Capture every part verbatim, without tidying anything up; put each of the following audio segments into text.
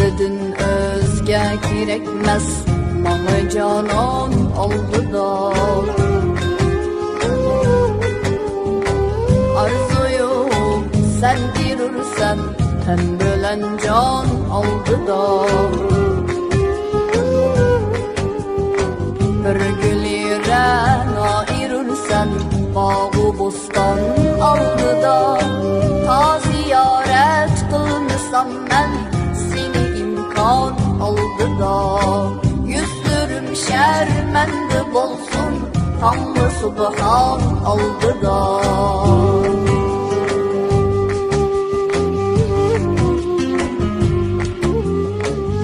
سەندىن ئۆزگە كېرەكمەس ماڭا جانان ئالدىدا. ئارزۇيۇم سەن ئېرىرسەن تەن بىلەن جان ئالدىدا. بىر گۈلى رەنا ئېرىرسەن باغۇ بوستان ئالدىدا. تا زىيارەت قىلمىسام مەن سېنى ئىمكان ئالدىدا. يۈزلىرىم شەرمەندە بولسۇن تاڭلا سۇبھان ئالدىدا.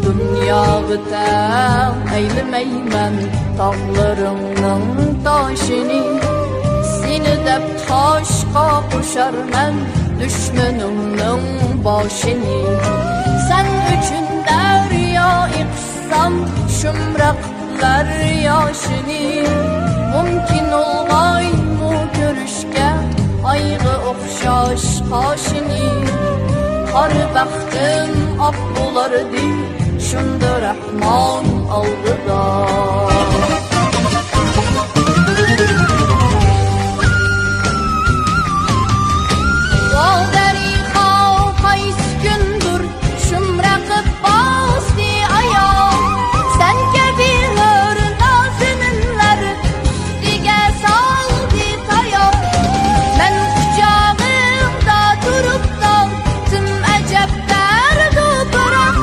دۇنياغا تەڭ ئەيلىمەيمەن تاغلىرىڭنىڭ تاشىنى. سېنى دەپ تاشقا قوشارمەن دۈشمىنىڭنىڭ باشىنى. سەن ئۈچۈن دەريا ئېقىتسام شۇمراق لەر ياشىنى. مۇمكىن بولغايمۇ كۆرۈشكە ئايغا ئوخشاش قاشىنى؟ قارا بەختىم ئاق بولاردى شۇندا رەھمان ئالدىدا. ۋاۋ دەرىخاۋ قايسى كۈندۇر شۇمراقىپ باستى ئاياغ، سەن كەبى ھۆر نازىنىنلار ئۈستىگە سالدى تاياق. مەن قۇچاغىڭدا تۇرۇپ تالدىم ئەجەب دەردۇ پىراق.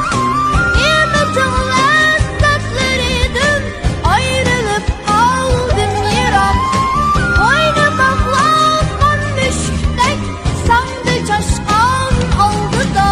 نېمىتىڭ لەززەتلىرىدىن ئايرىلىپ قالدىم يىراق. بوينى باغلانغان مۈشۈكتەك ساڭدى چاشقان ئالدىدا.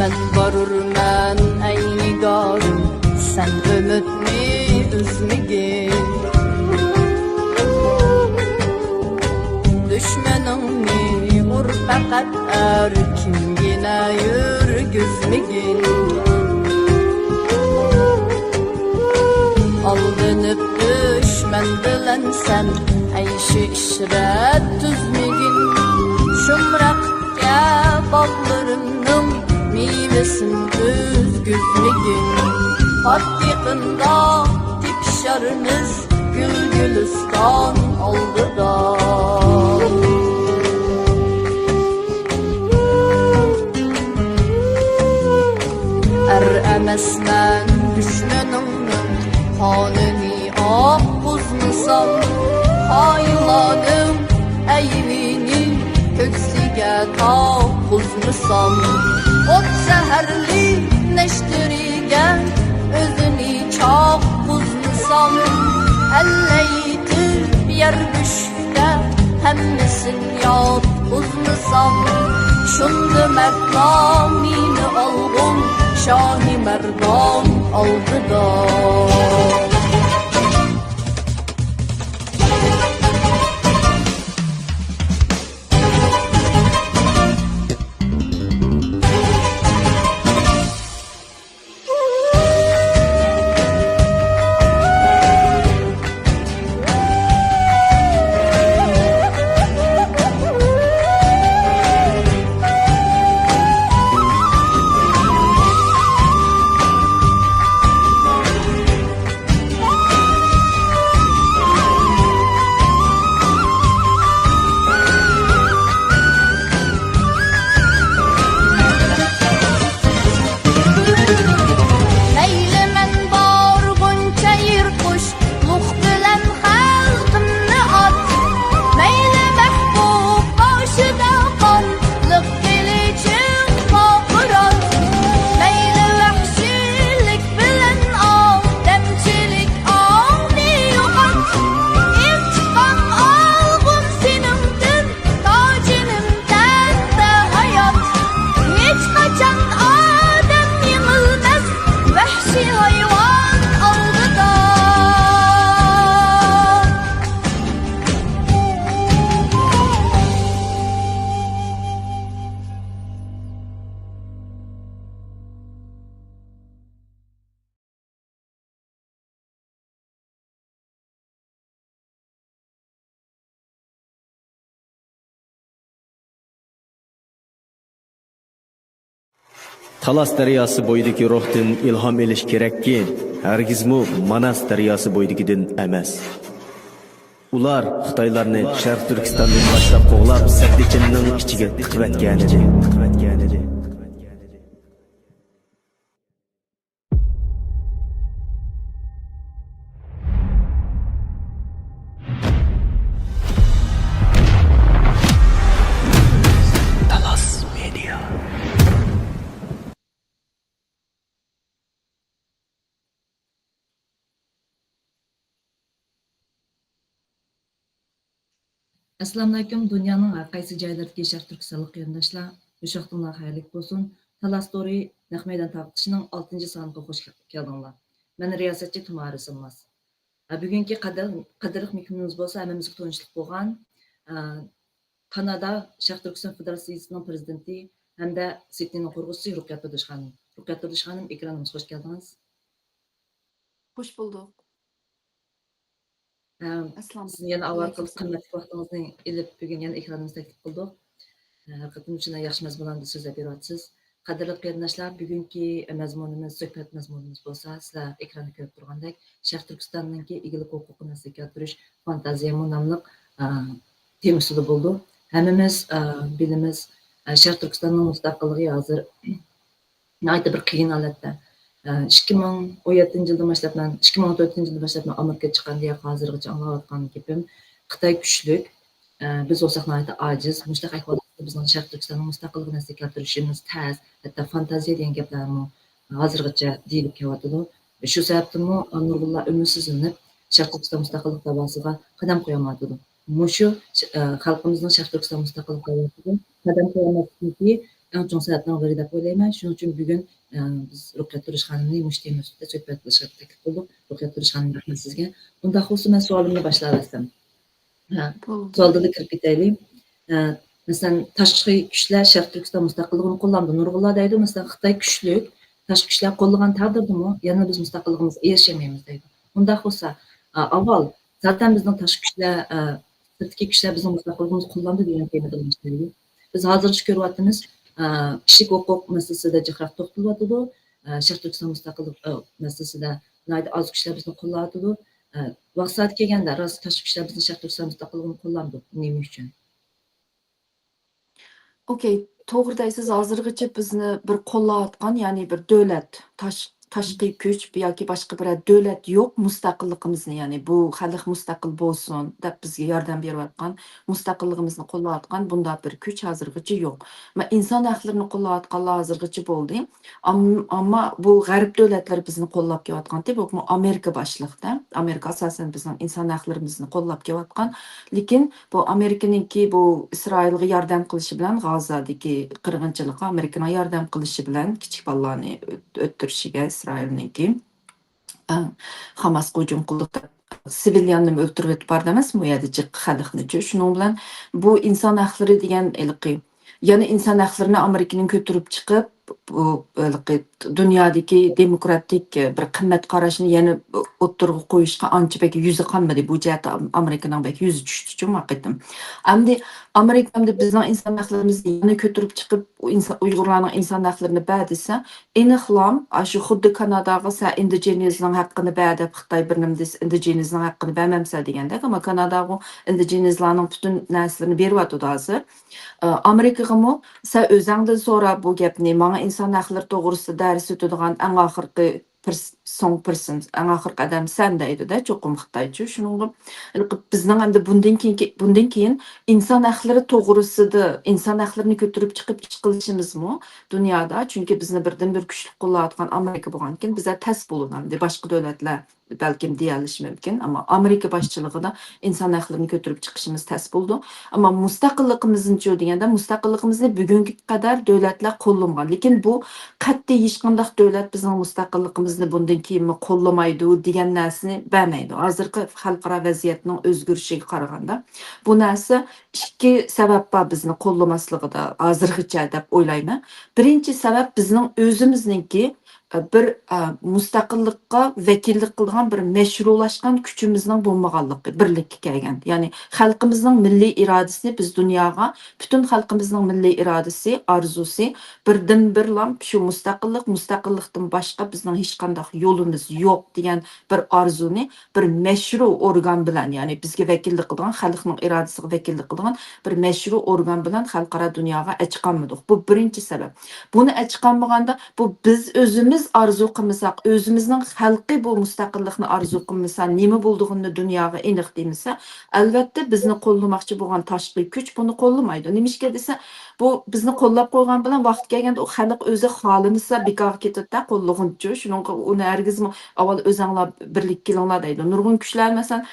مەن بارۇرمەن ئەي نىگارىم، سەن ئۈمىدنى ئۈزمىگىن. دۈشمىنىڭنى ئۇر پەقەت ئەركىنگىنە يۈرگۈزمىگىن. ئالدىنىپ دۈشمەن بىلەن سەن ئەيشى ئىشرەت تۈزمىگىن. شۇمراق كەبابلىرىمنىڭ مېۋىسىنى ئۈزگۈزمىگىن. پات يېقىندا تېپىشارمىز گۈل گۈلىستان ئالدىدا. ئەر ئەمەسمەن دۈشمىنىڭنىڭ قانىنى ئاققۇزمىسام، خائىنلارنىڭ ئەيىبىنى كۆكسىگە تاققۇزمىسام، ئوت زەھەرلىك نەشتىرىگە ئۆزىنى چاققۇزمىسام، ئەللەيتىپ يەر بۆشۈكتە ھەممىسىنى ياتقۇزمىسام، شۇندا مەردلار مېنى ئالغۇن شاھى مەردان ئالدىدا. تالاس دەرياسى بويىدىكى روھتىن ئىلھام ئېلىش كېرەككى، ھەرگىزمۇ ماناس دەرياسى بويىدىكىدىن ئەمەس. ئۇلار خىتايلارنى شەرقىي تۈركىستاندىن باشلاپ قوغلاپ، سەددىچىننىڭ ئىچىگە تىقىۋەتكەنىدى. تالاس مېدىيا. ئەسسالامۇئەلەيكۇم، دۇنيانىڭ ھەر قايسى جايلىرىدىكى شەرقىي تۈركىستانلىق قېرىنداشلار، بۇ ۋاقتىڭلار خەيرلىك بولسۇن. تالاس تورى نەق مەيدان تارقىتىشىنىڭ ئالتىنچى سانىغا خوش كەلدىڭلار. مەن رىياسەتچى تۇمارى سىلماس. ھە، بۈگۈنكى قەدىر-، قەدىرلىك مېھمىنىمىز بولسا ھەممىمىزگە تونۇشلۇق بولغان، ئە، كانادا شەرقىي تۈركىستان فېدېراتسىيىسىنىڭ پىرېزىدېنتى ھەمدە سىدنېينىڭ قۇرغۇچىسى رۇقىيە تۇردۇش خانىم. رۇقىيە تۇردۇش خانىم، ئېكرانىمىزغا خوش كەلدىڭىز. خوش بولدۇق. ئەم، ئەسسالامۇ سىزنى يەنە ئاۋارە قىلىپ، ئەلەيكۇم. قىممەتلىك ۋاقتىڭىزنى ئېلىپ، بۈگۈن يەنە ئېكرانىمىزغا تەكلىپ قىلدۇق. ئە، ھەر قېتىم شۇنداق ياخشى مەزمۇنلاردا سۆزلەپ بېرىۋاتىسىز. قەدىرلىك قېرىنداشلار، بۈگۈنكى مەزمۇنىمىز، سۆھبەت مەزمۇنىمىز بولسا، سىلەر ئېكراندا كۆرۈپ تۇرغاندەك، شەرقىي تۈركىستاننىڭكى ئىگىلىك ھوقۇقىنى ئەسلىگە كەلتۈرۈش فانتازىيەمۇ ناملىق، ئە، تېمىسىدا بولىدۇ. ھەممىمىز، ئە، بىلىمىز، ئە، شەرقىي تۈركىستاننىڭ مۇستەقىللىقى ھازىر ناھايىتى بىر قىيىن ھالەتتە. ئىككى مىڭ ئون يەتتىنچى يىلدىن باشلاپ مەن، ئىككى مىڭ ئون تۆتىنچى يىلدىن باشلاپ مەن ئامېرىكىغا چىققاندىن ھازىرغىچە ئاڭلاۋاتقان گېپىم، خىتاي كۈچلۈك، بىز بولساق ناھايىتى ئاجىز. مۇشۇنداق ئەھۋالدا بىزنىڭ شەرقىي تۈركىستاننىڭ مۇستەقىللىقىنى ئەسلىگە كەلتۈرۈشىمىز تەس، ھەتتا فانتازىيە دېگەن گەپلەرمۇ ھازىرغىچە دېيىلىپ كېلىۋاتىدۇ. شۇ سەۋەبتىنمۇ نۇرغۇنلار ئۈمىدسىزلىنىپ، شەرقىي تۈركىستان مۇستەقىللىق دەۋاسىغا قەدەم قويالمايۋاتىدۇ. مۇشۇ، ئە، خەلقىمىزنىڭ شەرقىي تۈركىستان مۇستەقىللىق دەۋاسىغا قەدەم قويالماسلىقىنىڭكى ئەڭ چوڭ سەۋەبنىڭ بىرى دەپ ئويلايمەن. شۇنىڭ ئۈچۈن بۈگۈن، ئە، بىز رۇقىيەت تۇرۇش خانىمنى مۇشۇ تېما ئۈستىدە سۆھبەتلىشىشقا تەكلىپ قىلدۇق. رۇقىيەت تۇرۇش خانىم، رەھمەت سىزگە. ئۇنداق بولسا، مەن سوئالىمنى باشلاۋەتسەم. ھە، بولدى. سوئالدىن كىرىپ كېتەيلى. ئە، مەسىلەن، تاشقى كۈچلەر شەرقىي تۈركىستان مۇستەقىللىقىنى قوللامدۇ؟ نۇرغۇنلار دەيدۇ، مەسىلەن، خىتاي كۈچلۈك، تاشقى كۈچلەر قوللىغان تەقدىردىمۇ يەنە بىز مۇستەقىللىقىمىزغا ئېرىشەلمەيمىز دەيدۇ. ئۇنداق بولسا، ئا، ئاۋۋال زاتەن بىزنىڭ تاشقى كۈچلەر، ئا، سىرتتىكى كۈچلەر بىزنىڭ مۇستەقىللىقىمىزنى قوللامدۇ دېگەن تېمىدىن باشلايلى. بىز ھازىرغىچە كۆرۈۋاتىمىز، ئا، كىشىلىك ھوقۇق مەسىلىسىدە جىقراق توختىلىۋاتىدۇ. ئا، شەرقىي تۈركىستان مۇستەقىللىق، ئا، مەسىلىسىدە ناھايىتى ئاز كۈچلەر بىزنى قوللاۋاتىدۇ. ئا، ۋاقتى سائىتى كەلگەندە راست تاشقى كۈچلەر بىزنىڭ شەرقىي تۈركىستان مۇستەقىللىقىنى قوللامدۇ. نېمە ئۈچۈن؟ ئوكەي، توغرا دەيسىز، ھازىرغىچە بىزنى بىر قوللاۋاتقان، يەنى بىر دۆلەت، تاش-، تاشقى كۈچ ياكى باشقا بىرەر دۆلەت يوق، مۇستەقىللىقىمىزنى، يەنى بۇ خەلق مۇستەقىل بولسۇن دەپ بىزگە ياردەم بېرىۋاتقان، مۇستەقىللىقىمىزنى قوللاۋاتقان بۇنداق بىر كۈچ ھازىرغىچە يوق. مە-، ئىنسان ھەقلىرىنى قوللاۋاتقانلار ھازىرغىچە بولدى. ئام-، ئەمما بۇ غەرب دۆلەتلىرى بىزنى قوللاپ كېلىۋاتقانتى، بولۇپمۇ ئامېرىكا باشلىقتا. ئامېرىكا ئاساسەن بىزنىڭ ئىنسان ھەقلىرىمىزنى قوللاپ كېلىۋاتقان. لېكىن بۇ ئامېرىكىنىڭكى بۇ ئىسرائىلغا ياردەم قىلىشى بىلەن، غاززادىكى قىرغىنچىلىققا ئامېرىكىنىڭ ياردەم قىلىشى بىلەن، كىچىك بالىلارنى ئۆت-، ئۆلتۈرۈشىگە ئىسرائىلنىڭكى، ئە، خاماسقا ھۇجۇم قىلدۇق دەپ سىۋىلياننىمۇ ئۆلتۈرۈۋېتىپ بار ئەمەسمۇ، ئۇ يەردە جىق خەلقنىچۇ. شۇنىڭ بىلەن بۇ ئىنسان ھەقلىرى دېگەن ھېلىقى يەنە ئىنسان ھەقلىرىنى ئامېرىكىنىڭ كۆتۈرۈپ چىقىپ، بۇ ھېلىقى دۇنيادىكى دېموكراتىك بىر قىممەت قاراشنى يەنە ئوتتۇرىغا قويۇشقا ئانچە بەك يۈزى قانمىدى. بۇ جەھەتتە ئام-، ئامېرىكىنىڭ بەك يۈزى چۈشتىچۇ ما قېتىم. ئەمدى ئامېرىكا ئەمدى بىزنىڭ ئىنسان ھەقلىرىمىزنى يەنە كۆتۈرۈپ چىقىپ، ئۇ ئىنسان، ئۇيغۇرلارنىڭ ئىنسان ھەقلىرىنى بەر دېسە، ئېنىقلام، ئاشۇ خۇددى كاناداغا سەن ئىندىجېنىزنىڭ ھەققىنى بەر دەپ خىتاي بىر نېمە دېسە، ئىندىجېنىزنىڭ ھەققىنى بەرمەمسەن دېگەندەك، ئەمما كاناداغۇ ئىندىجېنىزلارنىڭ پۈتۈن نەرسىلىرىنى بېرىۋاتىدۇ ھازىر. ئامېرىكىغىمۇ سەن ئۆزەڭدىن سورا بۇ گەپنى، ماڭا ئىنسان ھەقلىرى توغرىسىدا دەرس ئۆتىدىغان ئەڭ ئاخىرقى پىرس-، سوڭ پىرسن، ئەڭ ئاخىرقى ئادەم سەن دەيدۇ-دە، چوقۇم خىتايچۇ. شۇنىڭغا بىزنىڭ ئەمدى بۇندىن كېيىنكى، بۇندىن كېيىن ئىنسان ھەقلىرى توغرىسىدا، ئىنسان ھەقلىرىنى كۆتۈرۈپ چىقىپ چىقىلىشىمىزمۇ دۇنيادا، چۈنكى بىزنى بىردىن بىر كۈچلۈك قوللاۋاتقان ئامېرىكا بولغاندىكىن، بىزلەر تەس بولىدۇ ئەمدى باشقا دۆلەتلەر بەلكىم دېيەلىشى مۇمكىن، ئەمما ئامېرىكا باشچىلىقىدا ئىنسان ھەقلىرىنى كۆتۈرۈپ چىقىشىمىز تەس بولىدۇ. ئەمما مۇستەقىللىقىمىزنىچۇ دېگەندە، مۇستەقىللىقىمىزنى بۈگۈنگە قەدەر دۆلەتلەر قوللىمىغان. لېكىن بۇ قەتئىي ھېچقانداق دۆلەت بىزنىڭ مۇستەقىللىقىمىزنى بۇندىن كېيىنمۇ قوللىمايدۇ دېگەن نەرسىنى بەرمەيدۇ. ھازىرقى خەلقئارا ۋەزىيەتنىڭ ئۆزگىرىشىگە قارىغاندا، بۇ نەرسە ئىككى سەۋەب بار بىزنى قوللىماسلىقىدا ھازىرغىچە دەپ ئويلايمەن. بىرىنچى سەۋەب بىزنىڭ ئۆزىمىزنىڭكى ئە، بىر، ئە، مۇستەقىللىققا ۋەكىللىك قىلىدىغان بىر مەشرۇلاشقان كۈچىمىزنىڭ بولمىغانلىقى، بىرلىككە كەلگەن. يەنى خەلقىمىزنىڭ مىللىي ئىرادىسىنى بىز دۇنياغا، پۈتۈن خەلقىمىزنىڭ مىللىي ئىرادىسى، ئارزۇسى، بىردىنبىرلا شۇ مۇستەقىللىق، مۇستەقىللىقتىن باشقا بىزنىڭ ھېچقانداق يولىمىز يوق دېگەن بىر ئارزۇنى بىر مەشرۇ ئورگان بىلەن، يەنى بىزگە ۋەكىللىك قىلىدىغان، خەلقنىڭ ئىرادىسىغا ۋەكىللىك قىلىدىغان بىر مەشرۇ ئورگان بىلەن خەلقئارا دۇنياغا ئەچىقالمىدۇق. بۇ بىرىنچى سەۋەب. بۇنى ئەچىقالمىغاندا، بۇ بىز ئۆزىمىز ئارزۇ قىلمىساق، ئۆزىمىزنىڭ خەلقى بۇ مۇستەقىللىقنى ئارزۇ قىلمىسا، نېمە بولىدىغىنىنى دۇنياغا ئېنىق دېمىسە، ئەلۋەتتە بىزنى قوللىماقچى بولغان تاشقى كۈچ بۇنى قوللىمايدۇ. نېمىشقا دېسە، بۇ بىزنى قوللاپ قويغان بىلەن ۋاقتى كەلگەندە ئۇ خەلق ئۆزى خالىمىسا بىكارغا كېتىدىدە، قوللىغۇنچۇ. شۇنىڭغا ئۇنى ھەرگىزمۇ ئاۋۋال ئۆزەڭلار بىرلىككە كېلىڭلار دەيدۇ. نۇرغۇن كۈچلەر مەسىلەن،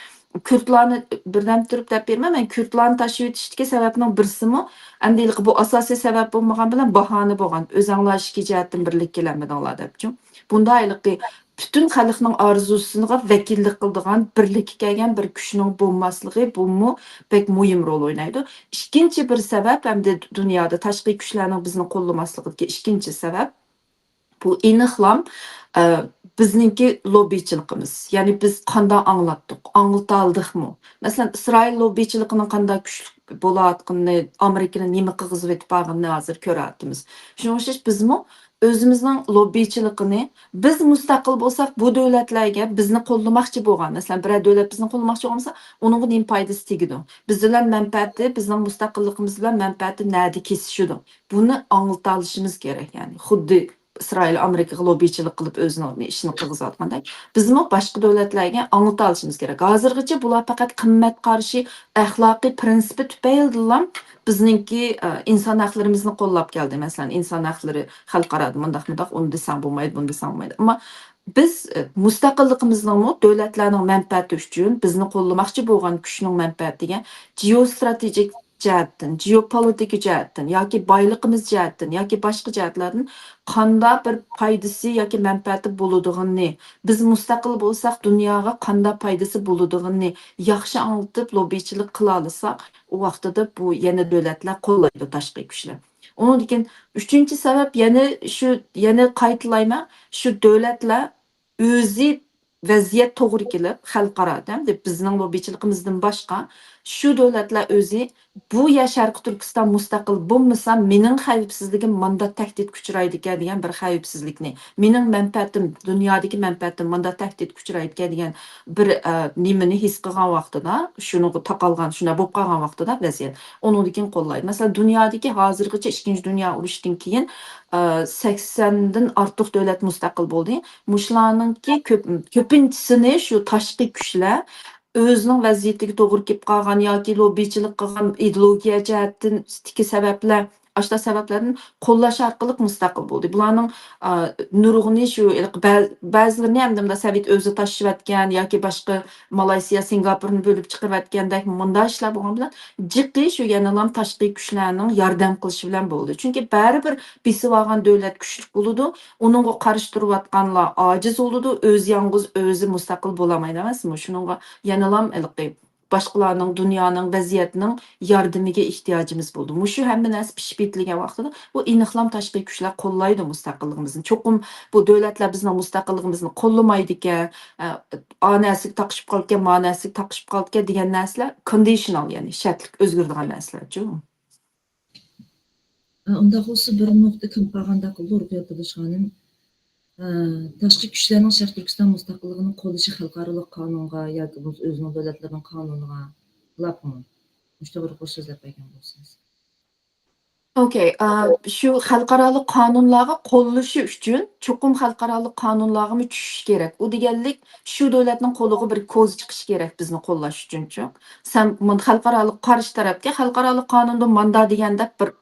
كۈردلارنى بىردەم تۇرۇپ دەپ بېرىمەن، مەن كۈردلارنى تاشلىۋېتىشتىكى سەۋەبنىڭ بىرسىمۇ، ئەمدى ھېلىقى بۇ ئاساسىي سەۋەب بولمىغان بىلەن باھانە بولغان. ئۆزەڭلار ئىچكى جەھەتتىن بىرلىككە كېلەلمىدىڭلار دەپچۇ. بۇندا ھېلىقى پۈتۈن خەلقنىڭ ئارزۇسىغا ۋەكىللىك قىلىدىغان، بىرلىككە كەلگەن بىر كۈچنىڭ بولماسلىقى، بۇمۇ بەك مۇھىم رول ئوينايدۇ. ئىككىنچى بىر سەۋەب، ئەمدى دۇنيادا تاشقى كۈچلەرنىڭ بىزنى قوللىماسلىقىدىكى ئىككىنچى سەۋەب، بۇ ئېنىقلام، ئە، بىزنىڭكى لوببىچىلىقىمىز. يەنى بىز قانداق ئاڭلاتتۇق، ئاڭلىتالدۇقمۇ؟ مەسىلەن، ئىسرائىل لوببىچىلىقىنىڭ قانداق كۈچلۈك بولۇۋاتقىنىنى، ئامېرىكىنى نېمە قىلغۇزۇۋېتىپ بارغىنىنى ھازىر كۆرۈۋاتىمىز. شۇنىڭغا ئوخشاش بىزمۇ ئۆزىمىزنىڭ لوببىچىلىقىنى، بىز مۇستەقىل بولساق، بۇ دۆلەتلەرگە بىزنى قوللىماقچى بولغان، مەسىلەن، بىرەر دۆلەت بىزنى قوللىماقچى بولمىسا، ئۇنىڭغا نېمە پايدىسى تېگىدۇ؟ بىز بىلەن مەنپەئەتى، بىزنىڭ مۇستەقىللىقىمىز بىلەن مەنپەئەتى نەدە كېسىشىدۇ؟ بۇنى ئاڭلىتالىشىمىز كېرەك، يەنى خۇددى ئىسرائىل ئامېرىكىغا لوببىچىلىق قىلىپ ئۆزىنىڭ ئىشىنى قىلغۇزۇۋاتقاندەك، بىزمۇ باشقا دۆلەتلەرگە ئاڭلىتالىشىمىز كېرەك. ھازىرغىچە بۇلار پەقەت قىممەت قارىشى، ئەخلاقىي پىرىنسىپى تۈپەيلىدىنلا بىزنىڭكى، ئە، ئىنسان ھەقلىرىمىزنى قوللاپ كەلدى. مەسىلەن، ئىنسان ھەقلىرى خەلقئارادا مۇنداق، مۇنداق، ئۇنى دېسەڭ بولمايدۇ، بۇنى دېسەڭ بولمايدۇ. ئەمما بىز، ئە، مۇستەقىللىقىمىزنىڭمۇ دۆلەتلەرنىڭ مەنپەئەتى ئۈچۈن، بىزنى قوللىماقچى بولغان كۈچنىڭ مەنپەئەتىگە جېئوستراتېگىك جەھەتتىن، جېئوپولىتىكا جەھەتتىن ياكى بايلىقىمىز جەھەتتىن ياكى باشقا جەھەتلەردىن قانداق بىر پايدىسى ياكى مەنپەئەتى بولىدىغىنىنى، بىز مۇستەقىل بولساق دۇنياغا قانداق پايدىسى بولىدىغىنىنى ياخشى ئاڭلىتىپ، لوببىچىلىق قىلالىساق، ئۇ ۋاقتىدا بۇ يەنە دۆلەتلەر قوللايدۇ، تاشقى كۈچلەر. ئۇنىڭدىن كېيىن ئۈچىنچى سەۋەب، يەنە شۇ، يەنە قايتىلايمەن، شۇ دۆلەتلەر ئۆزى ۋەزىيەت توغرا كېلىپ، خەلقئارادا، ھەمدە بىزنىڭ لوببىچىلىقىمىزدىن باشقا، شۇ دۆلەتلەر ئۆزى بۇ يەر شەرقىي تۈركىستان مۇستەقىل بولمىسا، مېنىڭ خەۋپسىزلىكىم ماندا تەھدىتكە ئۇچرايدىكەن دېگەن بىر خەۋپسىزلىكنى، مېنىڭ مەنپەئەتىم، دۇنيادىكى مەنپەئەتىم ماندا تەھدىتكە ئۇچرايدىكەن دېگەن بىر، ئە، نېمىنى ھېس قىلغان ۋاقتىدا، شۇنىڭغا تاقالغان، شۇنداق بولۇپ قالغان ۋاقتىدا ۋەزىيەت. ئۇنىڭدىن كېيىن قوللايدۇ. مەسىلەن، دۇنيادىكى ھازىرغىچە ئىككىنچى دۇنيا ئۇرۇشىدىن كېيىن، ئە، سەكسەندىن ئارتۇق دۆلەت مۇستەقىل بولدى. مۇشۇلارنىڭكى كۆپ، كۆپىنچىسىنى شۇ تاشقى كۈچلەر ئۆزىنىڭ ۋەزىيىتىگە توغرا كېلىپ قالغان ياكى لوببىچىلىق قىلغان ئىدېئولوگىيە جەھەتتىن، ئىستىكى سەۋەبلەر، ئاشۇنداق سەۋەبلەردىن قوللاش ئارقىلىق مۇستەقىل بولدى. بۇلارنىڭ، ئا، نۇرغۇنى شۇ، ھېلىقى بەز-، بەزىلىرىنى ئەمدى مۇنداق سوۋېت ئۆزى تاشلىۋەتكەن ياكى باشقا مالايسىيا، سىنگاپورنى بۆلۈپ چىقىرىۋەتكەندەك مۇنداق ئىشلار بولغان بىلەن جىقى شۇ يەنىلام تاشقى كۈچلەرنىڭ ياردەم قىلىشى بىلەن بولدى. چۈنكى بەرىبىر بېسىۋالغان دۆلەت كۈچلۈك بولىدۇ، ئۇنىڭغا قارشى تۇرۇۋاتقانلار ئاجىز بولىدۇ، ئۆزى يالغۇز ئۆزى مۇستەقىل بولالمايدۇ ئەمەسمۇ؟ شۇنىڭغا يەنىلام ھېلىقى باشقىلارنىڭ، دۇنيانىڭ، ۋەزىيەتنىڭ ياردىمىگە ئېھتىياجىمىز بولىدۇ. مۇشۇ ھەممە نەرسە پىشىپ يېتىلگەن ۋاقتىدا بۇ ئېنىقلام تاشقى كۈچلەر قوللايدۇ مۇستەقىللىقىمىزنى. چوقۇم بۇ دۆلەتلەر بىزنىڭ مۇستەقىللىقىمىزنى قوللىمايدىكەن، ئە، ئا نەرسىگە تاقىشىپ قالىدىكەن، ما نەرسىگە تاقىشىپ قالىدىكەن دېگەن نەرسىلەر كوندىشنال، يەنى شەرتلىك ئۆزگىرىدىغان نەرسىلەرچۇ. ئە، ئۇنداق بولسا بىر نۇقتا كېلىپ قالغاندەك قىلىدۇ، رۇقىيە ئابدۇللاش خانىم. ئە، تاشقى كۈچلەرنىڭ شەرقىي تۈركىستان مۇستەقىللىقىنى قوللىشى خەلقئارالىق قانۇنغا ياكى بولمىسا ئۆزىنىڭ دۆلەتلىرىنىڭ قانۇنىغا خىلاپمۇ؟ مۇشۇ توغرىلىق بىر سۆزلەپ بەرگەن بولسىڭىز. ئوكەي، ئا، شۇ خەلقئارالىق قانۇنلارغا قوللىشى ئۈچۈن چوقۇم خەلقئارالىق قانۇنلارغىمۇ چۈشۈشى كېرەك. ئۇ دېگەنلىك شۇ دۆلەتنىڭ قولىغا بىر كوزا چىقىشى كېرەك بىزنى قوللاش ئۈچۈنچۇ. سەن مۇن-، خەلقئارالىق قارشى تەرەپكە خەلقئارالىق قانۇندا ماندا دېگەن دەپ بىر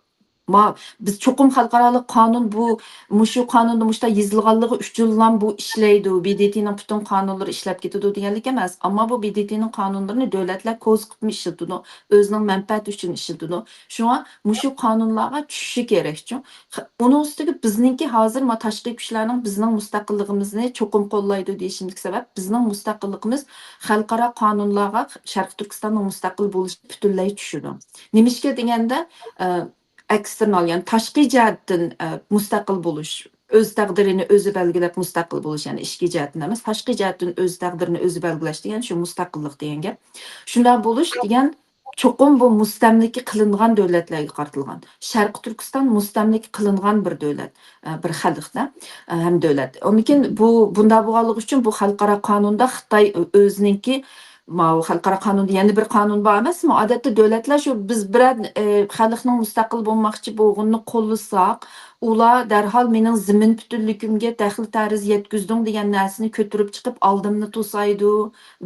ما-، بىز چوقۇم خەلقئارالىق قانۇن بۇ، مۇشۇ قانۇندا مۇشۇنداق يېزىلغانلىقى ئۈچۈنلا بۇ ئىشلەيدۇ، ب د ت نىڭ پۈتۈن قانۇنلىرى ئىشلەپ كېتىدۇ دېگەنلىك ئەمەس. ئەمما بۇ ب د ت نىڭ قانۇنلىرىنى دۆلەتلەر كوزا قىلىپمۇ ئىشلىتىدۇ، ئۆزىنىڭ مەنپەئەتى ئۈچۈن ئىشلىتىدۇ. شۇڭا مۇشۇ قانۇنلارغا چۈشۈشى كېرەكچۇ. خ-، ئۇنىڭ ئۈستىگە بىزنىڭكى ھازىر ما تاشقى كۈچلەرنىڭ بىزنىڭ مۇستەقىللىقىمىزنى چوقۇم قوللايدۇ دېيىشىمىزدىكى سەۋەب، بىزنىڭ مۇستەقىللىقىمىز خەلقئارا قانۇنلارغا، شەرقىي تۈركىستاننىڭ مۇستەقىل بولۇشىغا پۈتۈنلەي چۈشىدۇ. نېمىشقا دېگەندە، ئە، ئېكستېرنال، يەنى تاشقى جەھەتتىن، ئە، مۇستەقىل بولۇش، ئۆز تەقدىرىنى ئۆزى بەلگىلەپ مۇستەقىل بولۇش، يەنى ئىچكى جەھەتتىن ئەمەس، تاشقى جەھەتتىن ئۆز تەقدىرىنى ئۆزى بەلگىلەش دېگەن شۇ مۇستەقىللىق دېگەن گەپ. شۇنداق بولۇش دېگەن چوقۇم بۇ مۇستەملىكە قىلىنغان دۆلەتلەرگە قارىتىلغان. شەرقىي تۈركىستان مۇستەملىكە قىلىنغان بىر دۆلەت، ئە، بىر خەلقتە، ئە، ھەم دۆلەت. ئاندىن كېيىن بۇ، بۇنداق بولغانلىقى ئۈچۈن بۇ خەلقئارا قانۇندا خىتاي ئۆ-، ئۆزىنىڭكى ماۋۇ خەلقئارا قانۇندا يەنە بىر قانۇن بار ئەمەسمۇ؟ ئادەتتە دۆلەتلەر شۇ بىز بىرەر، ئە، خەلقنىڭ مۇستەقىل بولماقچى بولغىنىنى قوللىساق، ئۇلار دەرھال مېنىڭ زېمىن پۈتۈنلۈكۈمگە دەخلى تەرۇز يەتكۈزدۈڭ دېگەن نەرسىنى كۆتۈرۈپ چىقىپ ئالدىمنى توسايدۇ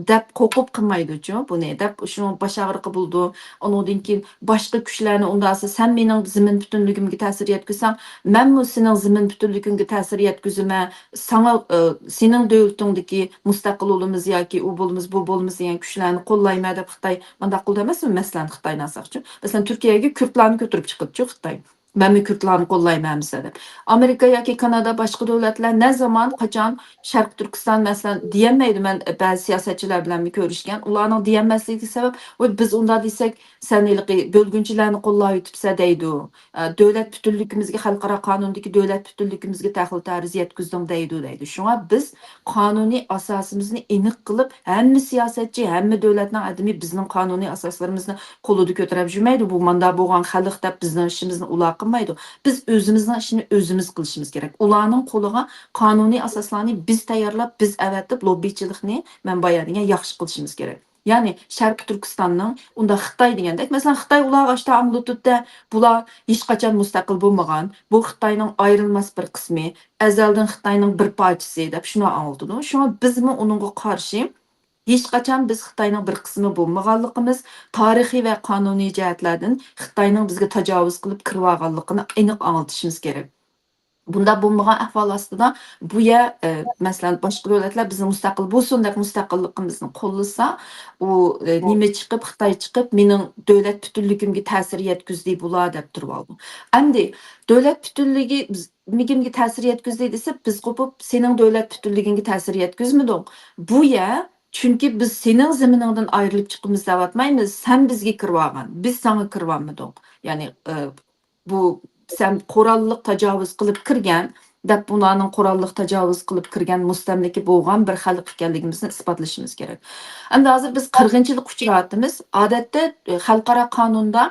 دەپ قورقۇپ قىلمايدۇچۇ بۇنى، دەپ شۇنىڭ باش ئاغرىقى بولىدۇ. ئۇنىڭدىن كېيىن باشقا كۈچلەرنى ئۇنداق سەن مېنىڭ زېمىن پۈتۈنلۈكۈمگە تەسىر يەتكۈزسەڭ، مەنمۇ سېنىڭ زېمىن پۈتۈنلۈكۈڭگە تەسىر يەتكۈزىمەن. ساڭا، ئە، سېنىڭ دۆلىتىڭدىكى مۇستەقىل ئۇلىمىز ياكى ئۇ بولىمىز، بۇ بولىمىز دېگەن كۈچلەرنى قوللايمەن دەپ خىتاي مانداق قىلدى ئەمەسمۇ؟ مەسىلەن، خىتاينى ئالساقچۇ. مەسىلەن، تۈركىيەگە كۈردلارنى كۆتۈرۈپ چىقىپچۇ خىتاي. مەنمۇ كۈردلارنى قوللايمەن دېسە دەپ. ئامېرىكا ياكى كانادا، باشقا دۆلەتلەر نە زامان، قاچان شەرقىي تۈركىستان، مەسىلەن، دېيەلمەيدۇ. مەن بەزى سىياسەتچىلەر بىلەنمۇ كۆرۈشكەن. ئۇلارنىڭ دېيەلمەسلىكىدىكى سەۋەب، ۋاي، بىز ئۇنداق دېسەك، سەن ھېلىقى بۆلگۈنچىلەرنى قوللاۋېتىپسەن دەيدۇ. ئە، دۆلەت پۈتۈنلۈكىمىزگە، خەلقئارا قانۇندىكى دۆلەت پۈتۈنلۈكىمىزگە دەخلى تەرۇز يەتكۈزدۈڭ دەيدۇ، دەيدۇ. شۇڭا بىز قانۇنىي ئاساسىمىزنى ئېنىق قىلىپ، ھەممە سىياسەتچى، ھەممە دۆلەتنىڭ ئادىمى بىزنىڭ قانۇنىي ئاساسلىرىمىزنى قولىدا كۆتۈرۈپ يۈرمەيدۇ. بۇ ماندا بولغان خەلق دەپ بىزنىڭ ئىشىمىزنى ئۇلار قىلمايدۇ. بىز ئۆزىمىزنىڭ ئىشىنى ئۆزىمىز قىلىشىمىز كېرەك. ئۇلارنىڭ قولىغا قانۇنىي ئاساسلارنى بىز تەييارلاپ، بىز ئەۋەتىپ، لوببىچىلىقنى مەن بايا دېگەن ياخشى قىلىشىمىز كېرەك. يەنى شەرقىي تۈركىستاننىڭ ئۇنداق خىتاي دېگەندەك، مەسىلەن، خىتاي ئۇلارغا ئاشتا ئاڭلىتىدۇ-دە، بۇلار ھېچقاچان مۇستەقىل بولمىغان، بۇ خىتاينىڭ ئايرىلماس بىر قىسمى، ئەزەلدىن خىتاينىڭ بىر پارچىسى دەپ شۇنداق ئاڭلىتىدۇ. شۇڭا بىزمۇ ئۇنىڭغا قارشى ھېچقاچان بىز خىتاينىڭ بىر قىسمى بولمىغانلىقىمىز، تارىخىي ۋە قانۇنىي جەھەتلەردىن خىتاينىڭ بىزگە تاجاۋۇز قىلىپ كىرىۋالغانلىقىنى ئېنىق ئاڭلىتىشىمىز كېرەك. بۇنداق بولمىغان ئەھۋال ئاستىدا بۇ يەر، ئە، مەسىلەن، باشقا دۆلەتلەر بىزنى مۇستەقىل بولسۇن دەپ مۇستەقىللىقىمىزنى قوللىسا، ئۇ، ئە، نېمە چىقىپ، خىتاي چىقىپ، مېنىڭ دۆلەت پۈتۈنلۈكۈمگە تەسىر يەتكۈزدى بۇلار دەپ تۇرۇۋالىدۇ. ئەمدى دۆلەت پۈتۈنلۈكى بىز-، لۈكۈمگە تەسىر يەتكۈزدى دېسە، بىز قوپۇپ، سېنىڭ دۆلەت پۈتۈنلۈكۈڭگە تەسىر يەتكۈزمىدۇق. بۇ يەر، چۈنكى بىز سېنىڭ زېمىنىڭدىن ئايرىلىپ چىقىمىز دەۋاتمايمىز، سەن بىزگە كىرىۋالغان، بىز ساڭا كىرىۋالمىدۇق. يەنى، ئە، بۇ سەن قوراللىق تاجاۋۇز قىلىپ كىرگەن دەپ، بۇلارنىڭ قوراللىق تاجاۋۇز قىلىپ كىرگەن مۇستەملىكە بولغان بىر خەلق ئىكەنلىكىمىزنى ئىسپاتلىشىمىز كېرەك. ئەمدى ھازىر بىز قىرغىنچىلىق ئۇچراتىمىز. ئادەتتە، ئە، خەلقئارا قانۇندا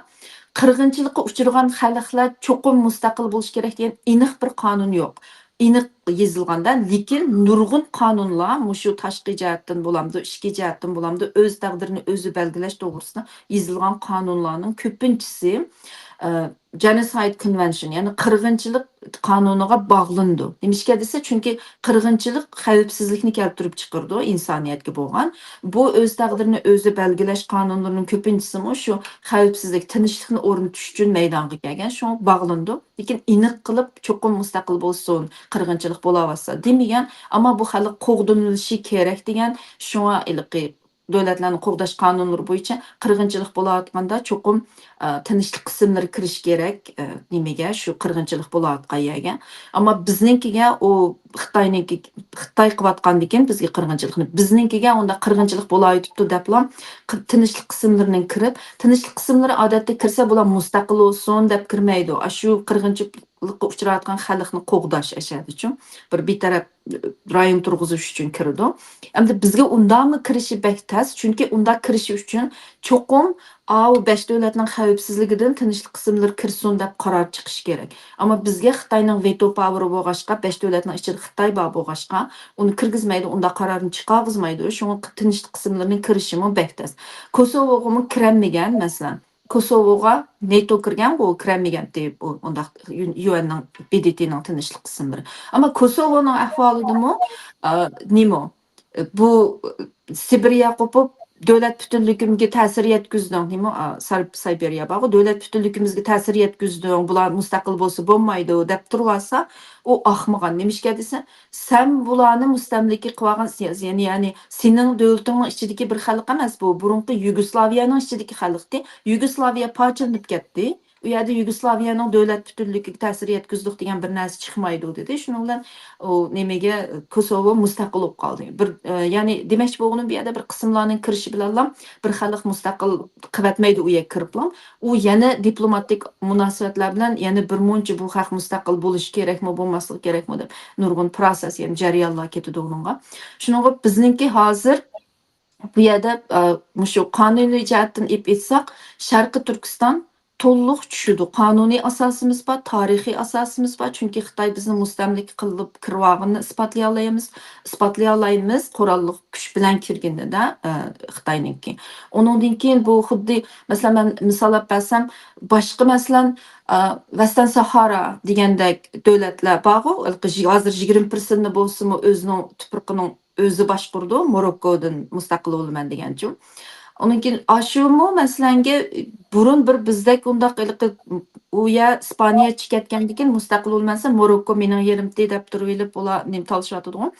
قىرغىنچىلىققا ئۇچرىغان خەلقلەر چوقۇم مۇستەقىل بولۇشى كېرەك دېگەن ئېنىق بىر قانۇن يوق. ئېنىق يېزىلغاندا، لېكىن نۇرغۇن قانۇنلار مۇشۇ تاشقى جەھەتتىن بولامدۇ، ئىچكى جەھەتتىن بولامدۇ، ئۆز تەقدىرىنى ئۆزى بەلگىلەش توغرىسىدا يېزىلغان قانۇنلارنىڭ كۆپىنچىسى، ئە، جېنوسايد كونۋېنشن، يەنى قىرغىنچىلىق قانۇنىغا باغلىنىدۇ. نېمىشقا دېسە، چۈنكى قىرغىنچىلىق خەۋپسىزلىكنى كەلتۈرۈپ چىقىرىدۇ ئىنسانىيەتكە بولغان. بۇ ئۆز تەقدىرىنى ئۆزى بەلگىلەش قانۇنلىرىنىڭ كۆپىنچىسىمۇ شۇ خەۋپسىزلىك، تىنچلىقنى ئورنىتىش ئۈچۈن مەيدانغا كەلگەن، شۇڭا باغلىنىدۇ. لېكىن ئېنىق قىلىپ، چوقۇم مۇستەقىل بولسۇن، قىرغىنچىلىق بولاۋاتسا دېمىگەن، ئەمما بۇ خەلق قوغدىنىلىشى كېرەك دېگەن، شۇڭا ھېلىقى دۆلەتلەرنى قوغداش قانۇنلىرى بويىچە قىرغىنچىلىق بولاۋاتقاندا چوقۇم، ئە، تىنچلىق قىسىملىرى كىرىش كېرەك، ئە، نېمىگە، شۇ قىرغىنچىلىق بولاۋاتقان يەرگە. ئەمما بىزنىڭكىگە ئۇ خىتاينىڭكى، خىتاي قىلىۋاتقاندىكىن بىزگە قىرغىنچىلىقنى، بىزنىڭكىگە ئۇنداق قىرغىنچىلىق بولاۋېتىپتۇ دەپلا ق-، تىنچلىق قىسىملىرىنىڭ كىرىپ، تىنچلىق قىسىملىرى ئادەتتە كىرسە بۇلار مۇستەقىل بولسۇن دەپ كىرمەيدۇ. ئاشۇ قىرغىنچىلىققا ئۇچراۋاتقان خەلقنى قوغداش ئەشەدىچۇ. بىر بىتەرەپ رايون تۇرغۇزۇش ئۈچۈن كىرىدۇ. ئەمدى بىزگە ئۇنداقمۇ كىرىشى بەك تەس، چۈنكى ئۇنداق كىرىشى ئۈچۈن چوقۇم ئاۋۇ بەش دۆلەتنىڭ خەۋپسىزلىكىدىن تىنچلىق قىسىملىرى كىرسۇن دەپ قارار چىقىشى كېرەك. ئەمما بىزگە خىتاينىڭ ۋېتو پاۋېرى بولغاچقا، بەش دۆلەتنىڭ ئىچىدە خىتاي بار بولغاچقا، ئۇنى كىرگۈزمەيدۇ، ئۇنداق قارارنى چىقارغۇزمايدۇ. شۇڭا تىنچلىق قىسىملىرىنىڭ كىرىشىمۇ بەك تەس. كوسوۋوغىمۇ كىرەلمىگەن، مەسىلەن. كوسوۋوغا نېتو كىرگەنغۇ، كىرەلمىگەنتى بۇ، ئۇنداق يۇ-، يۇئەننىڭ، بې دې تېنىڭ تىنچلىق قىسىملىرى. ئەمما كوسوۋونىڭ ئەھۋالىدىمۇ، ئا، نېمە، بۇ سىبىرىيە قوپۇپ، دۆلەت پۈتۈنلۈكىمىزگە تەسىر يەتكۈزدۈڭ، نېمە، ئا، سار-، سايبېرىيە بارغۇ، دۆلەت پۈتۈنلۈكىمىزگە تەسىر يەتكۈزدۈڭ، بۇلار مۇستەقىل بولسا بولمايدۇ، دەپ تۇرۇۋالسا، ئۇ ئاخمىغان. نېمىشقا دېسە، سەن بۇلارنى مۇستەملىكە قىلىۋالغان سىياسىي، يەنى، يەنى سېنىڭ دۆلىتىڭنىڭ ئىچىدىكى بىر خەلق ئەمەس بۇ، بۇرۇنقى يۇگوسلاۋىيەنىڭ ئىچىدىكى خەلقتى. يۇگوسلاۋىيە پارچىلىنىپ كەتتى. ئۇ يەردە يۇگوسلاۋىيەنىڭ دۆلەت پۈتۈنلۈكىگە تەسىر يەتكۈزدۇق دېگەن بىر نەرسە چىقمايدۇ، دېدى. شۇنىڭ بىلەن ئۇ نېمىگە، كوسوۋو مۇستەقىل بولۇپ قالدى. بىر، ئە، يەنى دېمەكچى بولغىنىم، بۇ يەردە بىر قىسىملارنىڭ كىرىشى بىلەنلا بىر خەلق مۇستەقىل قىلىۋەتمەيدۇ ئۇ يەرگە كىرىپلا. ئۇ يەنە دىپلوماتىك مۇناسىۋەتلەر بىلەن يەنە بىر مۇنچە بۇ خەق مۇستەقىل بولۇشى كېرەكمۇ، بولماسلىقى كېرەكمۇ دەپ نۇرغۇن پروسېس، يەنى جەريانلار كېتىدۇ ئۇنىڭغا. شۇنىڭغا بىزنىڭكى ھازىر بۇ يەردە، ئە، مۇشۇ قانۇنىي جەھەتتىن ئېلىپ ئېيتساق، شەرقىي تۈركىستان تولۇق چۈشىدۇ. قانۇنىي ئاساسىمىز بار، تارىخىي ئاساسىمىز بار. چۈنكى خىتاي بىزنى مۇستەملىكە قىلىپ كىرىۋالغىنىنى ئىسپاتلىيالايمىز، ئىسپاتلىيالايمىز قوراللىق كۈچ بىلەن كىرگىنىدە، ئە، خىتاينىڭكى. ئۇنىڭدىن كېيىن بۇ خۇددى، مەسىلەن، مەن مىسال ئېلىپ بەرسەم، باشقا، مەسىلەن، ئە، ۋەستەن ساھارا دېگەندەك دۆلەتلەر بارغۇ، ھېلىقى ھازىر يىگىرمە پىرسەنتنى بولسىمۇ ئۆزىنىڭ تۇپرىقىنىڭ ئۆزى باشقۇرىدۇ، موروككودىن مۇستەقىل بولىمەن دېگەنچۇ. ئۇنىڭ كېيىن ئاشۇمۇ مەسىلەنگە بۇرۇن بىر بىزدەك ئۇنداق ھېلىقى ئۇ يەر ئىسپانىيە چېكەتكەندىن كېيىن مۇستەقىل بولىمەن دېسە، موروككو مېنىڭ يېرىمتى دەپ تۇرۇۋېلىپ، ئۇلار نېمە تالىشىۋاتىدىغۇ.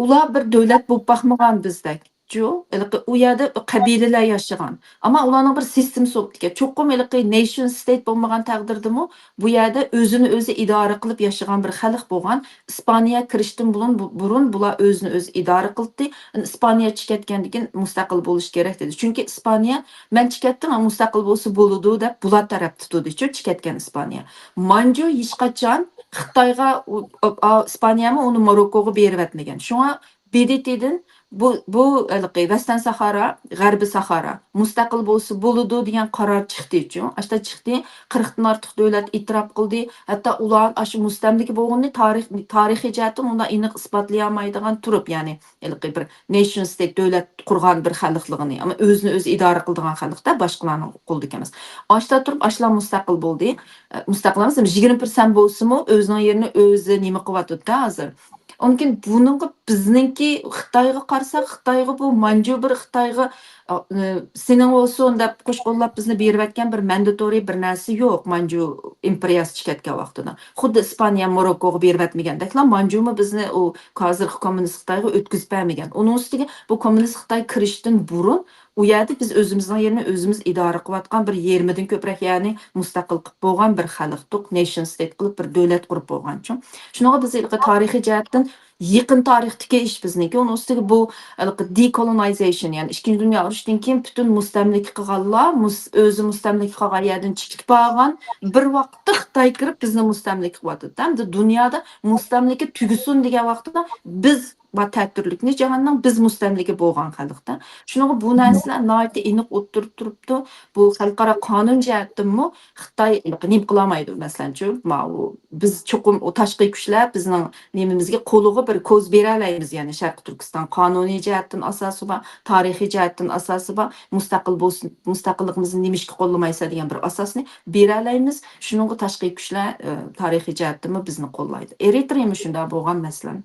ئۇلار بىر دۆلەت بولۇپ باقمىغان بىزدەك. چۇ، ھېلىقى ئۇ يەردە قەبىلىلەر ياشىغان. ئەمما ئۇلارنىڭ بىر سىستېمىسى بولۇپتىكەن. چوقۇم ھېلىقى نېيشن ستېيت بولمىغان تەقدىردىمۇ بۇ يەردە ئۆزىنى ئۆزى ئىدارە قىلىپ ياشىغان بىر خەلق بولغان. ئىسپانىيە كىرىشتىن بۇرۇن، بۇ-، بۇرۇن بۇلار ئۆزىنى ئۆزى ئىدارە قىلدى. ئىسپانىيە چىكەتكەندىن كېيىن مۇستەقىل بولۇش كېرەك دېدى. چۈنكى ئىسپانىيە، مەن چىكەتتىم، مۇستەقىل بولسا بولىدۇ دەپ بۇلار تەرەپتە تۇردىچۇ، چىكەتكەن ئىسپانىيە. مانجۇ ھېچقاچان خىتايغا، ئۇ، ئا، ئا، ئىسپانىيەمۇ ئۇنى موروككوغا بېرىۋەتمىگەن. شۇڭا بى دې تىدىن بۇ، بۇ ھېلىقى ۋەستەن ساھارا، غەربىي ساھارا مۇستەقىل بولسا بولىدۇ دېگەن قارار چىقتىچۇ. ئاشتا چىقتى، قىرىقتىن ئارتۇق دۆلەت ئېتىراپ قىلدى. ھەتتا ئۇلار ئاشۇ مۇستەملىكە بولغىنىنى تارىخ، تارىخىي جەھەتتىن ئۇنداق ئېنىق ئىسپاتلىيالمايدىغان تۇرۇپ، يەنى ھېلىقى بىر نېيشن ستېيت دۆلەت قۇرغان بىر خەلقلىقىنى، ئەمما ئۆزىنى ئۆزى ئىدارە قىلىدىغان خەلقتە باشقىلارنىڭ قولىدىكى ئەمەس. ئاشتا تۇرۇپ ئاشۇلار مۇستەقىل بولدى. ئە، مۇستەقىل ئەمەس، يىگىرمە پىرسەنت بولسىمۇ ئۆزىنىڭ يېرىنى ئۆزى نېمە قىلىۋاتىدۇ ھازىر. ئۇنىڭ كېيىن بۇنىڭغا بىزنىڭكى خىتايغا قارىساق، خىتايغا بۇ مانجۇ بىر خىتايغا، ئا، ئە، سېنىڭ بولسۇن دەپ قوش قوللاپ بىزنى بېرىۋەتكەن بىر مانداتورى بىر نەرسە يوق، مانجۇ ئىمپېرىيەسى چىكەتكەن ۋاقتىدا. خۇددى ئىسپانىيە موروككوغا بېرىۋەتمىگەندەكلا، مانجۇمۇ بىزنى ئۇ ھازىرقى كوممۇنىست خىتايغا ئۆتكۈزۈپ بەرمىگەن. ئۇنىڭ ئۈستىگە بۇ كوممۇنىست خىتاي كىرىشتىن بۇرۇن ئۇ يەردە بىز ئۆزىمىزنىڭ يېرىنى ئۆزىمىز ئىدارە قىلىۋاتقان بىر يېرىمىدىن كۆپرەك يەرنى مۇستەقىل قىلىپ بولغان بىر خەلقتۇق، نېيشن ستېيت قىلىپ بىر دۆلەت قۇرۇپ بولغانچۇ. شۇنىڭغا بىز ھېلىقى تارىخىي جەھەتتىن يېقىن تارىختىكى ئىش بىزنىڭكى. ئۇنىڭ ئۈستىگە بۇ ھېلىقى دېكولونايزېيشن، يەنى ئىككىنچى دۇنيا ئۇرۇشتىن كېيىن پۈتۈن مۇستەملىكە قىلغانلار، مۇس-، ئۆزى مۇستەملىكە قىلغان يەردىن چېكىتىپ بارغان، بىر ۋاقىتتا خىتاي كىرىپ بىزنى مۇستەملىكە قىلىۋاتىدۇ. ئەمدى دۇنيادا مۇستەملىكە تۈگىسۇن دېگەن ۋاقتىدا بىز ۋە تەتۈرلۈكنى جاھاننىڭ بىز مۇستەملىكە بولغان خەلقتە. شۇنىڭغا بۇ نەرسىلەر ناھايىتى ئېنىق ئوتتۇرىدا تۇرۇپتۇ. بۇ خەلقئارا قانۇن جەھەتتىنمۇ خىتاي نېمە قىلالمايدۇ. مەسىلەنچۇ، ماۋۇ بىز چوقۇم ئۇ تاشقى كۈچلەر بىزنىڭ نېمىمىزگە، قولىغا بىر كوز بېرەلەيمىز. يەنى شەرقىي تۈركىستان قانۇنىي جەھەتتىن ئاساسى بار، تارىخىي جەھەتتىن ئاساسى بار، مۇستەقىل بولسۇن، مۇستەقىللىقىمىزنى نېمىشقا قوللىمايسەن دېگەن بىر ئاساسنى بېرەلەيمىز. شۇنىڭغا تاشقى كۈچلەر، ئە، تارىخىي جەھەتتىنمۇ بىزنى قوللايدۇ. ئېرىترېيىمۇ شۇنداق بولغان، مەسىلەن.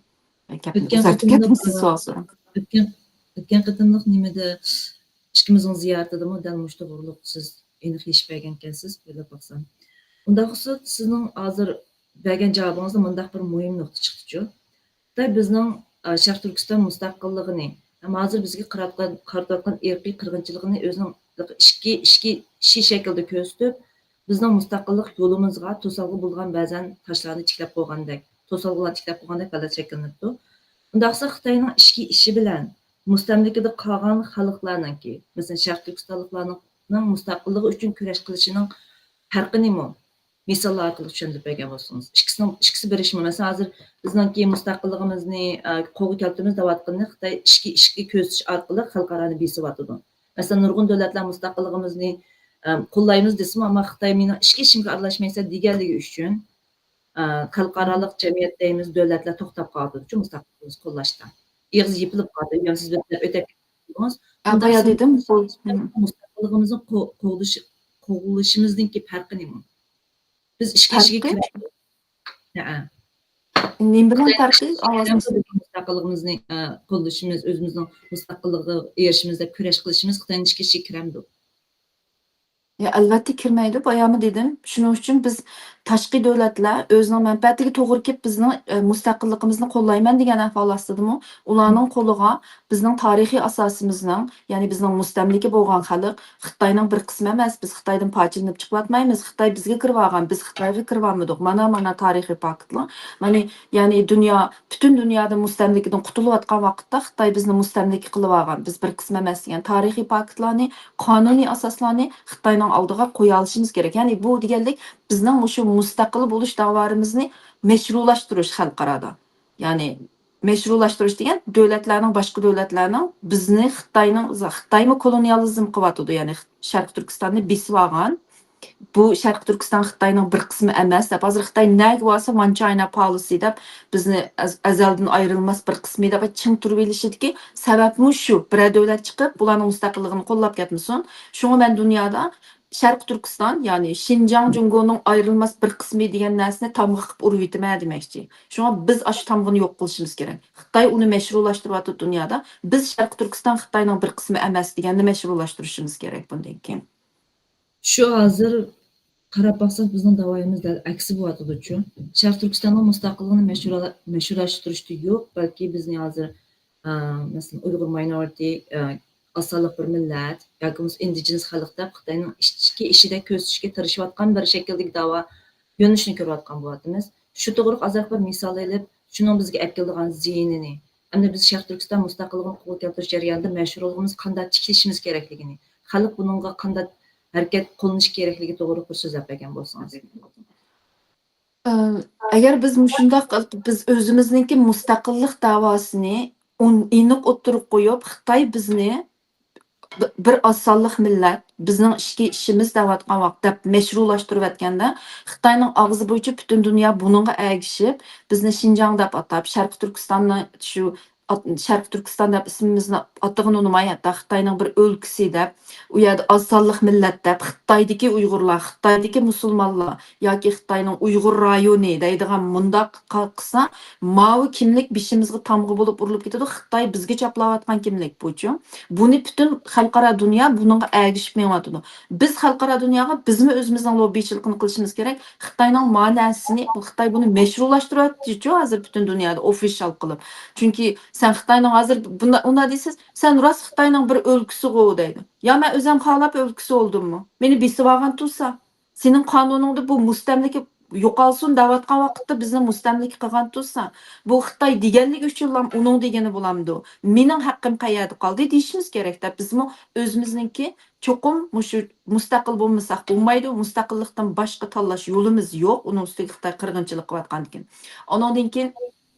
گەپنى ئۆتكەن ئۇزارتىپ قېتىملىق، كەتمىسە، ئە، سوئال سوراڭ. ئۆتكەن، ئۆتكەن قېتىملىق نېمىدە، ئىككىمىزنىڭ زىيارىتىدىمۇ دەل مۇشۇ توغرۇلۇق سىز ئېنىق يېشىپ بەرگەنكەنسىز، ئويلاپ باقسام. ئۇنداق بولسا، سىزنىڭ ھازىر بەرگەن جاۋابىڭىزدا مۇنداق بىر مۇھىم نۇقتا چىقتىچۇ. خىتاي بىزنىڭ، ئە، شەرقىي تۈركىستان مۇستەقىللىقىنى ھەم ھازىر بىزگە قاراتقان، قارىتىۋاتقان ئىرقىي قىرغىنچىلىقىنى ئۆزىنىڭ ئىچكى، ئىچكى ئىشى شەكلىدە كۆرسىتىپ، بىزنىڭ مۇستەقىللىق يولىمىزغا توسالغۇ بولغان بەزەن تاشلارنى تىكلەپ قويغاندەك، توسالغۇلارنى تىكلەپ قويغاندەك ھالەت شەكىللىنىپتۇ. ئۇنداقسا خىتاينىڭ ئىچكى ئىشى بىلەن مۇستەملىكىدە قالغان خەلقلەرنىڭكى، مەسىلەن، شەرقىي تۈركىستانلىقلارنىڭ مۇستەقىللىقى ئۈچۈن كۈرەش قىلىشىنىڭ پەرقى نېمە؟ مىساللار ئارقىلىق چۈشەندۈرۈپ بەرگەن بولسىڭىز. ئىككىسىنىڭ، ئىككىسى بىرىشمۇ؟ مەسىلەن، ھازىر بىزنىڭكى مۇستەقىللىقىمىزنى، ئە، قولغا كەلتۈرىمىز دەۋاتقىنىنى خىتاي ئىچكى ئىشىكنى كۆرسىتىش ئارقىلىق خەلقئارانى بېسىۋاتىدۇ. مەسىلەن، نۇرغۇن دۆلەتلەر مۇستەقىللىقىمىزنى، ئە، قوللايمىز دېسىمۇ، ئەمما خىتاي مېنىڭ ئىچكى ئىشىمغا ئارىلاشمايسەن دېگەنلىكى ئۈچۈن، ئە، خەلقئارالىق جەمئىيەت دەيمىز، دۆلەتلەر توختاپ قالىدۇچۇ مۇستەقىللىقىمىزنى قوللاشتا. ئېغىز يېپىلىپ قالىدۇ، يۈرەمسىز بىر تەرەپ ئۆتەپ كېتىدۇ. ھە، بايا دېدىم، بۇ، مۇستەقىللىقىمىزنى قو-، قوغدىشىمىزنىڭكى پەرقى نېمە؟ بىز ئىچكى ئىشىككە كىرەمدۇ؟ ھەئە. نېمە بىلەن پەرقى؟ ئاۋازىمىز مۇستەقىللىقىمىزنى، ئە، قوللىشىمىز، ئۆزىمىزنىڭ مۇستەقىللىقىغا ئېرىشىمىز دەپ كۈرەش قىلىشىمىز خىتاينىڭ ئىچكى ئىشىككە كىرەمدۇ؟ يا، ئەلۋەتتە كىرمەيدۇ. بايامۇ دېدىم. شۇنىڭ ئۈچۈن بىز تاشقى دۆلەتلەر ئۆزىنىڭ مەنپەئەتىگە توغرا كېلىپ بىزنىڭ، ئە، مۇستەقىللىقىمىزنى قوللايمەن دېگەن ئەھۋال ئاستىدىمۇ، ئۇلارنىڭ قولىغا بىزنىڭ تارىخىي ئاساسىمىزنىڭ، يەنى بىزنىڭ مۇستەملىكە بولغان خەلق خىتاينىڭ بىر قىسمى ئەمەس، بىز خىتايدىن پارچىلىنىپ چىقىۋاتمايمىز، خىتاي بىزگە كىرىۋالغان، بىز خىتايغا كىرىۋالمىدۇق، مانا، مانا تارىخىي پاكىتلار. مانا، يەنى دۇنيا، پۈتۈن دۇنيادا مۇستەملىكىدىن قۇتۇلۇۋاتقان ۋاقىتتا خىتاي بىزنى مۇستەملىكە قىلىۋالغان، بىز بىر قىسمى ئەمەس دېگەن تارىخىي پاكىتلارنى، قانۇنىي ئاساسلارنى خىتاينىڭ ئالدىغا قويالىشىمىز كېرەك. يەنى بۇ دېگەنلىك بىزنىڭ مۇشۇ مۇستەقىل بولۇش داۋارىمىزنى مەشرۇلاشتۇرۇش خەلقئارادا. يەنى مەشرۇلاشتۇرۇش دېگەن دۆلەتلەرنىڭ، باشقا دۆلەتلەرنىڭ بىزنى خىتاينىڭ، خىتايمۇ كولونىيالىزم قىلىۋاتىدۇ، يەنى شەرقىي تۈركىستاننى بېسىۋالغان. بۇ شەرقىي تۈركىستان خىتاينىڭ بىر قىسمى ئەمەس دەپ، ھازىر خىتاي نەگە بارسا، ۋان چاينا پالىسى دەپ بىزنى ئەز-، ئەزەلدىن ئايرىلماس بىر قىسمى دەپ چىڭ تۇرۇۋېلىشىدىكى سەۋەبمۇ شۇ. بىرەر دۆلەت چىقىپ، بۇلارنىڭ مۇستەقىللىقىنى قوللاپ كەتمىسۇن. شۇڭا مەن دۇنيادا شەرقىي تۈركىستان، يەنى شىنجاڭ جۇڭگونىڭ ئايرىلماس بىر قىسمى دېگەن نەرسىنى تامغا قىلىپ ئۇرۇۋېتىمەن دېمەكچى. شۇڭا بىز ئاشۇ تامغىنى يوق قىلىشىمىز كېرەك. خىتاي ئۇنى مەشرۇلاشتۇرۇۋاتىدۇ دۇنيادا. بىز شەرقىي تۈركىستان خىتاينىڭ بىر قىسمى ئەمەس دېگەننى مەشرۇلاشتۇرۇشىمىز كېرەك بۇندىن كېيىن. شۇ ھازىر قاراپ باقساق، بىزنىڭ داۋايىمىز دەل ئەكسى بولۇۋاتىدۇچۇ. شەرقىي تۈركىستاننىڭ مۇستەقىللىقىنى مەشرۇلا-، مەشرۇلاشتۇرۇشتا يوق، بەلكى بىزنى ھازىر، ئە، مەسىلەن، ئۇيغۇر ماينورىتى، ئە، ئاز سانلىق بىر مىللەت ياكى بولمىسا ئىندىجېنس خەلق دەپ خىتاينىڭ ئىچكى ئىشىدە كۆرسىتىشكە تىرىشىۋاتقان بىر شەكىلدىكى داۋا يۆنىلىشىنى كۆرۈۋاتقان بولۇۋاتىمىز. شۇ توغرىلىق ئازراق بىر مىسال ئېلىپ، شۇنىڭ بىزگە ئەكېلىدىغان زىيىنىنى، ئەمدى بىز شەرقىي تۈركىستان مۇستەقىللىقىنى قولغا كەلتۈرۈش جەريانىدا مەشرۇلۇقىمىزنى قانداق تىكلىشىمىز كېرەكلىكىنى، خەلق بۇنىڭغا قانداق ھەرىكەت قوللىنىشى كېرەكلىكى توغرىلىق بىر سۆزلەپ بەرگەن بولسىڭىز. ئە، ئەگەر بىز مۇشۇنداق قىلىپ، بىز ئۆزىمىزنىڭكى مۇستەقىللىق داۋاسىنى ئون-، ئېنىق ئوتتۇرىغا قويۇپ، خىتاي بىزنى ب-، بىر ئاز سانلىق مىللەت، بىزنىڭ ئىچكى ئىشىمىز دەۋاتقان ۋاقىت دەپ مەشرۇلاشتۇرۇۋەتكەندە، خىتاينىڭ ئاغزى بويىچە پۈتۈن دۇنيا بۇنىڭغا ئەگىشىپ، بىزنى شىنجاڭ دەپ ئاتاپ، شەرقىي تۈركىستاننى شۇ ئات-، شەرقىي تۈركىستان دەپ ئىسمىمىزنى ئاتىغىنى ئۇنىماي، ھەتتا خىتاينىڭ بىر ئۆلكىسى دەپ، ئۇ يەردە ئاز سانلىق مىللەت دەپ، خىتايدىكى ئۇيغۇرلار، خىتايدىكى مۇسۇلمانلار ياكى خىتاينىڭ ئۇيغۇر رايونى دەيدىغان مۇنداق قا-، قىلسا، ماۋۇ كىملىك بېشىمىزغا تامغا بولۇپ ئۇرۇلۇپ كېتىدۇ. خىتاي بىزگە چاپلاۋاتقان كىملىك بۇچۇ. بۇنى پۈتۈن خەلقئارا دۇنيا بۇنىڭغا ئەگىشىپ مېڭىۋاتىدۇ. بىز خەلقئارا دۇنياغا بىزمۇ ئۆزىمىزنىڭ لوببىچىلىقىنى قىلىشىمىز كېرەك. خىتاينىڭ مانەسىنى، خىتاي بۇنى مەشرۇلاشتۇرۇۋاتىدۇچۇ ھازىر پۈتۈن دۇنيادا ئوفىشال قىلىپ. چۈنكى سەن خىتاينىڭ ھازىر بۇندا-، ئۇنداق دېسىز، سەن راست خىتاينىڭ بىر ئۆلكىسىغۇ دەيدۇ. يا مەن ئۆزۈم خالاپ ئۆلكىسى بولدۇممۇ؟ مېنى بېسىۋالغان تۇرسا، سېنىڭ قانۇنۇڭدا بۇ مۇستەملىكە يوقالسۇن دەۋاتقان ۋاقىتتا بىزنى مۇستەملىكە قىلغان تۇرسا، بۇ خىتاي دېگەنلىكى ئۈچۈنلا ئۇنىڭ دېگىنى بولامدۇ؟ مېنىڭ ھەققىم قەيەردە قالدى دېيىشىمىز كېرەك دەپ، بىزمۇ ئۆزىمىزنىڭكى چوقۇم مۇشۇ مۇستەقىل بولمىساق بولمايدۇ، مۇستەقىللىقتىن باشقا تاللاش يولىمىز يوق، ئۇنىڭ ئۈستىگە خىتاي قىرغىنچىلىق قىلىۋاتقاندىكىن. ئۇنىڭدىن كېيىن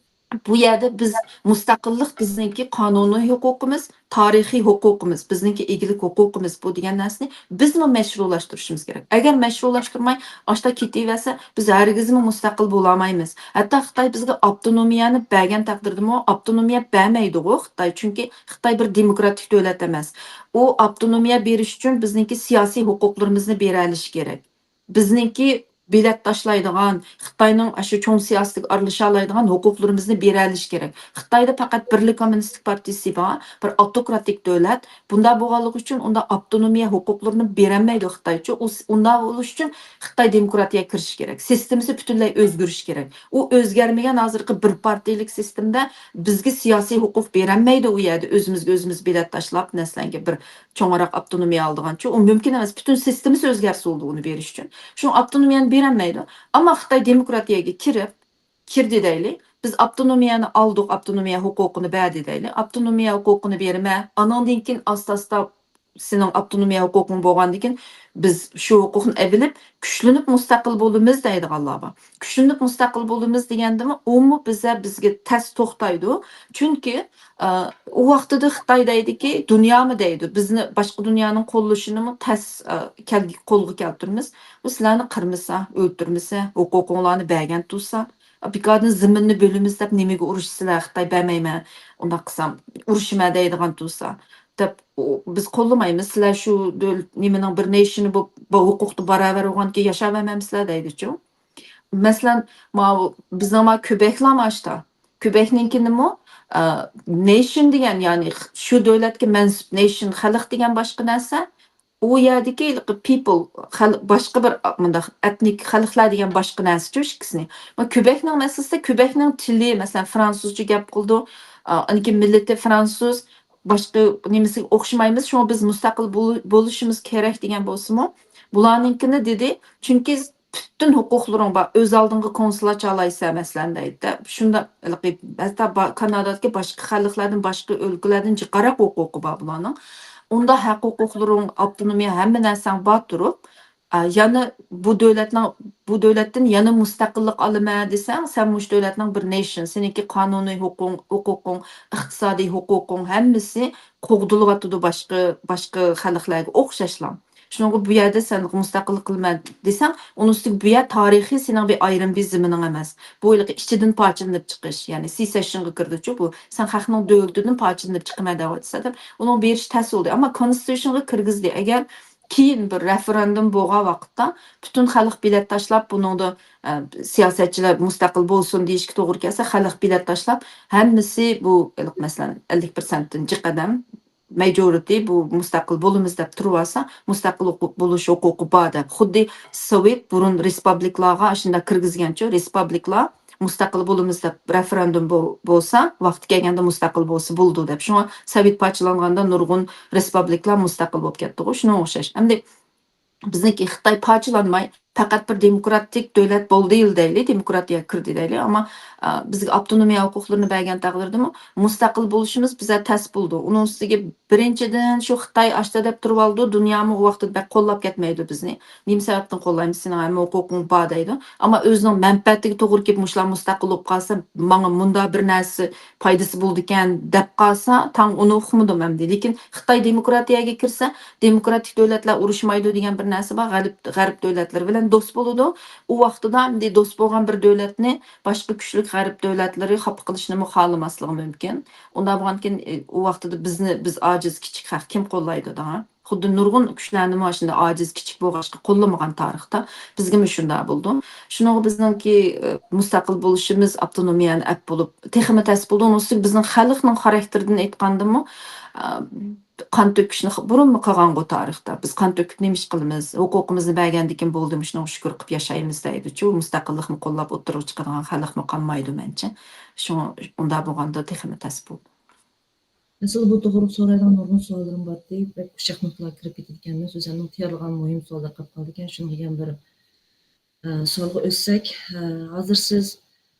بۇ يەردە بىز مۇستەقىللىق بىزنىڭكى قانۇنىي ھوقۇقىمىز، تارىخىي ھوقۇقىمىز، بىزنىڭكى ئىگىلىك ھوقۇقىمىز بۇ دېگەن نەرسىنى بىزمۇ مەشرۇلاشتۇرۇشىمىز كېرەك. ئەگەر مەشرۇلاشتۇرماي ئاشتا كېتىۋەرسە، بىز ھەرگىزمۇ مۇستەقىل بولالايمىز. ھەتتا خىتاي بىزگە ئاپتونومىيەنى بەرگەن تەقدىردىمۇ، ئاپتونومىيە بەرمەيدىغۇ خىتاي، چۈنكى خىتاي بىر دېموكراتىك دۆلەت ئەمەس. ئۇ ئاپتونومىيە بېرىش ئۈچۈن بىزنىڭكى سىياسىي ھوقۇقلىرىمىزنى بېرەلىشى كېرەك. بىزنىڭكى بېلەت تاشلايدىغان، خىتاينىڭ ئاشۇ چوڭ سىياسىتىگە ئارىلىشالايدىغان ھوقۇقلىرىمىزنى بېرەلىشى كېرەك. خىتايدا پەقەت بىرلا كوممۇنىستىك پارتىيىسى بار، بىر ئاپتوكراتىك دۆلەت. بۇنداق بولغانلىقى ئۈچۈن ئۇنداق ئاپتونومىيە ھوقۇقلىرىنى بېرەلمەيدۇ خىتايچۇ. ئۇ س-، ئۇنداق بولۇش ئۈچۈن خىتاي دېموكراتىيەگە كىرىشى كېرەك. سىستېمىسى پۈتۈنلەي ئۆزگىرىشى كېرەك. ئۇ ئۆزگەرمىگەن ھازىرقى بىر پارتىيىلىك سىستېمىدا بىزگە سىياسىي ھوقۇق بېرەلمەيدۇ ئۇ يەردە ئۆزىمىزگە ئۆزىمىز بېلەت تاشلاپ، مەسىلەنكى بىر چوڭراق ئاپتونومىيە ئالىدىغانچۇ، ئۇ مۇمكىن ئەمەس. پۈتۈن سىستېمىسى ئۆزگەرسە بولىدۇ ئۇنى بېرىش ئۈچۈن. شۇڭا ئاپتونومىيەنى بېرەلمەيدۇ. ئەمما خىتاي دېموكراتىيەگە كىرىپ، كىردى دەيلى. بىز ئاپتونومىيەنى ئالدۇق، ئاپتونومىيە ھوقۇقىنى بەردى دەيلى. ئاپتونومىيە ھوقۇقىنى بېرىمە، ئانىڭدىن كېيىن ئاستا-ئاستا سېنىڭ ئاپتونومىيە ھوقۇقۇڭ بولغاندىن كېيىن بىز شۇ ھوقۇقنى ئېلىپ، كۈچلىنىپ مۇستەقىل بولىمىز دەيدىغانلار بار. كۈچلىنىپ مۇستەقىل بولىمىز دېگەندىمۇ، ئۇمۇ بىزە، بىزگە تەس توختايدۇ. چۈنكى، ئە، ئۇ ۋاقتىدا خىتاي دەيدىكى، دۇنيامۇ دەيدۇ، بىزنى باشقا دۇنيانىڭ قوللىشىنىمۇ تەس، ئە، كەلگە-، قولغا كەلتۈرىمىز. ئۇ سىلەرنى قىرمىسا، ئۆلتۈرمىسە، ھوقۇقۇڭلارنى بەرگەن تۇرسا، بىكاردىن زېمىننى بۆلىمىز دەپ نېمىگە ئۇرۇشىسىلەر، خىتاي بەرمەيمەن، ئۇنداق قىلسام ئۇرۇشىمەن دەيدىغان تۇرسا، دەپ، ئۇ، بىز قوللىمايمىز، سىلەر شۇ دۆل-، نېمىنىڭ بىر نېيشىنى بولۇپ، بۇ ھوقۇقتا باراۋەر بولغاندىكىن ياشاۋەرمەمسىلەر دەيدىچۇ. مەسىلەن، ماۋۇ بىزنىڭ ما كۆبەكلەرمۇ ئاشتا. كۆبەكنىڭكىنىمۇ، ئە، نېيشىن دېگەن، يەنى خ-، شۇ دۆلەتكە مەنسۇپ، نېيشىن خەلق دېگەن باشقا نەرسە، ئۇ يەردىكى ھېلىقى people، خەل-، باشقا بىر، ئا، مۇنداق ئېتنىك خەلقلەر دېگەن باشقا نەرسىچۇ ئىككىسىنى. مانا كۆبەكنىڭ مەسىلىسىدە كۆبەكنىڭ تىلى، مەسىلەن، فرانسۇزچە گەپ قىلىدۇ، ئا، ئاندىن كېيىن مىللىتى فرانسۇز، باشقا نېمىسىگە ئوخشىمايمىز، شۇڭا بىز مۇستەقىل بول-، بولۇشىمىز كېرەك دېگەن بولسىمۇ، بۇلارنىڭكىنى دېدى، چۈنكى پۈتۈن ھوقۇقلىرىڭ بار، ئۆز ئالدىڭغا كونسۇلات چالايسەن، مەسىلەن، دەيدۇ. شۇنداق، ھېلىقى، ھەتتا با-، كانادادىكى باشقا خەلقلەردىن، باشقا ئۆلكىلەردىن جىقراق ھوقۇقى بار بۇلارنىڭ. ئۇنداق ھەق ھوقۇقلىرىڭ، ئاپتونومىيە، ھەممە نەرسەڭ بار تۇرۇپ، ئا، يەنە بۇ دۆلەتنىڭ، بۇ دۆلەتتىن يەنە مۇستەقىللىق ئالىمەن دېسەڭ، سەن مۇشۇ دۆلەتنىڭ بىر نېشن، سېنىڭكى قانۇنىي ھوقۇقۇڭ، ھوقۇقۇڭ، ئىقتىسادىي ھوقۇقۇڭ ھەممىسى قوغدىلىۋاتىدۇ باشقا، باشقا خەلقلەرگە ئوخشاشلا. شۇنىڭغا بۇ يەردە سەن مۇستەقىللىق قىلىمەن دېسەڭ، ئۇنىڭ ئۈستىگە بۇ يەر تارىخىي سېنىڭ بىر ئايرىم بىر زېمىنىڭ ئەمەس. بۇ ھېلىقى ئىچىدىن پارچىلىنىپ چىقىش، يەنى سېسېشنغا كىرىدىچۇ بۇ. سەن خەقنىڭ دۆلىتىدىن پارچىلىنىپ چىقىمەن دەۋاتىسەن دەپ، ئۇنىڭ بېرىش تەس بولدى. ئەمما كونستىتۇشنغا كىرگۈزدى. ئەگەر كېيىن بىر رېفېرېندۇم بولغان ۋاقىتتا پۈتۈن خەلق بېلەت تاشلاپ، بۇنىڭدا، ئە، سىياسەتچىلەر مۇستەقىل بولسۇن دېيىشكە توغرا كەلسە، خەلق بېلەت تاشلاپ، ھەممىسى بۇ، مەسىلەن، ئەللىك پىرسەنتتىن جىق ئادەم، ماجورىتى بۇ مۇستەقىل بولىمىز دەپ تۇرۇۋالسا، مۇستەقىل ھوقۇق بولۇش ھوقۇقى بار دەپ، خۇددى سوۋېت بۇرۇن رېسپابلىكلارغا ئاشۇنداق كىرگۈزگەنچۇ، رېسپابلىكلار مۇستەقىل بولىمىز دەپ رېفېرېندۇم بو-، بولسا، ۋاقتى كەلگەندە مۇستەقىل بولسا بولىدۇ دەپ. شۇڭا سوۋېت پارچىلانغاندا نۇرغۇن رېسپابلىكلار مۇستەقىل بولۇپ كەتتىغۇ، شۇنىڭغا ئوخشاش. ئەمدى بىزنىڭكى خىتاي پارچىلانماي، پەقەت بىر دېموكراتىك دۆلەت بولدى دەيلى، دېموكراتىيەگە كىردى دەيلى، ئەمما، ئا، بىزگە ئاپتونومىيە ھوقۇقلىرىنى بەرگەن تەقدىردىمۇ مۇستەقىل بولۇشىمىز بىزگە تەس بولىدۇ. ئۇنىڭ ئۈستىگە بىرىنچىدىن، شۇ خىتاي ئاشتا دەپ تۇرۇۋالىدۇ، دۇنيامۇ ئۇ ۋاقىتتا بەك قوللاپ كەتمەيدۇ بىزنى. نېمە سەۋەبتىن قوللايمىز، سېنىڭ ھەممە ھوقۇقۇڭ بار دەيدۇ. ئەمما ئۆزىنىڭ مەنپەئەتىگە توغرا كېلىپ مۇشۇلار مۇستەقىل بولۇپ قالسا، ماڭا مۇندا بىر نەرسە پايدىسى بولىدىكەن دەپ قالسا، تاڭ ئۇنى ئۇقمىدىم ئەمدى. لېكىن خىتاي دېموكراتىيەگە كىرسە، دېموكراتىك دۆلەتلەر ئۇرۇشمايدۇ دېگەن بىر نەرسە بار. غەرب، غەرب دۆلەتلىرى بىلەن دوست بولىدۇ. ئۇ ۋاقتىدا ئەمدى دوست بولغان بىر دۆلەتنى باشقا كۈچلۈك غەرب دۆلەتلىرى خاپا قىلىشنىمۇ خالىماسلىقى مۇمكىن. ئۇنداق بولغاندىكىن، ئى، ئۇ ۋاقتىدا بىزنى، بىز ئاجىز، كىچىك خەق، كىم قوللايدۇ دەڭە؟ خۇددى نۇرغۇن كۈچلەرنىمۇ ئاشۇنداق ئاجىز، كىچىك بولغاچقا قوللىمىغان تارىختا. بىزگىمۇ شۇنداق بولىدۇ. شۇنىڭغا بىزنىڭكى، ئى، مۇستەقىل بولۇشىمىز، ئاپتونومىيەنى ئەپ بولۇپ، تېخىمۇ تەس بولىدۇ. ئۇنىڭ ئۈستىگە بىزنىڭ خەلقنىڭ خاراكتېرىدىن ئېيتقاندىمۇ، ئى، قان تۆكۈشنى خ-، بۇرۇنمۇ قىلغانغۇ تارىختا. بىز قان تۆكۈپ نېمە ئىش قىلىمىز؟ ھوقۇقىمىزنى بەرگەندىكىن بولدى، مۇشۇنىڭغا شۈكۈر قىلىپ ياشايمىز دەيدىچۇ. مۇستەقىللىقنى قوللاپ ئوتتۇرىغا چىقىدىغان خەلقمۇ قالمايدۇ مەنچە. شۇڭا ئۇنداق بولغاندا تېخىمۇ تەس بولىدۇ. ئەسلى بۇ توغرىلىق سورايدىغان نۇرغۇن سوئاللىرىم بارتى. بەك ئۇششاق نۇقتىلارغا كىرىپ كېتىدىكەنمىز. ئۆزۈمنىڭ تەييارلىغان مۇھىم سوئاللار قېلىپ قالىدىكەن. شۇنىڭغا يەنە بىر، ئە، سوئالغا ئۆتسەك، ئە، ھازىر سىز،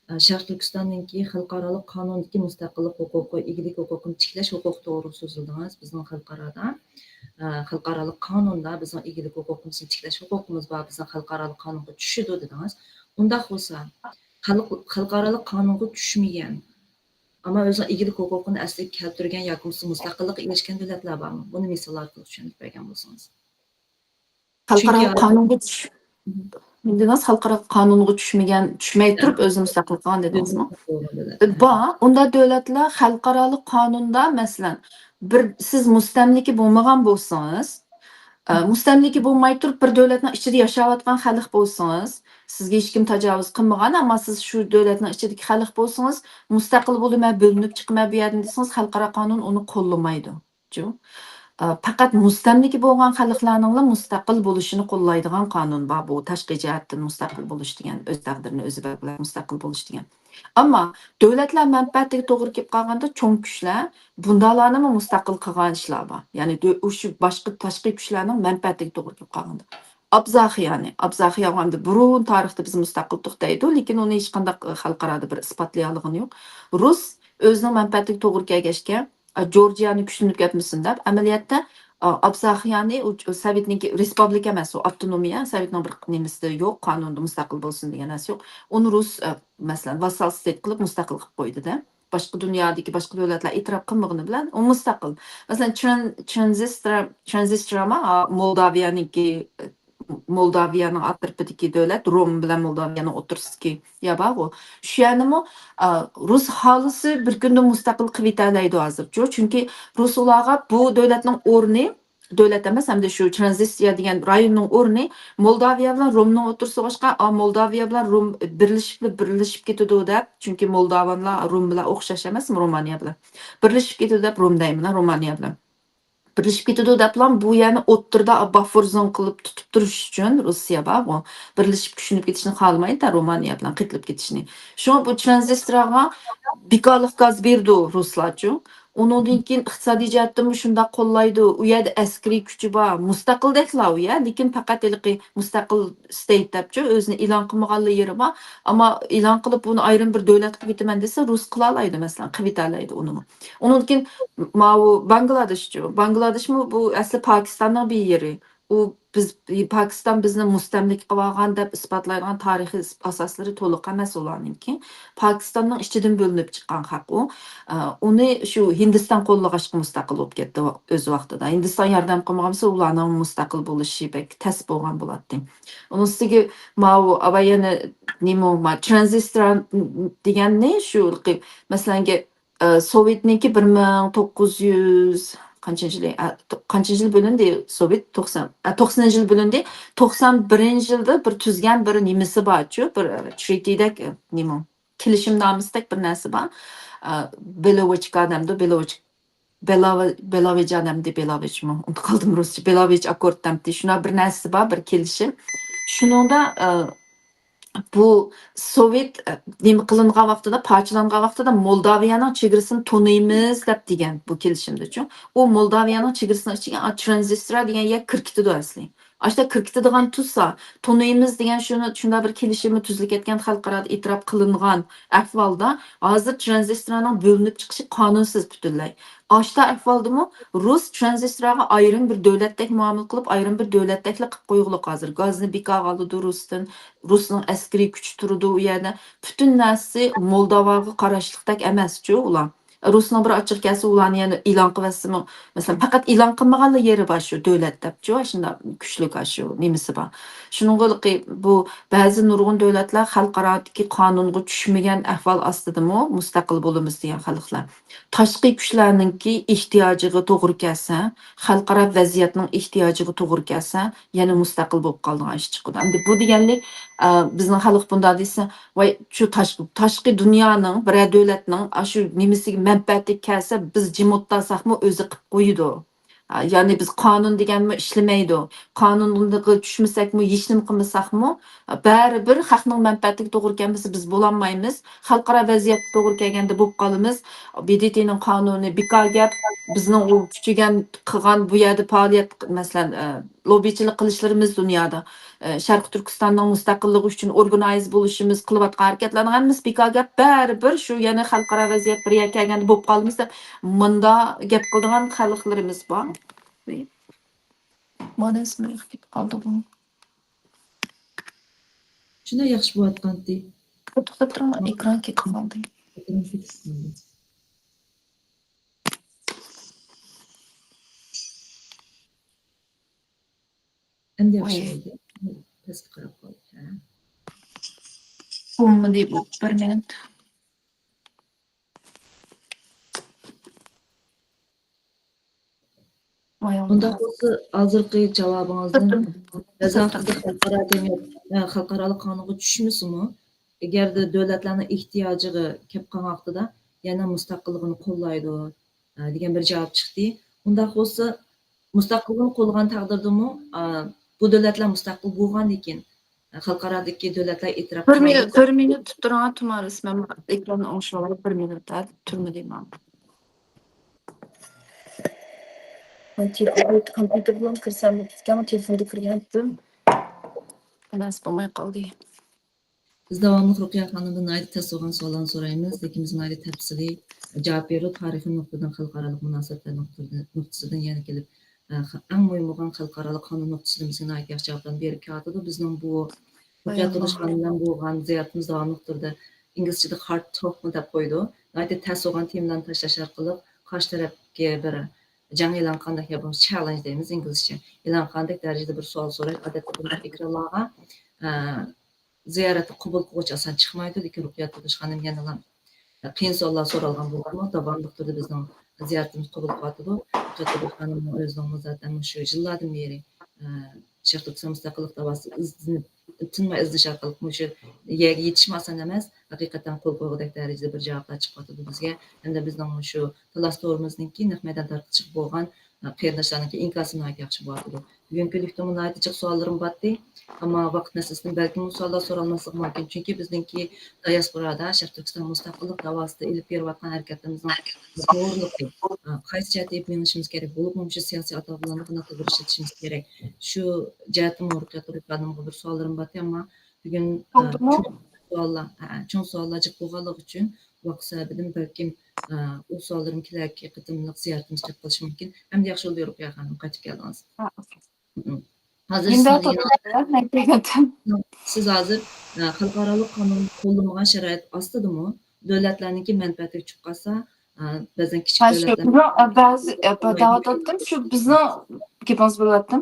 ئە، شەرقىي تۈركىستاننىڭكى خەلقئارالىق قانۇندىكى مۇستەقىللىق ھوقۇقى، ئىگىلىك ھوقۇقىنى تىكلەش ھوقۇقى توغرىلىق سۆزلىدىڭىز. بىزنىڭ خەلقئارادا، ئە، خەلقئارالىق قانۇندا بىزنىڭ ئىگىلىك ھوقۇقىمىزنى تىكلەش ھوقۇقىمىز بار، بىزنىڭ خەلقئارالىق قانۇنغا چۈشىدۇ دېدىڭىز. ئۇنداق بولسا، خەلق-، خەلقئارالىق قانۇنغا چۈشمىگەن، ئەمما ئۆزىنىڭ ئىگىلىك ھوقۇقىنى ئەسلىگە كەلتۈرگەن ياكى بولمىسا مۇستەقىللىققا ئېرىشكەن دۆلەتلەر بارمۇ؟ بۇنى مىساللار ئارقىلىق چۈشەندۈرۈپ بەرگەن بولسىڭىز. خەلقئارالىق چۈنكى قانۇنغا چۈش-، دېدىڭىز، خەلقئارالىق قانۇنغا چۈشمىگەن، چۈشمەي تۇرۇپ ئۆزىنى مۇستەقىل قىلغان دېدىڭىزمۇ؟ بار. ئۇنداق دۆلەتلەر خەلقئارالىق قانۇندا، مەسىلەن، بىر سىز مۇستەملىكە بولمىغان بولسىڭىز، ئە، مۇستەملىكە بولماي تۇرۇپ، بىر دۆلەتنىڭ ئىچىدە ياشاۋاتقان خەلق بولسىڭىز، سىزگە ھېچكىم تاجاۋۇز قىلمىغان، ئەمما سىز شۇ دۆلەتنىڭ ئىچىدىكى خەلق بولسىڭىز، مۇستەقىل بولىمەن، بۆلۈنۈپ چىقىمەن بۇ يەردىن دېسىڭىز، خەلقئارا قانۇن ئۇنى قوللىمايدۇ. چۇ؟ ئە، پەقەت مۇستەملىكە بولغان خەلقلەرنىڭلا مۇستەقىل بولۇشىنى قوللايدىغان قانۇن بار. بۇ تاشقى جەھەتتىن مۇستەقىل بولۇش دېگەن، ئۆز تەقدىرىنى ئۆزى بەلگىلەپ مۇستەقىل بولۇش دېگەن. ئەمما دۆلەتلەر مەنپەئەتىگە توغرا كېلىپ قالغاندا، چوڭ كۈچلەر بۇنداقلارنىمۇ مۇستەقىل قىلغان ئىشلار بار. يەنى دۆ-، ئۇ شۇ باشقا تاشقى كۈچلەرنىڭ مەنپەئەتىگە توغرا كېلىپ قالغاندا. ئابزاخىيانى، ئابزاخىيا ئەمدى بۇرۇن تارىختا بىز مۇستەقىل تۇق دەيدۇ، لېكىن ئۇنى ھېچقانداق، ئە، خەلقئارادا بىر ئىسپاتلىيالىغىنى يوق. رۇس ئۆزىنىڭ مەنپەئەتىگە توغرا كەلگەچكە، ئە، جورجىيانى كۈچلىنىپ كەتمىسۇن دەپ، ئەمەلىيەتتە، ئە، ئابزاخىيانى ئۇ، ئۇ سوۋېتنىڭكى رېسپابلىكا ئەمەس، ئۇ ئاپتونومىيە، سوۋېتنىڭ بىر نېمىسىدە يوق، قانۇنىدا مۇستەقىل بولسۇن دېگەن نەرسە يوق. ئۇنى رۇس، ئە، مەسىلەن، ۋاسسال ستېيت قىلىپ مۇستەقىل قىلىپ قويدى-دە. باشقا دۇنيادىكى باشقا دۆلەتلەر ئېتىراپ قىلمىغىنى بىلەن ئۇ مۇستەقىل. مەسىلەن، تران-، ترانزىسترا-، ترانزىسترا ما، ئا، مولداۋىيەنىڭكى، مولداۋىيەنىڭ ئەتراپىدىكى دۆلەت، روم بىلەن مولداۋىيەنىڭ ئوتتۇرىسىدىكى يەر بارغۇ. شۇ يەرنىمۇ، ئا، رۇس خالىسا بىر كۈندە مۇستەقىل قىلىۋېتەلەيدۇ ھازىرچۇ. چۈنكى رۇس ئۇلارغا بۇ دۆلەتنىڭ ئورنى، دۆلەت ئەمەس، ئەمدى شۇ ترانزىتسىيە دېگەن رايوننىڭ ئورنى مولداۋىيە بىلەن رومنىڭ ئوتتۇرىسىغا ئوخشاشقان، ئا، مولداۋىيە بىلەن روم بىرلىشىپلا بىرلىشىپ كېتىدۇ دەپ، چۈنكى مولداۋانلار روم بىلەن ئوخشاش ئەمەسمۇ، رومانىيە بىلەن. بىرلىشىپ كېتىدۇ دەپ روم دەيمەن، رومانىيە بىلەن. بىرلىشىپ كېتىدۇ دەپلا بۇ يەرنى ئوتتۇرىدا باففېر زون قىلىپ تۇتۇپ تۇرۇش ئۈچۈن رۇسىيە بار، بۇ بىرلىشىپ كۈچىنىپ كېتىشنى خالىمايدۇ، رومانىيە بىلەن قېتىلىپ كېتىشنى. شۇڭا بۇ ترانزىستورغا بىكارلىق گاز بېرىدۇ رۇسلارچۇ. ئۇنىڭدىن كېيىن ئىقتىسادىي جەھەتتىنمۇ شۇنداق قوللايدۇ. ئۇ يەردە ئەسكىرىي كۈچى بار، مۇستەقىلدەكلا ئۇ يەر، لېكىن پەقەت ھېلىقى مۇستەقىل ستېيت دەپچۇ، ئۆزىنى ئېلان قىلمىغانلا يېرى بار. ئەمما ئېلان قىلىپ بۇنى ئايرىم بىر دۆلەت قىلىۋېتىمەن دېسە، رۇس قىلالايدۇ، مەسىلەن، قىلىۋېتەلەيدۇ ئۇنىمۇ. ئۇنىڭدىن كېيىن ماۋۇ باڭگلادېشچۇ. باڭگلادېشمۇ بۇ ئەسلى پاكىستاننىڭ بىر يېرى. ئۇ بىز، پاكىستان بىزنى مۇستەملىكە قىلىۋالغان دەپ ئىسپاتلايدىغان تارىخىي ئاساسلىرى تولۇق ئەمەس ئۇلارنىڭكى. پاكىستاننىڭ ئىچىدىن بۆلۈنۈپ چىققان خەق ئۇ. ئە، ئۇنى شۇ ھىندىستان قوللىغاچقا مۇستەقىل بولۇپ كەتتى ئۆز ۋاقتىدا. ھىندىستان ياردەم قىلمىغان بولسا، ئۇلارنىڭ مۇستەقىل بولۇشى بەك تەس بولغان بولاتتى. ئۇنىڭ ئۈستىگە ماۋۇ ئاۋا يەنە نېمە، ما-، ترانزىستور دېگەننى شۇ، مەسىلەنگە، ئە، سوۋېتنىڭكى بىر مىڭ توققۇز يۈز، قانچىنچى يىلى، ئە، تو-، قانچىنچى يىلى بۆلۈندى سوۋېت؟ توقسان، ئە، توقسىنىنچى يىلى بۆلۈندى. توقسان بىرىنچى يىلدا بىر تۈزگەن بىر نېمىسى بارچۇ، بىر، ئە، ترىتىدەك، ئە، نېمە، كېلىشىمنامىسىدەك بىر نەرسە بار. ئە، بېلوۋېچكا دەمدۇ، بېلوۋېچ-، بېلاۋ-، بېلاۋېجا دەمدى، بېلاۋېچمۇ؟ ئۇنتۇپ قالدىم رۇسچە. بېلاۋېچ ئاككورد دەمدى. شۇنداق بىر نەرسە بار، بىر كېلىشىم. شۇنىڭدا، ئە، بۇ سوۋېت، ئە، نېمە قىلىنغان ۋاقتىدا، پارچىلانغان ۋاقتىدا مولداۋىيەنىڭ چېگرىسىنى تونۇيمىز دەپ دېگەن بۇ كېلىشىمدىچۇ. ئۇ مولداۋىيەنىڭ چېگرىسىنىڭ ئىچىگە، ئا، ترانزىسترا دېگەن يەر كىرىپ كېتىدۇ ئەسلى. ئاشۇنداق كىرىپ كېتىدىغان تۇرسا، تونۇيمىز دېگەن شۇنى، شۇنداق بىر كېلىشىمنى تۈزۈلۈپ كەتكەن، خەلقئارادا ئېتىراپ قىلىنغان ئەھۋالدا، ھازىر ترانزىستورنىڭ بۆلۈنۈپ چىقىشى قانۇنسىز پۈتۈنلەي. ئاشتا ئەھۋالدىمۇ رۇس ترانزىستورغا ئايرىم بىر دۆلەتتەك مۇئامىلە قىلىپ، ئايرىم بىر دۆلەتتەكلا قىلىپ قويغۇلۇق ھازىر. گازنى بىكارغا ئالىدۇ رۇستىن، رۇسنىڭ ئەسكىرىي كۈچى تۇرىدۇ ئۇ يەردە. پۈتۈن نەرسىسى مولداۋاغا قاراشلىقتەك ئەمەسچۇ ئۇلار. رۇسنىڭ بىر ئاچچىقى كەلسە، ئۇلارنى يەنە ئېلان قىلىۋەتسىمۇ، مەسىلەن، پەقەت ئېلان قىلمىغانلا يېرى بار شۇ دۆلەت دەپچۇ، ئاشۇنداق كۈچلۈك ئاشۇ نېمىسى بار. شۇنىڭغا بۇ بەزى نۇرغۇن دۆلەتلەر خەلقئارادىكى قانۇنغا چۈشمىگەن ئەھۋال ئاستىدىمۇ مۇستەقىل بولىمىز دېگەن خەلقلەر. تاشقى كۈچلەرنىڭكى ئېھتىياجىغا توغرا كەلسە، خەلقئارا ۋەزىيەتنىڭ ئېھتىياجىغا توغرا كەلسە، يەنە مۇستەقىل بولۇپ قالىدىغان ئىش چىقىدۇ. ئەمدى بۇ دېگەنلىك، ئە، بىزنىڭ خەلق بۇنداق دېسە، ۋاي، شۇ تاش-، تاشقى دۇنيانىڭ، بىرەر دۆلەتنىڭ ئاشۇ نېمىسىگە مەنپەئەتى كەلسە، بىز جىم ئولتۇرساقمۇ ئۆزى قىلىپ قويىدۇ. ئا، يەنى بىز قانۇن دېگەنمۇ ئىشلىمەيدۇ. قانۇنغا چۈشمىسەكمۇ، ھېچنېمە قىلمىساقمۇ، بەرىبىر خەقنىڭ مەنپەئەتىگە توغرا كەلمىسە، بىز بولالمايمىز. خەلقئارا ۋەزىيەتكە توغرا كەلگەندە بولۇپ قالىمىز. ب د ت نىڭ قانۇنى بىكار گەپ. بىزنىڭ ئۇ كۈچىگەن قىلغان بۇ يەردە پائالىيەت، مەسىلەن، ئە، لوببىچىلىق قىلىشلىرىمىز دۇنيادا، ئە، شەرقىي تۈركىستاننىڭ مۇستەقىللىقى ئۈچۈن ئورگانىزېيت بولۇشىمىز، قىلىۋاتقان ھەرىكەتلەرنىڭ ھەممىسى بىكار گەپ. بەرىبىر شۇ يەنە خەلقئارا ۋەزىيەت بىر يەرگە كەلگەندە بولۇپ قالىمىز دەپ مۇنداق گەپ قىلىدىغان خەلقلىرىمىز بار. مانا ئىسمى كېتىپ قالدىغۇ. شۇنداق ياخشى بولۇۋاتقانتى. توختاپ تۇرۇڭ، ئېكران كېتىپ قالدى. ئېكران كېتىپ قالدى. ئەمدى ياخشى بولدى. پەسكە قاراپ قالدى. ھە. بولمىدى بۇ، بىر مىنۇت. ئۇنداق بولسا، ھازىرقى جاۋابىڭىزدىن بەزى ۋاقىتتا خەلقئارا جەمئىيەت، ھە، خەلقئارالىق قانۇنغا چۈشمىسىمۇ، ئەگەردە دۆلەتلەرنىڭ ئېھتىياجىغا كەپ قالغان ۋاقتىدا يەنە مۇستەقىللىقىنى قوللايدۇ، ھە، دېگەن بىر جاۋاب چىقتى. ئۇنداق بولسا، مۇستەقىللىقىنى قوللىغان تەقدىردىمۇ، ئا، بۇ دۆلەتلەر مۇستەقىل بولغاندىن كېيىن، خەلقئارادىكى دۆلەتلەر ئېتىراپ بىر مىنۇت، قىلمايدۇ. بىر مىنۇت تۇتۇپ تۇرۇڭ، تۇمارىس. مەن ئېكراننى ئوڭشىۋالاي، بىر مىنۇت، ھە، تۈرمىدە مەن. مەن تېلېفون، كومپيۇتېر بىلەن كىرسەم، تېلېفوندا كىرگەنتىم. مۇناسىپ بولماي قالدى. بىز داۋاملىق رۇقىيە خانىمدىن ناھايىتى تەس بولغان سوئاللارنى سورايمىز، لېكىن بىز ناھايىتى تەپسىلىي جاۋاب بېرىدۇ. تارىخىي نۇقتىدىن، خەلقئارالىق مۇناسىۋەتلەر نۇقتىدىن، نۇقتىسىدىن يەنە كېلىپ، ئە، خە-، ئەڭ مۇھىم بولغان خەلقئارالىق قانۇن نۇقتىسىدىن بىزگە ناھايىتى ياخشى جاۋابلارنى بېرىپ كېلىۋاتىدۇ. بىزنىڭ بۇ رۇقىيە تۇرمۇش خانىم بىلەن بولغان زىيارىتىمىز داۋاملىق تۈردە ئىنگلىزچىدە ھارد توكمۇ دەپ قويىدۇ. ناھايىتى تەس بولغان تېمىلارنى تاشلاش ئارقىلىق قارشى تەرەپكە بىر جەڭ ئېلان قىلغاندەك يا بولمىسا چاللېنج دەيمىز ئىنگلىزچە. ئېلان قىلغاندەك دەرىجىدە بىر سوئال سوراش. ئادەتتە بۇنداق ئېكرانلارغا، ئە، زىيارەتنى قوبۇل قىلغۇچى ئاسان چىقمايدۇ، لېكىن رۇقىيە تۇرمۇش خانىم يەنىلا قىيىن سوئاللار سورالغان بولۇپمۇ، داۋاملىق تۈردە بىزنىڭ زىيارىتىمىزنى قوبۇل قىلىۋاتىدۇ. رۇقىيە تۇرمۇش خانىممۇ ئۆزىنىڭمۇ زاتەن مۇشۇ يىللاردىن بېرى، ئە، شەرقىي تۈركىستان مۇستەقىللىق داۋاسىدا ئىزدىنىپ، تىنماي ئىزدىنىش ئارقىلىق مۇشۇ يەرگە يېتىشمۇ ئاسان ئەمەس. ھەقىقەتەن قول قويغۇدەك دەرىجىدە بىر جاۋابلار چىقىۋاتىدۇ بىزگە. ھەمدە بىزنىڭ مۇشۇ تالاس تورىمىزنىڭكى نەق مەيدان تارقىتىشىغا بولغان قېرىنداشلارنىڭكى ئىنكاسى ناھايىتى ياخشى بولۇۋاتىدۇ. بۈگۈنكى كۈنلۈكتىمۇ ناھايىتى جىق سوئاللىرىم بارتى. ئەمما ۋاقىت مەسىلىسىدىن بەلكىم بۇ سوئاللار سورالماسلىقى مۇمكىن. چۈنكى بىزنىڭكى دىياسپورادا شەرقىي تۈركىستان مۇستەقىللىق داۋاسىدا ئېلىپ بېرىۋاتقان ھەرىكەتلىرىمىزنىڭ توغرىلىقى، قايسى جەھەتتە ئېلىپ مېڭىشىمىز كېرەك، بولۇپمۇ مۇشۇ سىياسىي ئاتالغۇلارنى قانداق بىر ئىشلىتىشىمىز كېرەك. شۇ جەھەتتىمۇ رۇقىيە تۇرۇپخانىمغا بىر سوئاللىرىم بارتى، ئەمما بۈگۈن، ئە، بولدىمۇ؟ چوڭ سوئاللار، ھە، چوڭ سوئاللار جىق بولغانلىقى ئۈچۈن ۋاقىت سەۋەبىدىن بەلكىم، ئە، ئۇ سوئاللىرىم كېلەركى قېتىملىق زىيارىتىمىزگە كەپ قېلىشى مۇمكىن. ئەمدى ياخشى بولدى، رۇقىيە خانىم، قايتىپ كەلدىڭىز. ھە، ئوكەي. ھازىر يېڭىدىن سىزنىڭ يەنە توختاپ قالدىم. سىز ھازىر، ئە، خەلقئارالىق قانۇن قوللىمىغان شارائىت ئاستىدىمۇ دۆلەتلەرنىڭكى مەنپەئەتىگە چۈشۈپ قالسا، ئە، بەزەن كىچىك ھە، شۇ، دۆلەتلەر بۇ، ئە، بەزى، ئە، بە-، دەۋاتاتتىم، شۇ بىزنىڭ گېپىڭىزنى بۆلۈۋەتتىم.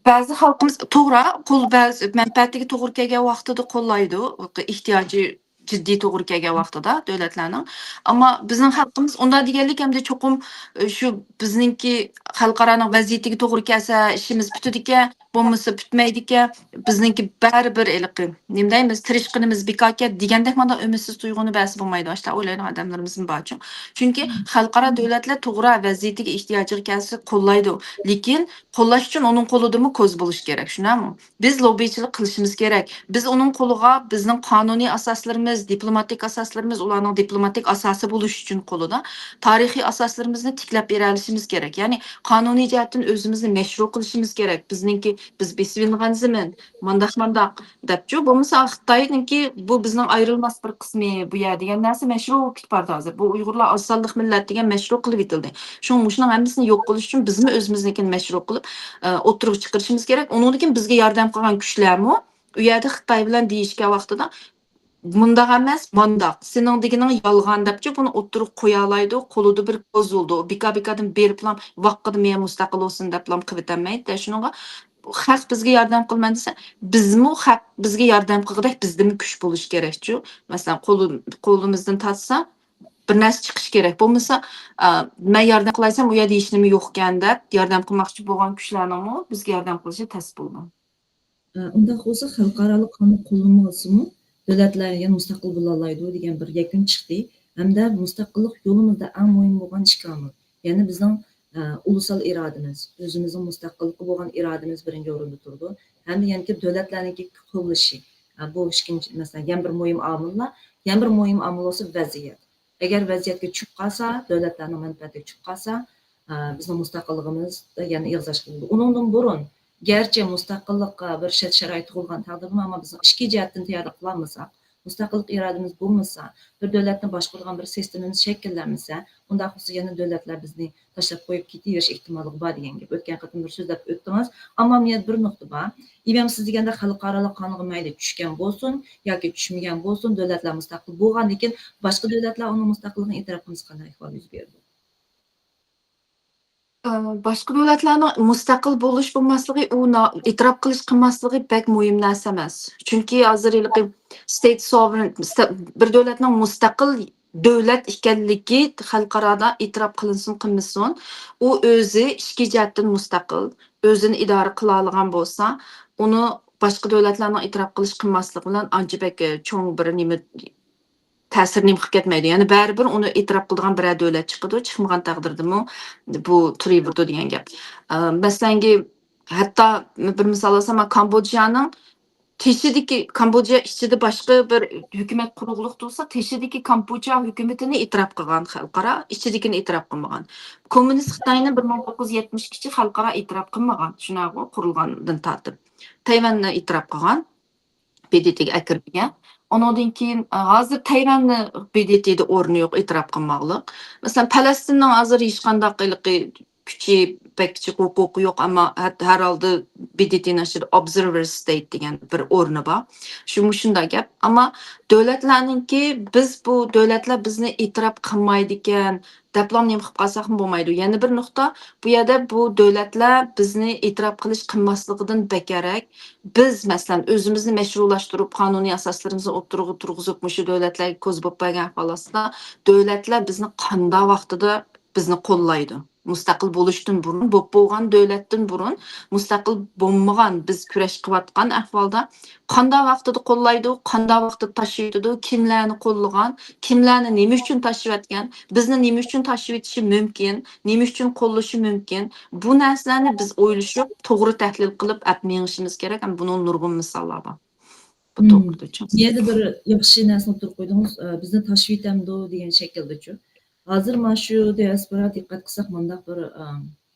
بەزى خەلقىمىز توغرا، قول، بەزى مەنپەئەتىگە توغرا كەلگەن ۋاقتىدا قوللايدۇ، ئېھتىياجى جىددىي توغرا كەلگەن ۋاقتىدا دۆلەتلەرنىڭ. ئەمما بىزنىڭ خەلقىمىز ئۇنداق دېگەنلىك ئەمدى چوقۇم، ئە، شۇ بىزنىڭكى خەلقئارانىڭ ۋەزىيىتىگە توغرا كەلسە ئىشىمىز پۈتىدىكەن، بولمىسا پۈتمەيدىكەن، بىزنىڭكى بەرىبىر ھېلىقى، نېمە دەيمىز، تىرىشقىنىمىز بىكاركەن دېگەندەك مانا ئۈمىدسىز تۇيغۇنى بەرسە بولمايدۇ، ئاشۇنداق ئويلايدىغان ئادەملىرىمىزمۇ بارچۇ. چۈنكى خەلقئارا دۆلەتلەر توغرا ۋەزىيىتىگە، ئېھتىياجىغا كەلسە قوللايدۇ، لېكىن قوللاش ئۈچۈن ئۇنىڭ قولىدىمۇ كوز بولۇش كېرەك، شۇنداقمۇ؟ بىز لوببىچىلىق قىلىشىمىز كېرەك. بىز ئۇنىڭ قولىغا بىزنىڭ قانۇنىي ئاساسلىرىمىز، دىپلوماتىك ئاساسلىرىمىز، ئۇلارنىڭ دىپلوماتىك ئاساسى بولۇش ئۈچۈن قولىدا تارىخىي ئاساسلىرىمىزنى تىكلەپ بېرەلىشىمىز كېرەك. يەنى قانۇنىي جەھەتتىن ئۆزىمىزنى مەشرۇ قىلىشىمىز كېرەك. بىزنىڭكى، بىز بېسىۋېلىنغان زېمىن، مانداق، مانداق دەپچۇ. بولمىسا خىتاينىڭكى بۇ بىزنىڭ ئايرىلماس بىر قىسمى، بۇ يەر دېگەن نەرسە مەشرۇ بولۇپ كېتىپ بارىدۇ ھازىر. بۇ ئۇيغۇرلار ئاز سانلىق مىللەت دېگەن مەشرۇ قىلىۋېتىلدى. شۇڭا مۇشۇنىڭ ھەممىسىنى يوق قىلىش ئۈچۈن بىزمۇ ئۆزىمىزنىڭكىنى مەشرۇ قىلىپ، ئە، ئوتتۇرىغا چىقىرىشىمىز كېرەك. ئۇنىڭدىن كېيىن بىزگە ياردەم قىلغان كۈچلەرمۇ ئۇ يەردە خىتاي بىلەن دېيىشكەن ۋاقتىدا، مۇنداق ئەمەس، مانداق، سېنىڭ دېگىنىڭ يالغان دەپچۇ، بۇنى ئوتتۇرىغا قويالايدۇ، قولىدا بىر كوز بولىدۇ. بىكا-بىكادىن بېرىپلا ۋاققىدە مېيە مۇستەقىل بولسۇن دەپلا قىلىۋېتەلمەيدۇ. شۇنىڭغا خەق بىزگە ياردەم قىلىمەن دېسە، بىزمۇ خەق بىزگە ياردەم قىلغۇدەك بىزدىمۇ كۈچ بولۇشى كېرەكچۇ. مەسىلەن، قولۇ-، قولىمىزدىن تارتسا، بىر نەرسە چىقىشى كېرەك. بولمىسا، ئا، مەن ياردەم قىلايسام، ئۇ يەردە ھېچنېمە يوقكەن دەپ، ياردەم قىلماقچى بولغان كۈچلەرنىڭمۇ بىزگە ياردەم قىلىشى تەس بولىدۇ. ئە، ئۇنداق بولسا، خەلقئارالىق قانۇن قوللىنىلسىمۇ، دۆلەتلەر يەنە مۇستەقىل بولالايدۇ دېگەن بىر يەكۈن چىقتى. ھەمدە مۇستەقىللىق يولىمىزدا ئەڭ مۇھىم بولغان ئىككى ئامىل، يەنى بىزنىڭ، ئە، ئۇلۇسال ئىرادىمىز، ئۆزىمىزنىڭ مۇستەقىللىققا بولغان ئىرادىمىز بىرىنچى ئورۇندا تۇرىدۇ. ھەمدە يەنىكى دۆلەتلەرنىڭكى قوللىشى، ئە، بۇ ئىككىنچى، مەسىلەن، يەنە بىر مۇھىم ئامىللار، يەنە بىر مۇھىم ئامىل بولسا ۋەزىيەت. ئەگەر ۋەزىيەتكە چۈشۈپ قالسا، دۆلەتلەرنىڭ مەنپەئەتىگە چۈشۈپ قالسا، ئە، بىزنىڭ مۇستەقىللىقىمىز يەنە ئېغىز ئاچقىلى بولىدۇ. ئۇنىڭدىن بۇرۇن، گەرچە مۇستەقىللىققا بىر شەرت-شارائىت تۇغۇلغان تەقدىردىمۇ، ئەمما بىز ئىچكى جەھەتتىن تەييارلىق قىلالمىساق، مۇستەقىللىق ئىرادىمىز بولمىسا، بىر دۆلەتنى باشقۇرىدىغان بىر سىستېمىمىز شەكىللەنمىسە، ئۇنداق بولسا يەنە دۆلەتلەر بىزنى تاشلاپ قويۇپ كېتىۋېرىش ئېھتىماللىقى بار دېگەن گەپ. ئۆتكەن قېتىم بىر سۆزلەپ ئۆتتىڭىز. ئەمما مەن يەنە بىر نۇقتا بار. ئىمام سىز دېگەندەك خەلقئارالىق قانۇنغا مەيلى چۈشكەن بولسۇن ياكى چۈشمىگەن بولسۇن، دۆلەتلەر مۇستەقىل بولغاندىن كېيىن باشقا دۆلەتلەر ئۇنىڭ مۇستەقىللىقىنى ئېتىراپ قىلمىسا قانداق ئەھۋال يۈز بېرىدۇ؟ ئە، باشقا دۆلەتلەرنىڭ مۇستەقىل بولۇش بولماسلىقى، ئۇ نا-، ئېتىراپ قىلىش قىلماسلىقى بەك مۇھىم نەرسە ئەمەس. چۈنكى ھازىر ھېلىقى state sovereign، مۇستە-، بىر دۆلەتنىڭ مۇستەقىل دۆلەت ئىكەنلىكى خەلقئارادا ئېتىراپ قىلىنسۇن قىلمىسۇن، ئۇ ئۆزى ئىچكى جەھەتتىن مۇستەقىل، ئۆزىنى ئىدارە قىلالىغان بولسا، ئۇنى باشقا دۆلەتلەرنىڭ ئېتىراپ قىلىش قىلماسلىقى بىلەن ئانچە بەك، ئە، چوڭ بىر نېمە تەسىر نېمە قىلىپ كەتمەيدۇ. يەنى بەرىبىر ئۇنى ئېتىراپ قىلىدىغان بىرەر دۆلەت چىقىدۇ، چىقمىغان تەقدىردىمۇ بۇ تۇرۇۋېرىدۇ دېگەن گەپ. ئە، مەسىلەنكى، ھەتتا بىر مىسال ئالسام، مەن كامبودژانىڭ تېشىدىكى، كامبودژا ئىچىدە باشقا بىر ھۆكۈمەت قۇرۇقلۇق تۇرسا، تېشىدىكى كامبودژا ھۆكۈمىتىنى ئېتىراپ قىلغان خەلقئارا، ئىچىدىكىنى ئېتىراپ قىلمىغان. كوممۇنىست خىتاينى بىر مىڭ توققۇز يۈز يەتمىش ئىككىنچى خەلقئارا ئېتىراپ قىلمىغان، شۇنداقغۇ، قۇرۇلغاندىن تارتىپ. تەيۋەننى ئېتىراپ قىلغان. ب د ت گە ئەكىرمىگەن. ئۇنىڭدىن كېيىن، ئە، ھازىر تەيۋەننى ب د ت دا ئورنى يوق ئېتىراپ قىلماقلىق. مەسىلەن، پەلەستىننىڭ ھازىر ھېچقانداق ھېلىقى كۈچى، بەك كىچىك ھوقۇقى يوق، ئەمما ھە-، ھەر ھالدا ب د ت نىڭ ئىچىدە observer state دېگەن بىر ئورنى بار. شۇ مۇشۇنداق گەپ. ئەمما دۆلەتلەرنىڭكى، بىز بۇ دۆلەتلەر بىزنى ئېتىراپ قىلمايدىكەن، دەپلا نېمە قىلىپ قالساقمۇ بولمايدۇ. يەنە بىر نۇقتا، بۇ يەردە بۇ دۆلەتلەر بىزنى ئېتىراپ قىلىش قىلماسلىقىدىن بەكرەك، بىز، مەسىلەن، ئۆزىمىزنى مەشرۇلاشتۇرۇپ، قانۇنىي ئاساسلىرىمىزنى ئوتتۇرىغا تۇرغۇزۇپ، مۇشۇ دۆلەتلەرگە كوز بولۇپ بەرگەن ئەھۋال ئاستىدا، دۆلەتلەر بىزنى قانداق ۋاقتىدا بىزنى قوللايدۇ؟ مۇستەقىل بولۇشتىن بۇرۇن، بولۇپ بولغان دۆلەتتىن بۇرۇن مۇستەقىل بولمىغان، بىز كۈرەش قىلىۋاتقان ئەھۋالدا قانداق ۋاقتىدا قوللايدۇ، قانداق ۋاقتىدا تاشلىۋېتىدۇ، كىملەرنى قوللىغان، كىملەرنى نېمە ئۈچۈن تاشلىۋەتكەن، بىزنى نېمە ئۈچۈن تاشلىۋېتىشى مۇمكىن، نېمە ئۈچۈن قوللىشى مۇمكىن، بۇ نەرسىلەرنى بىز ئويلىشىپ، توغرا تەھلىل قىلىپ ئەپ مېڭىشىمىز كېرەك. ھەم بۇنىڭ نۇرغۇن مىساللار بار. بۇ توغرىدىچۇ. يەنە بىر ياخشى نەرسىنى ئوتتۇرىغا قويدىڭىز، ئە، بىزنى تاشلىۋېتەمدۇ دېگەن شەكىلدىچۇ. ھازىر مانا شۇ دىياسپوراغا دىققەت قىلساق، مۇنداق بىر، ئە،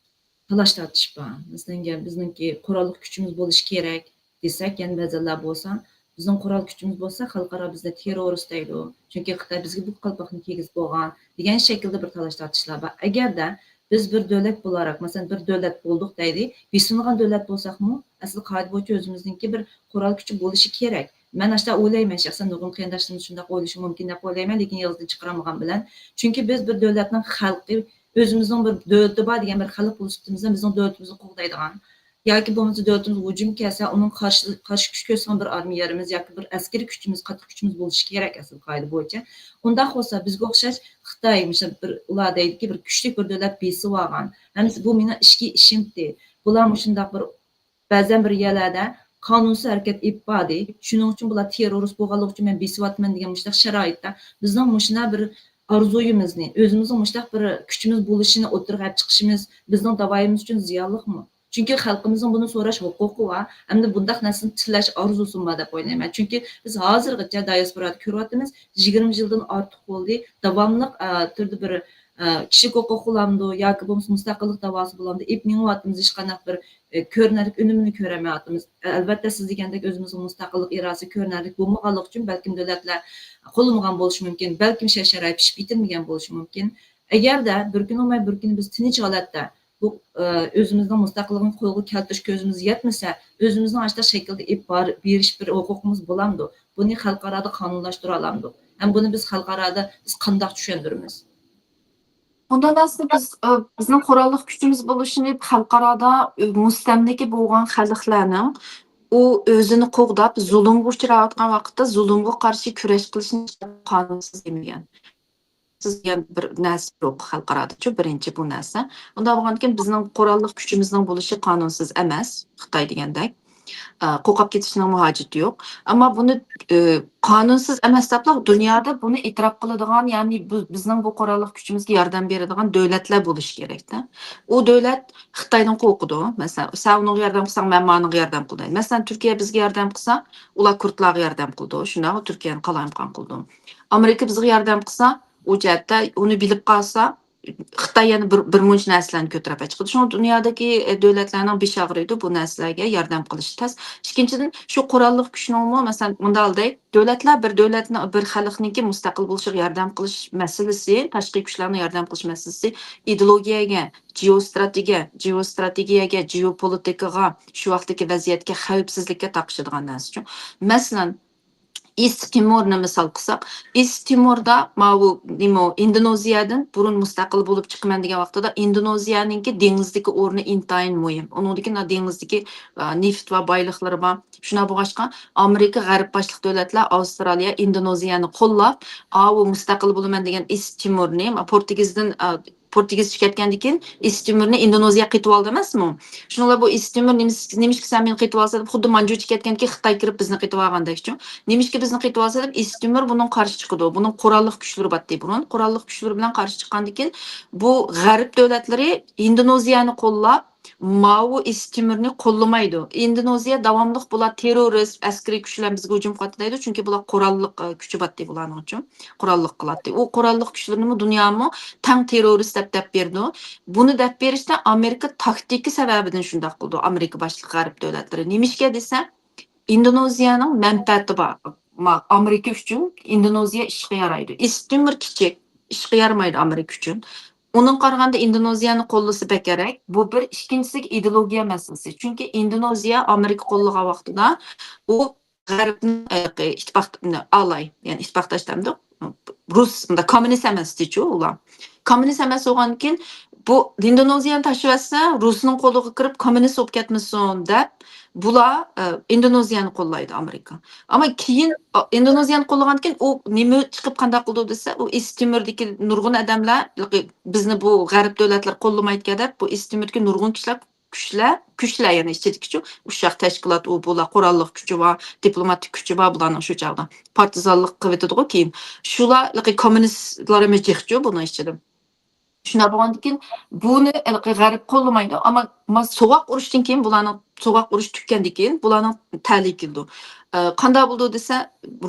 تالاش تارتىش بار. مەسىلەن، بىزنىڭكى قوراللىق كۈچىمىز بولۇشى كېرەك دېسەك، يەنە بەزىلەر بولسا، بىزنىڭ قورال كۈچىمىز بولسا، خەلقئارا بىزنى تېررورىست دەيدۇ. چۈنكى خىتاي بىزگە بۇ قالپاقنى كىيگۈزۈپ بولغان دېگەن شەكىلدە بىر تالاش تارتىشلار بار. ئەگەردە بىز بىر دۆلەت بولاراق، مەسىلەن، بىر دۆلەت بولدۇق دەيلى، بېسىلغان دۆلەت بولساقمۇ، ئەسلى قائىدە بويىچە ئۆزىمىزنىڭكى بىر قورال كۈچى بولۇشى كېرەك. مەن ئاشۇنداق ئويلايمەن، شەخسەن نۇرغۇن قېرىنداشلىرىمىز شۇنداق ئويلىشى مۇمكىن دەپ ئويلايمەن، لېكىن ئېغىزدىن چىقىرالمىغان بىلەن. چۈنكى بىز بىر دۆلەتنىڭ خەلقى، ئۆزىمىزنىڭ بىر دۆلىتى بار دېگەن بىر خەلق بولۇش سۈپىتىمىزدە بىزنىڭ دۆلىتىمىزنى قوغدايدىغان ياكى بولمىسا دۆلىتىمىز ھۇجۇم كەلسە، ئۇنىڭ قارشى، قارشى كۈچ كۆرسىتىدىغان بىر ئارمىيەمىز ياكى بىر ئەسكىرىي كۈچىمىز، قاتتىق كۈچىمىز بولۇشى كېرەك ئەسلى قائىدە بويىچە. ئۇنداق بولسا، بىزگە ئوخشاش خىتاي، مىسال، بىر، ئۇلار دەيدىكى، بىر كۈچلۈك بىر دۆلەت بېسىۋالغان. ھەممىسى بۇ مېنىڭ ئىچكى ئىشىمتى. بۇلار مۇشۇنداق بىر، بەزەن بىر يەرلەردە قانۇنسىز ھەرىكەت ئېلىپ باردى. شۇنىڭ ئۈچۈن بۇلار تېررورىست بولغانلىقى ئۈچۈن مەن بېسىۋاتىمەن دېگەن مۇشۇنداق شارائىتتا بىزنىڭ مۇشۇنداق بىر ئارزۇيىمىزنى، ئۆزىمىزنىڭ مۇشۇنداق بىر كۈچىمىز بولۇشىنى ئوتتۇرىغا ئەپ چىقىشىمىز بىزنىڭ داۋايىمىز ئۈچۈن زىيانلىقمۇ؟ چۈنكى خەلقىمىزنىڭ بۇنى سوراش ھوقۇقى بار، ھەمدە بۇنداق نەرسىنى تىلەش ئارزۇسىمۇ بار دەپ ئويلايمەن. چۈنكى بىز ھازىرغىچە دىياسپورادا كۆرۈۋاتىمىز، يىگىرمە يىلدىن ئارتۇق بولدى، داۋاملىق، ئە، تۈردە بىر، ئە، كىشىلىك ھوقۇق بولامدۇ ياكى بولمىسا مۇستەقىللىق داۋاسى بولامدۇ، ئېلىپ مېڭىۋاتىمىز، ھېچقانداق بىر، ئە، كۆرۈنەرلىك ئۈنۈمىنى كۆرەلمەيۋاتىمىز. ئەلۋەتتە، سىز دېگەندەك ئۆزىمىزنىڭ مۇستەقىللىق ئىرادىسى كۆرۈنەرلىك بولمىغانلىقى ئۈچۈن بەلكىم دۆلەتلەر قوللىمىغان بولۇشى مۇمكىن، بەلكىم شەرت-شارائىت پىشىپ يېتىلمىگەن بولۇشى مۇمكىن. ئەگەردە بىر كۈن بولماي بىر كۈنى بىز تىنچ ھالەتتە بۇ، ئە، ئۆزىمىزنىڭ مۇستەقىللىقىنى قولغا كەلتۈرۈش كۆزىمىز يەتمىسە، ئۆزىمىزنىڭ ئاشۇنداق شەكىلدە ئېلىپ بار-، بېرىش بىر ھوقۇقىمىز بولامدۇ؟ بۇنى خەلقئارادا قانۇنلاشتۇرالامدۇق؟ ھەم بۇنى بىز خەلقئارادا بىز قانداق چۈشەندۈرىمىز؟ بۇنداق نەرسىنى بىز، ئە، بىزنىڭ قوراللىق كۈچىمىز بولۇشىنى خەلقئارادا، ئە، مۇستەملىكە بولغان خەلقلەرنىڭ ئۇ ئۆزىنى قوغداپ، زۇلۇمغا ئۇچراۋاتقان ۋاقىتتا زۇلۇمغا قارشى كۈرەش قىلىشنى قانۇنسىز دېمىگەن. سىز دېگەن بىر نەرسە يوق خەلقئارادىچۇ، بىرىنچى بۇ نەرسە. ئۇنداق بولغاندىكىن بىزنىڭ قوراللىق كۈچىمىزنىڭ بولۇشى قانۇنسىز ئەمەس، خىتاي دېگەندەك. ئە، قورقۇپ كېتىشنىڭمۇ ھاجىتى يوق. ئەمما بۇنى، ئە، قانۇنسىز ئەمەس دەپلا دۇنيادا بۇنى ئېتىراپ قىلىدىغان، يەنى بۇ، بىزنىڭ بۇ قوراللىق كۈچىمىزگە ياردەم بېرىدىغان دۆلەتلەر بولۇشى كېرەكتە. ئۇ دۆلەت خىتايدىن قورقىدۇ. مەسىلەن، سەن ئۇنىڭغا ياردەم قىلساڭ، مەن مانىڭغا ياردەم قىلىمەن. مەسىلەن، تۈركىيە بىزگە ياردەم قىلسا، ئۇلار كۇردلارغا ياردەم قىلىدۇ. شۇنداق، تۈركىيەنى قالايمىقان قىلىدۇ. ئامېرىكا بىزگە ياردەم قىلسا، ئۇ جەھەتتە ئۇنى بىلىپ قالسا، خىتاي يەنە بىر، بىر مۇنچە نەرسىلەرنى كۆتۈرۈپ چىقىدۇ. شۇڭا دۇنيادىكى، ئە، دۆلەتلەرنىڭ بېشى ئاغرىيدۇ، بۇ نەرسىلەرگە ياردەم قىلىش تەس. ئىككىنچىدىن، شۇ قوراللىق كۈچنىڭمۇ، مەسىلەن، مۇنداق دەي، دۆلەتلەر بىر دۆلەتنىڭ، بىر خەلقنىڭكى مۇستەقىل بولۇشىغا ياردەم قىلىش مەسىلىسى، تاشقى كۈچلەرنىڭ ياردەم قىلىش مەسىلىسى ئىدېئولوگىيەگە، جېئوستراتېگىيە، جېئوستراتېگىيەگە، جېئوپولىتىكىغا، شۇ ۋاقىتتىكى ۋەزىيەتكە، خەۋپسىزلىككە تاقىشىدىغان نەرسىچۇ. مەسىلەن، ئىسسى تىمورنى مىسال قىلساق، ئىسسى تىموردا ماۋۇ نېمە، ئىندونېزىيەدىن بۇرۇن مۇستەقىل بولۇپ چىقىمەن دېگەن ۋاقتىدا ئىندونېزىيەنىڭكى دېڭىزدىكى ئورنى ئىنتايىن مۇھىم. ئۇنىڭدىن كېيىن دېڭىزدىكى، ئا، نېفىت ۋە بايلىقلىرى بار. شۇنداق بولغاچقا، ئامېرىكا غەرب باشلىق دۆلەتلەر، ئاۋسترالىيە، ئىندونېزىيەنى قوللاپ، ئاۋۇ مۇستەقىل بولىمەن دېگەن ئىسسى تىمورنى، پورتۇگىزدىن، ئا، پورتۇگىزچە كەتكەندىن كېيىن ئىسسى تىمورنى ئىندونېزىيە قېتىۋالدى ئەمەسمۇ؟ شۇنىڭ بىلەن بۇ ئىسسى تىمور نېمىس-، نېمىشقا سەن مېنى قېتىۋالسا دەپ، خۇددى مانجۇچە كەتكەندىن كېيىن خىتاي كىرىپ بىزنى قېتىۋالغاندەكچۇ. نېمىشقا بىزنى قېتىۋالسا دەپ، ئىسسى تىمور بۇنىڭغا قارشى چىقىدۇ. بۇنىڭ قوراللىق كۈچلىرى بارتتى بۇرۇن. قوراللىق كۈچلىرى بىلەن قارشى چىققاندىن كېيىن بۇ غەرب دۆلەتلىرى ئىندونېزىيەنى قوللاپ، ماۋۇ ئىسسى تىمورنى قوللىمايدۇ. ئىندونېزىيە داۋاملىق بۇلار تېررورىست، ئەسكىرىي كۈچ بىلەن بىزگە ھۇجۇم قىلىۋاتىدۇ دەيدۇ، چۈنكى بۇلار قوراللىق، ئە، كۈچى بارتتى بۇلارنىڭچۇ. قوراللىق قىلاتتى. ئۇ قوراللىق كۈچلىرىنىمۇ دۇنيامۇ تەڭ تېررورىست دەپ دەپ بېرىدۇ. بۇنى دەپ بېرىشتە ئامېرىكا تاكتىكا سەۋەبىدىن شۇنداق قىلىدۇ، ئامېرىكا باشلىق غەرب دۆلەتلىرى. نېمىشقا دېسە، ئىندونېزىيەنىڭ مەنپەئەتى بار. ما-، ئامېرىكا ئۈچۈن ئىندونېزىيە ئىشقا يارايدۇ. ئىسسى تىمور كىچىك، ئىشقا يارىمايدۇ ئامېرىكا ئۈچۈن. ئۇنىڭغا قارىغاندا ئىندونېزىيەنى قوللىسا بەكرەك. بۇ بىر. ئىككىنچىسى ئىدېئولوگىيە مەسىلىسى. چۈنكى ئىندونېزىيە ئامېرىكا قوللىغان ۋاقتىدا ئۇ غەربنىڭ، ئە، ئىتتىپاق، ئالاي، يەنى ئىتتىپاقداش دەمدۇق. رۇس، مۇنداق كوممۇنىست ئەمەستىچۇ ئۇلار. كوممۇنىست ئەمەس بولغاندىن كېيىن بۇ ئىندونېزىيەنى تاشلىۋەتسە، رۇسنىڭ قولىغا كىرىپ، كوممۇنىست بولۇپ كەتمىسۇن دەپ، بۇلار، ئە، ئىندونېزىيەنى قوللايدۇ ئامېرىكا. ئەمما كېيىن، ئا، ئىندونېزىيەنى قوللىغاندىن كېيىن، ئۇ نېمە چىقىپ قانداق قىلدى دېسە، ئۇ ئىس تىمىردىكى نۇرغۇن ئادەملەر، بىزنى بۇ غەرب دۆلەتلىرى قوللىمايدىكەن دەپ، بۇ ئىس تىمىردىكى نۇرغۇن كىشىلەر، كۈچلەر، كۈچلەر، يەنى ئىچىدىكىچۇ، ئۇششاق تەشكىلات، ئۇ، بۇلار، قوراللىق كۈچى بار، دىپلوماتىك كۈچى بار بۇلارنىڭ شۇ چاغدا. پارتىزانلىق قىلىۋېتىدىغۇ كېيىن. شۇلار، ھېلىقى كوممۇنىستلار ھەممە جىقچۇ بۇنىڭ ئىچىدە. شۇنداق بولغاندىكىن، بۇنى ھېلىقى غەرب قوللىمايدۇ. ئەمما، ما-، سوغۇق ئۇرۇشتىن كېيىن بۇلارنىڭ، سوغۇق ئۇرۇش تۈگىگەندىن كېيىن بۇلارنىڭ تەلىيى كېلىدۇ. ئە، قانداق بولىدۇ دېسە،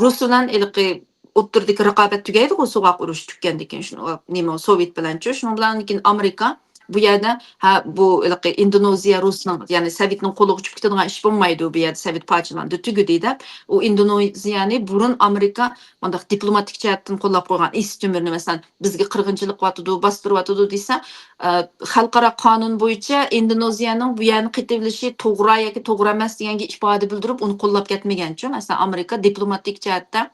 رۇس بىلەن ھېلىقى ئوتتۇرىدىكى رىقابەت تۈگەيدىغۇ، سوغۇق ئۇرۇش تۈگىگەندىن كېيىن، شۇنىڭ، نېمە، سوۋېت بىلەنچۇ. شۇنىڭ بىلەن كېيىن ئامېرىكا بۇ يەردە، ھە، بۇ ھېلىقى ئىندونېزىيە رۇسنىڭ، يەنى سوۋېتنىڭ قولىغا چۈشۈپ كېتىدىغان ئىش بولمايدۇ، بۇ يەردە سوۋېت پارچىلاندى، تۈگىدى دەپ، ئۇ ئىندونېزىيەنى بۇرۇن ئامېرىكا مانداق دىپلوماتىك جەھەتتىن قوللاپ قويغان، ئىس تۆمۈرنى، مەسىلەن، بىزگە قىرغىنچىلىق قىلىۋاتىدۇ، باستۇرۇۋاتىدۇ دېسە، ئە، خەلقئارا قانۇن بويىچە ئىندونېزىيەنىڭ بۇ يەرنى قېتىۋېلىشى توغرا ياكى توغرا ئەمەس دېگەنگە ئىپادە بىلدۈرۈپ، ئۇنى قوللاپ كەتمىگەنچۇ. مەسىلەن، ئامېرىكا دىپلوماتىك جەھەتتە،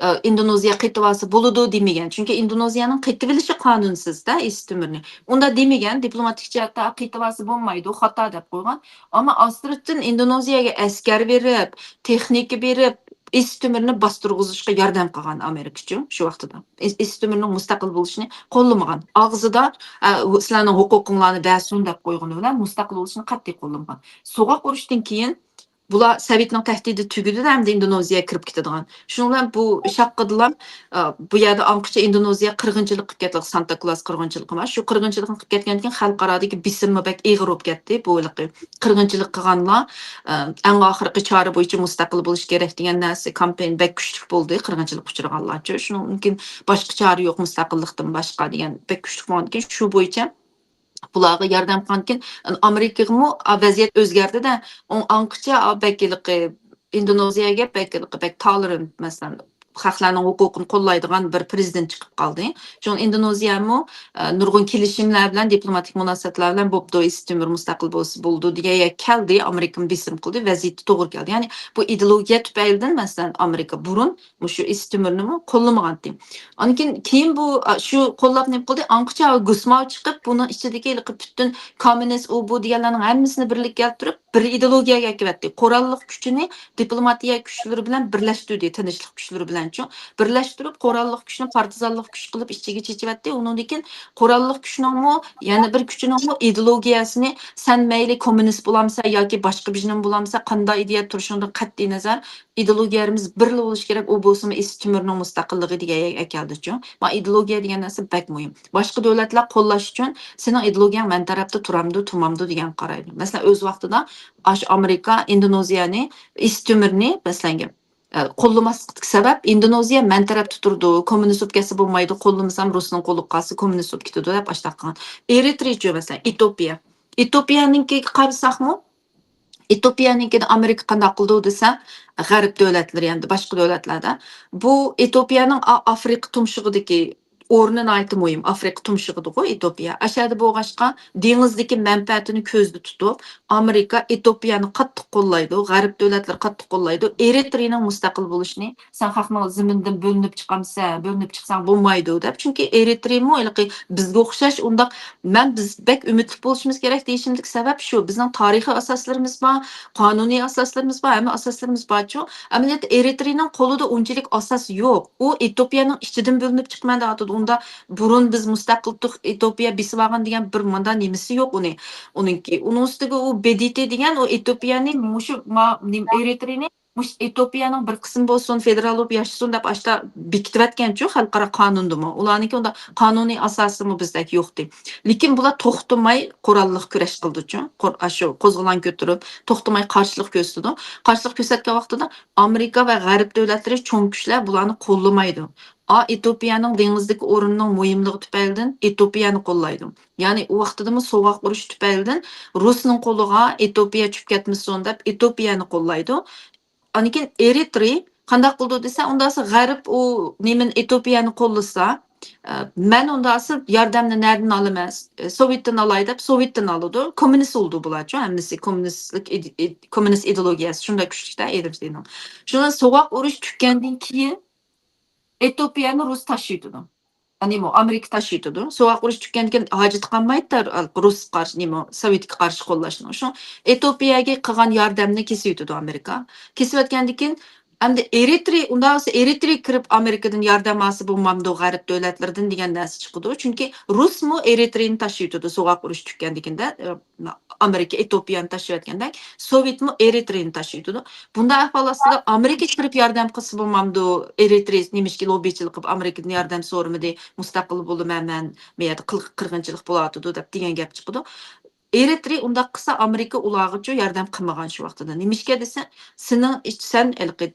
ئە، ئىندونېزىيە قېتىۋالسا بولىدۇ دېمىگەن. چۈنكى ئىندونېزىيەنىڭ قېتىۋېلىشى قانۇنسىز-دە، ئىس تۆمۈرنى. ئۇنداق دېمىگەن، دىپلوماتىك جەھەتتە قېتىۋالسا بولمايدۇ، خاتا دەپ قويغان. ئەمما ئاستىرتىن ئىندونېزىيەگە ئەسكەر بېرىپ، تېخنىكا بېرىپ، ئىس تۆمۈرنى باستۇرغۇزۇشقا ياردەم قىلغان ئامېرىكىچۇ شۇ ۋاقتىدا. ئىس، ئىس تۆمۈرنىڭ مۇستەقىل بولۇشىنى قوللىمىغان. ئاغزىدا، ئە، سىلەرنىڭ ھوقۇقۇڭلارنى بەرسۇن دەپ قويغىنى بىلەن مۇستەقىل بولۇشىنى قەتئىي قوللىمىغان. سوغۇق ئۇرۇشتىن كېيىن بۇلار سوۋېتنىڭ تەھدىتى تۈگىدى-دە، ئەمدى ئىندونېزىيەگە كىرىپ كېتىدىغان. شۇنىڭ بىلەن بۇ شاققىدىلا، ئە، بۇ يەردە ئاڭقىچە ئىندونېزىيە قىرغىنچىلىق قىلىپ كەتتى، سانتا كلاس قىرغىنچىلىقى بار. شۇ قىرغىنچىلىقنى قىلىپ كەتكەندىن كېيىن خەلقئارادىكى بېسىممۇ بەك ئېغىر بولۇپ كەتتى. بۇ ھېلىقى قىرغىنچىلىق قىلغانلار، ئە، ئەڭ ئاخىرقى چارە بويىچە مۇستەقىل بولۇش كېرەك دېگەن نەرسە، كامپېين بەك كۈچلۈك بولدى، قىرغىنچىلىققا ئۇچرىغانلارچۇ. شۇنىڭدىن كېيىن باشقا چارە يوق، مۇستەقىللىقتىن باشقا دېگەن بەك كۈچلۈك بولغاندىكىن، شۇ بويىچە بۇلارغا ياردەم قىلغاندىكىن، ئامېرىكىغىمۇ، ئا، ۋەزىيەت ئۆزگەردى-دە، ئۇ ئاڭقىچە، ئا، بەك ھېلىقى ئىندونېزىيەگە بەك ھېلىقى بەك تالېرانت، مەسىلەن، خەقلەرنىڭ ھوقۇقىنى قوللايدىغان بىر پىرېزىدېنت چىقىپ قالدى. شۇڭا ئىندونېزىيەمۇ، ئە، نۇرغۇن كېلىشىملەر بىلەن، دىپلوماتىك مۇناسىۋەتلەر بىلەن بوپتۇ، ئىس تۆمۈر مۇستەقىل بولسا بولىدۇ دېگەن يەرگە كەلدى. ئامېرىكىمۇ بېسىم قىلدى، ۋەزىيىتى توغرا كەلدى. يەنى بۇ ئىدېئولوگىيە تۈپەيلىدىن، مەسىلەن، ئامېرىكا بۇرۇن مۇشۇ ئىس تۆمۈرنىمۇ قوللىمىغانتى. ئاندىن كېيىن، كېيىن بۇ، ئا، شۇ قوللاپ نېمە قىلدى؟ ئاڭقىچە گۇسماۋ چىقىپ، بۇنىڭ ئىچىدىكى ھېلىقى پۈتۈن كوممۇنىست، ئۇ، بۇ دېگەنلەرنىڭ ھەممىسىنى بىرلىككە كەلتۈرۈپ، بىر ئىدېئولوگىيەگە ئەكىۋەتتى. قوراللىق كۈچىنى دىپلوماتىيە كۈچلىرى بىلەن بىرلەشتۈردى، تىنچلىق كۈچلىرى بىلەنچۇ. بىرلەشتۈرۈپ، قوراللىق كۈچنى پارتىزانلىق كۈچ قىلىپ ئىچىگە چېچىۋەتتى. ئۇنىڭدىن كېيىن قوراللىق كۈچنىڭمۇ، يەنە بىر كۈچىنىڭمۇ ئىدېئولوگىيەسىنى، سەن مەيلى كوممۇنىست بولامسەن ياكى باشقا بىر نېمە بولامسەن، قانداق ئىدىيە تۇرۇشۇڭدىن قەتئىي نەزەر، ئىدېئولوگىيەمىز بىرلا بولۇشى كېرەك، ئۇ بولسىمۇ ئىس تۆمۈرنىڭ مۇستەقىللىقى دېگەن يەرگە ئەكەلدىچۇ. ما ئىدېئولوگىيە دېگەن نەرسە بەك مۇھىم. باشقا دۆلەتلەر قوللاش ئۈچۈن سېنىڭ ئىدېئولوگىيەڭ مەن تەرەپتە تۇرامدۇ، تۇرمامدۇ دېگەنگە قارايدۇ. مەسىلەن، ئۆز ۋاقتىدا ئاشۇ ئامېرىكا ئىندونېزىيەنى، ئىس تۆمۈرنى، مەسىلەن، ئە، قوللىماسلىقتىكى سەۋەب، ئىندونېزىيە مەن تەرەپتە تۇرىدۇ، كوممۇنىست بولۇپ كەتسە بولمايدۇ، قوللىمىسام رۇسنىڭ قولىغا قالسا كوممۇنىست بولۇپ كېتىدۇ دەپ ئاشۇنداق قىلغان. ئېرىترېيچۇ، مەسىلەن، ئېتىيوپىيە. ئېتىيوپىيەنىڭكىگە قارىساقمۇ، ئېتىيوپىيەنىڭكىدە ئامېرىكا قانداق قىلدى دېسە، غەرب دۆلەتلىرى، ئەمدى باشقا دۆلەتلەردە، بۇ ئېتىيوپىيەنىڭ ئا-، ئافرىقا تۇمشۇقىدىكى ئورنى ناھايىتى مۇھىم. ئافرىقا تۇمشۇقىدىغۇ ئېتىيوپىيە. ئەشەدە بولغاچقا، دېڭىزدىكى مەنپەئەتىنى كۆزدە تۇتۇپ، ئامېرىكا ئېتىيوپىيەنى قاتتىق قوللايدۇ، غەرب دۆلەتلىرى قاتتىق قوللايدۇ. ئېرىترېينىڭ مۇستەقىل بولۇشىنى، سەن خەقنىڭ زېمىنىدىن بۆلۈنۈپ چىقامسەن، بۆلۈنۈپ چىقساڭ بولمايدۇ دەپ. چۈنكى ئېرىترېيمۇ ھېلىقى بىزگە ئوخشاش ئۇنداق، مەن، بىز بەك ئۈمىدلىك بولۇشىمىز كېرەك دېيىشىمدىكى سەۋەب شۇ. بىزنىڭ تارىخىي ئاساسلىرىمىز بار، قانۇنىي ئاساسلىرىمىز بار، ھەممە ئاساسلىرىمىز بارچۇ. ئەمەلىيەتتە ئېرىترېينىڭ قولىدا ئۇنچىلىك ئاساس يوق. ئۇ ئېتىيوپىيەنىڭ ئىچىدىن بۆلۈنۈپ چىقىمەن دەۋاتىدۇ. ئۇندا بۇرۇن بىز مۇستەقىل تۇق-، ئېتىيوپىيە بېسىۋالغان دېگەن بىر ماندا نېمىسى يوق ئۇنى. ئۇنىڭكى، ئۇنىڭ ئۈستىگە ئۇ بېدىتى دېگەن ئۇ ئېتىيوپىيەنى مۇشۇ ما-، نېمە، ئېرىترېينى مۇشۇ ئېتىيوپىيەنىڭ بىر قىسمى بولسۇن، فېدېرال بولۇپ ياشىسۇن دەپ ئاشتا بېكىتىۋەتكەنچۇ خەلقئارا قانۇندىمۇ. ئۇلارنىڭكى ئۇنداق قانۇنىي ئاساسىمۇ بىزدەك يوقتى. لېكىن بۇلار توختىماي قوراللىق كۈرەش قىلدىچۇ. قور-، ئاشۇ قوزغىلاڭ كۆتۈرۈپ، توختىماي قارشىلىق كۆرسىتىدۇ. قارشىلىق كۆرسەتكەن ۋاقتىدا ئامېرىكا ۋە غەرب دۆلەتلىرى چوڭ كۈچلەر بۇلارنى قوللىمايدۇ. ئا، ئېتىيوپىيەنىڭ دېڭىزدىكى ئورنىنىڭ مۇھىملىقى تۈپەيلىدىن ئېتىيوپىيەنى قوللايدۇ. يەنى ئۇ ۋاقتىدىمۇ سوغۇق ئۇرۇش تۈپەيلىدىن رۇسنىڭ قولىغا ئېتىيوپىيە چۈشۈپ كەتمىسۇن دەپ ئېتىيوپىيەنى قوللايدۇ. ئاندىن كېيىن ئېرىترېي قانداق قىلىدۇ دېسە، ئۇنداقسا غەرب ئۇ نېمىنى، ئېتىيوپىيەنى قوللىسا، ئە، مەن ئۇنداقسا ياردەمنى نەدىن ئالىمەن؟ ئە، سوۋېتتىن ئالاي دەپ سوۋېتتىن ئالىدۇ. كوممۇنىست بولىدۇ بۇلارچۇ، ھەممىسى كوممۇنىستلىك ئىدى-، ئىد-، كوممۇنىست ئىدېئولوگىيەسى شۇنداق كۈچلۈكتە ئېرىترېينىڭ. شۇڭا سوغۇق ئۇرۇش تۈگىگەندىن كېيىن ئېتىيوپىيەنى رۇس تاشلىۋېتىدۇ. نېمە، ئامېرىكا تاشلىۋېتىدۇ. سوغۇق ئۇرۇش تۈگىگەندىن كېيىن ھاجىتى قالمايدۇ، رۇسقا قارشى، نېمە، سوۋېتكە قارشى قوللاشنىڭ. شۇ ئېتىوپىيەگە قىلغان ياردەمنى كېسىۋېتىدۇ ئامېرىكا. كېسىۋەتكەندىن كېيىن، ئەمدى ئېرىترېي، ئۇنداق بولسا ئېرىترېي كىرىپ ئامېرىكىدىن ياردەم ئالسا بولمامدۇ، غەرب دۆلەتلىرىدىن دېگەن نەرسە چىقىدۇ. چۈنكى رۇسمۇ ئېرىترېينى تاشلىۋېتىدۇ سوغۇق ئۇرۇش تۈگىگەندىن كېيىن، ئامېرىكا ئېتىوپىيەنى تاشلىۋەتكەندەك، سوۋېتمۇ ئېرىترېينى تاشلىۋېتىدۇ. بۇنداق ئەھۋال ئاستىدا ئامېرىكا كىرىپ ياردەم قىلسا بولمامدۇ؟ ئېرىترېي نېمىشقا لوببىچىلىق قىلىپ ئامېرىكىدىن ياردەم سورىمىدى، مۇستەقىل بولىمەن مەن، بۇ يەردە قىل-، قىرغىنچىلىق بولۇۋاتىدۇ دەپ دېگەن گەپ چىقىدۇ. ئېرىترېي ئۇنداق قىلسا ئامېرىكا ئۇلارغىچۇ ياردەم قىلمىغان شۇ ۋاقتىدا. نېمىشقا دېسە، سېنىڭ ئىچ-، سەن ھېلىقى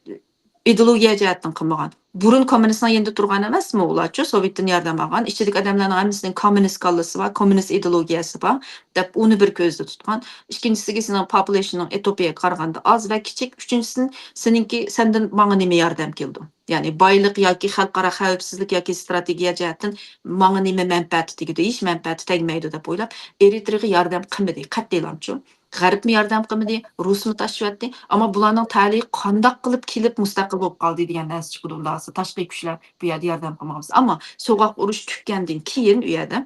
ئىدېئولوگىيە جەھەتتىن قىلمىغان. بۇرۇن كوممۇنىستنىڭ يېنىدا تۇرغان ئەمەسمۇ ئۇلارچۇ؟ سوۋېتتىن ياردەم ئالغان. ئىچىدىكى ئادەملەرنىڭ ھەممىسىنىڭ كوممۇنىست كاللىسى بار، كوممۇنىست ئىدېئولوگىيەسى بار دەپ ئۇنى بىر كۆزدە تۇتقان. ئىككىنچىسىگە سېنىڭ پوپۇلېيشنىڭ ئېتىوپىيەگە قارىغاندا ئاز ۋە كىچىك. ئۈچىنچىسىدىن سېنىڭكى سەندىن ماڭا نېمە ياردەم كېلىدۇ؟ يەنى بايلىق ياكى خەلقئارا خەۋپسىزلىك ياكى ستراتېگىيە جەھەتتىن ماڭا نېمە مەنپەئەتى تېگىدۇ؟ ھېچ مەنپەئەتى تەگمەيدۇ دەپ ئويلاپ، ئېرىترېيغا ياردەم قىلمىدى قەتئىيلامچۇ. غەربمۇ ياردەم قىلمىدى، رۇسمۇ تاشلىۋەتتى. ئەمما بۇلارنىڭ تەلىيى قانداق قىلىپ كېلىپ مۇستەقىل بولۇپ قالدى دېگەن نەرسە چىقىدۇ ئۇنداق بولسا. تاشقى كۈچلەر بۇ يەردە ياردەم قىلمىغان بولسا. ئەمما سوغۇق ئۇرۇش تۈگىگەندىن كېيىن ئۇ يەردە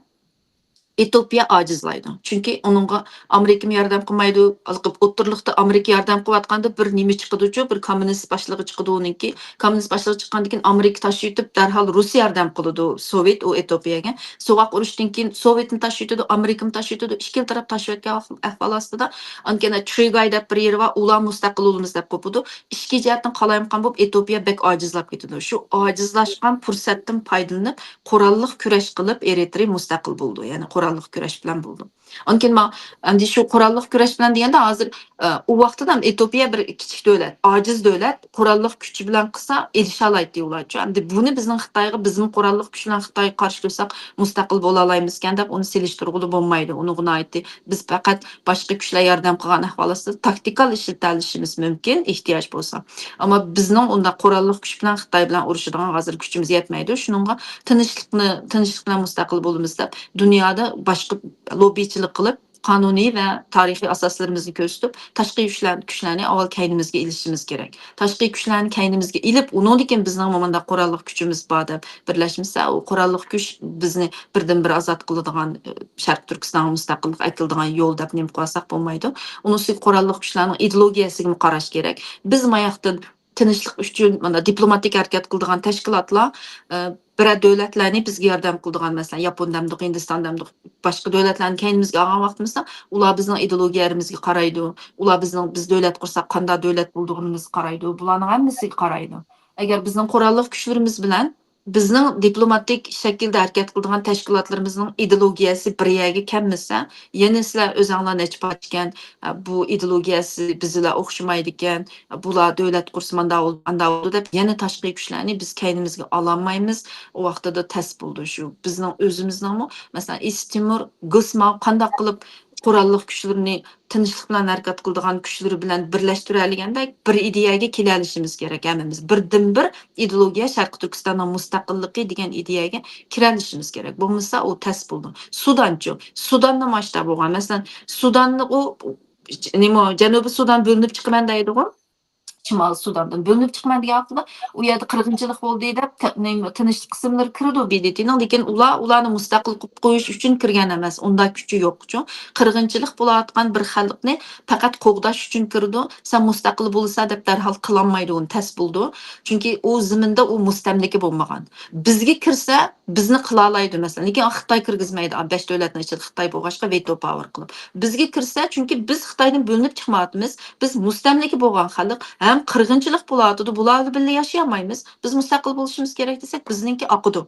ئېتىوپىيە ئاجىزلايدۇ. چۈنكى ئۇنىڭغا ئامېرىكىمۇ ياردەم قىلمايدۇ. ھېلىقى ئوتتۇرىلىقتا ئامېرىكا ياردەم قىلىۋاتقاندا بىر نېمە چىقىدۇچۇ، بىر كوممۇنىست باشلىقى چىقىدۇ ئۇنىڭكى. كوممۇنىست باشلىقى چىققاندىن كېيىن ئامېرىكا تاشلىۋېتىپ، دەرھال رۇسىيە ياردەم قىلىدۇ، سوۋېت ئۇ ئېتىوپىيەگە. سوغۇق ئۇرۇشتىن كېيىن سوۋېتمۇ تاشلىۋېتىدۇ، ئامېرىكىمۇ تاشلىۋېتىدۇ. ئىككىلا تەرەپ تاشلىۋەتكەن ئەھۋال ئاستىدا، ئاندىن كېيىن چۈگاي دەپ بىر يېرى بار، ئۇلار مۇستەقىل بولىمىز دەپ قوپىدۇ. ئىچكى جەھەتتىن قالايمىقان بولۇپ، ئېتىوپىيە بەك ئاجىزلاپ كېتىدۇ. شۇ ئاجىزلاشقان پۇرسەتتىن پايدىلىنىپ، قوراللىق كۈرەش قىلىپ، ئېرىترېي مۇستەقىل بولىدۇ. يەنى قوراللىق كۈرەش بىلەن بولىدۇ. ئاندىن كېيىن ما-، ئەمدى شۇ قوراللىق كۈرەش بىلەن دېگەندە، ھازىر، ئە، ئۇ ۋاقىتتا ھەم ئېتىوپىيە بىر كىچىك دۆلەت، ئاجىز دۆلەت، قوراللىق كۈچى بىلەن قىلسا ئېلىشالايتتى ئۇلارچۇ. ئەمدى بۇنى بىزنىڭ خىتايغا، بىزمۇ قوراللىق كۈچ بىلەن خىتايغا قارشى تۇرساق مۇستەقىل بولالايمىزكەن دەپ ئۇنى سېلىشتۇرغىلى بولمايدۇ. ئۇنىڭغا ناھايىتى بىز پەقەت باشقا كۈچلەر ياردەم قىلغان ئەھۋال ئاستىدا تاكتىكال ئىشلىتەلىشىمىز مۇمكىن، ئېھتىياج بولسا. ئەمما بىزنىڭ ئۇنداق قوراللىق كۈچ بىلەن خىتاي بىلەن ئۇرۇشىدىغان ھازىر كۈچىمىز يەتمەيدۇ. شۇنىڭغا تىنچلىقنى، تىنچلىق بىلەن مۇستەقىل بولىمىز دەپ دۇنيادا باشقا لوببىچىلىق قىلىپ، قانۇنىي ۋە تارىخىي ئاساسلىرىمىزنى كۆرسىتىپ، تاشقى كۈچلەر-، كۈچلەرنى ئاۋۋال كەينىمىزگە ئېلىشىمىز كېرەك. تاشقى كۈچلەرنى كەينىمىزگە ئېلىپ، ئۇنىڭدىن كېيىن بىزنىڭمۇ مۇنداق قوراللىق كۈچىمىز بار دەپ بىرلەشمىسە، ئۇ قوراللىق كۈچ بىزنى بىردىنبىر ئازاد قىلىدىغان، ئى، شەرقىي تۈركىستانغا مۇستەقىللىق ئەكېلىدىغان يول دەپ نېمە قىلىۋالساق بولمايدۇ. ئۇنىڭ ئۈستىگە قوراللىق كۈچلەرنىڭ ئىدېئولوگىيەسىگىمۇ قاراش كېرەك. بىز ماياقتىن تىنچلىق ئۈچۈن مانا دىپلوماتىك ھەرىكەت قىلىدىغان تەشكىلاتلار، ئە، بىرەر دۆلەتلەرنى بىزگە ياردەم قىلىدىغان، مەسىلەن، ياپون دەمدۇق، ھىندىستان دەمدۇق، باشقا دۆلەتلەرنى كەينىمىزگە ئالغان ۋاقتىمىزدا، ئۇلار بىزنىڭ ئىدېئولوگىيەمىزگە قارايدۇ، ئۇلار بىزنىڭ، بىز دۆلەت قۇرساق قانداق دۆلەت بولىدىغىنىمىزغا قارايدۇ، بۇلارنىڭ ھەممىسىگە قارايدۇ. ئەگەر بىزنىڭ قوراللىق كۈچلىرىمىز بىلەن بىزنىڭ دىپلوماتىك شەكىلدە ھەرىكەت قىلىدىغان تەشكىلاتلىرىمىزنىڭ ئىدېئولوگىيەسى بىر يەرگە كەلمىسە، يەنە سىلەر ئۆزۈڭلار نەچچە پارچىكەن، بۇ ئىدېئولوگىيەسى بىز بىلەن ئوخشىمايدىكەن، بۇلار دۆلەت قۇرسا مانداق بولىدۇ، ئانداق بولىدۇ دەپ يەنە تاشقى كۈچلەرنى بىز كەينىمىزگە ئالالمايمىز. ئۇ ۋاقتىدا تەس بولىدۇ شۇ. بىزنىڭ ئۆزىمىزنىڭمۇ، مەسىلەن، ئىسى تىمۇر، گۇسماۋ قانداق قىلىپ قوراللىق كۈچلىرىنى تىنچلىق بىلەن ھەرىكەت قىلىدىغان كۈچلىرى بىلەن بىرلەشتۈرەلىگەندەك بىر ئىدىيەگە كېلەلىشىمىز كېرەك ھەممىمىز. بىردىنبىر ئىدېئولوگىيە شەرقىي تۈركىستاننىڭ مۇستەقىللىقى دېگەن ئىدىيەگە كىرەلىشىمىز كېرەك. بولمىسا ئۇ تەس بولىدۇ. سۇدانچۇ؟ سۇداندا ماشتا بولغان. مەسىلەن، سۇداننى ئۇ، نېمە، جەنۇبىي سۇدان بۆلۈنۈپ چىقىمەن دەيدىغۇ. شىمال سۇداندىن بۆلۈنۈپ چىقىمەن دېگەن ۋاقتىدا ئۇ يەردە قىرغىنچىلىق بولدى دەپ، تە-، نېمە، تىنچلىق قىسىملىرى كىرىدۇ ب د ت نىڭ، لېكىن ئۇلار ئۇلارنى مۇستەقىل قىلىپ قويۇش ئۈچۈن كىرگەن ئەمەس. ئۇنداق كۈچى يوقچۇ. قىرغىنچىلىق بولۇۋاتقان بىر خەلقنى پەقەت قوغداش ئۈچۈن كىرىدۇ. سەن مۇستەقىل بولىسەن دەپ دەرھال قىلالمايدۇ، ئۇنى تەس بولىدۇ. چۈنكى ئۇ زېمىندا ئۇ مۇستەملىكە بولمىغان. بىزگە كىرسە، بىزنى قىلالايدۇ، مەسىلەن. لېكىن خىتاي كىرگۈزمەيدۇ. بەش دۆلەتنىڭ ئىچىدە خىتاي بولغاچقا، ۋېتو پاۋېر قىلىپ. بىزگە كىرسە، چۈنكى بىز خىتايدىن بۆلۈنۈپ چىقمايۋاتىمىز. بىز مۇستەملىكە بولغان خەلق، ھەم قىرغىنچىلىق بولۇۋاتىدۇ، بۇلار بىلەن ياشىيالمايمىز. بىز مۇستەقىل بولۇشىمىز كېرەك دېسەك، بىزنىڭكى ئاقىدۇ.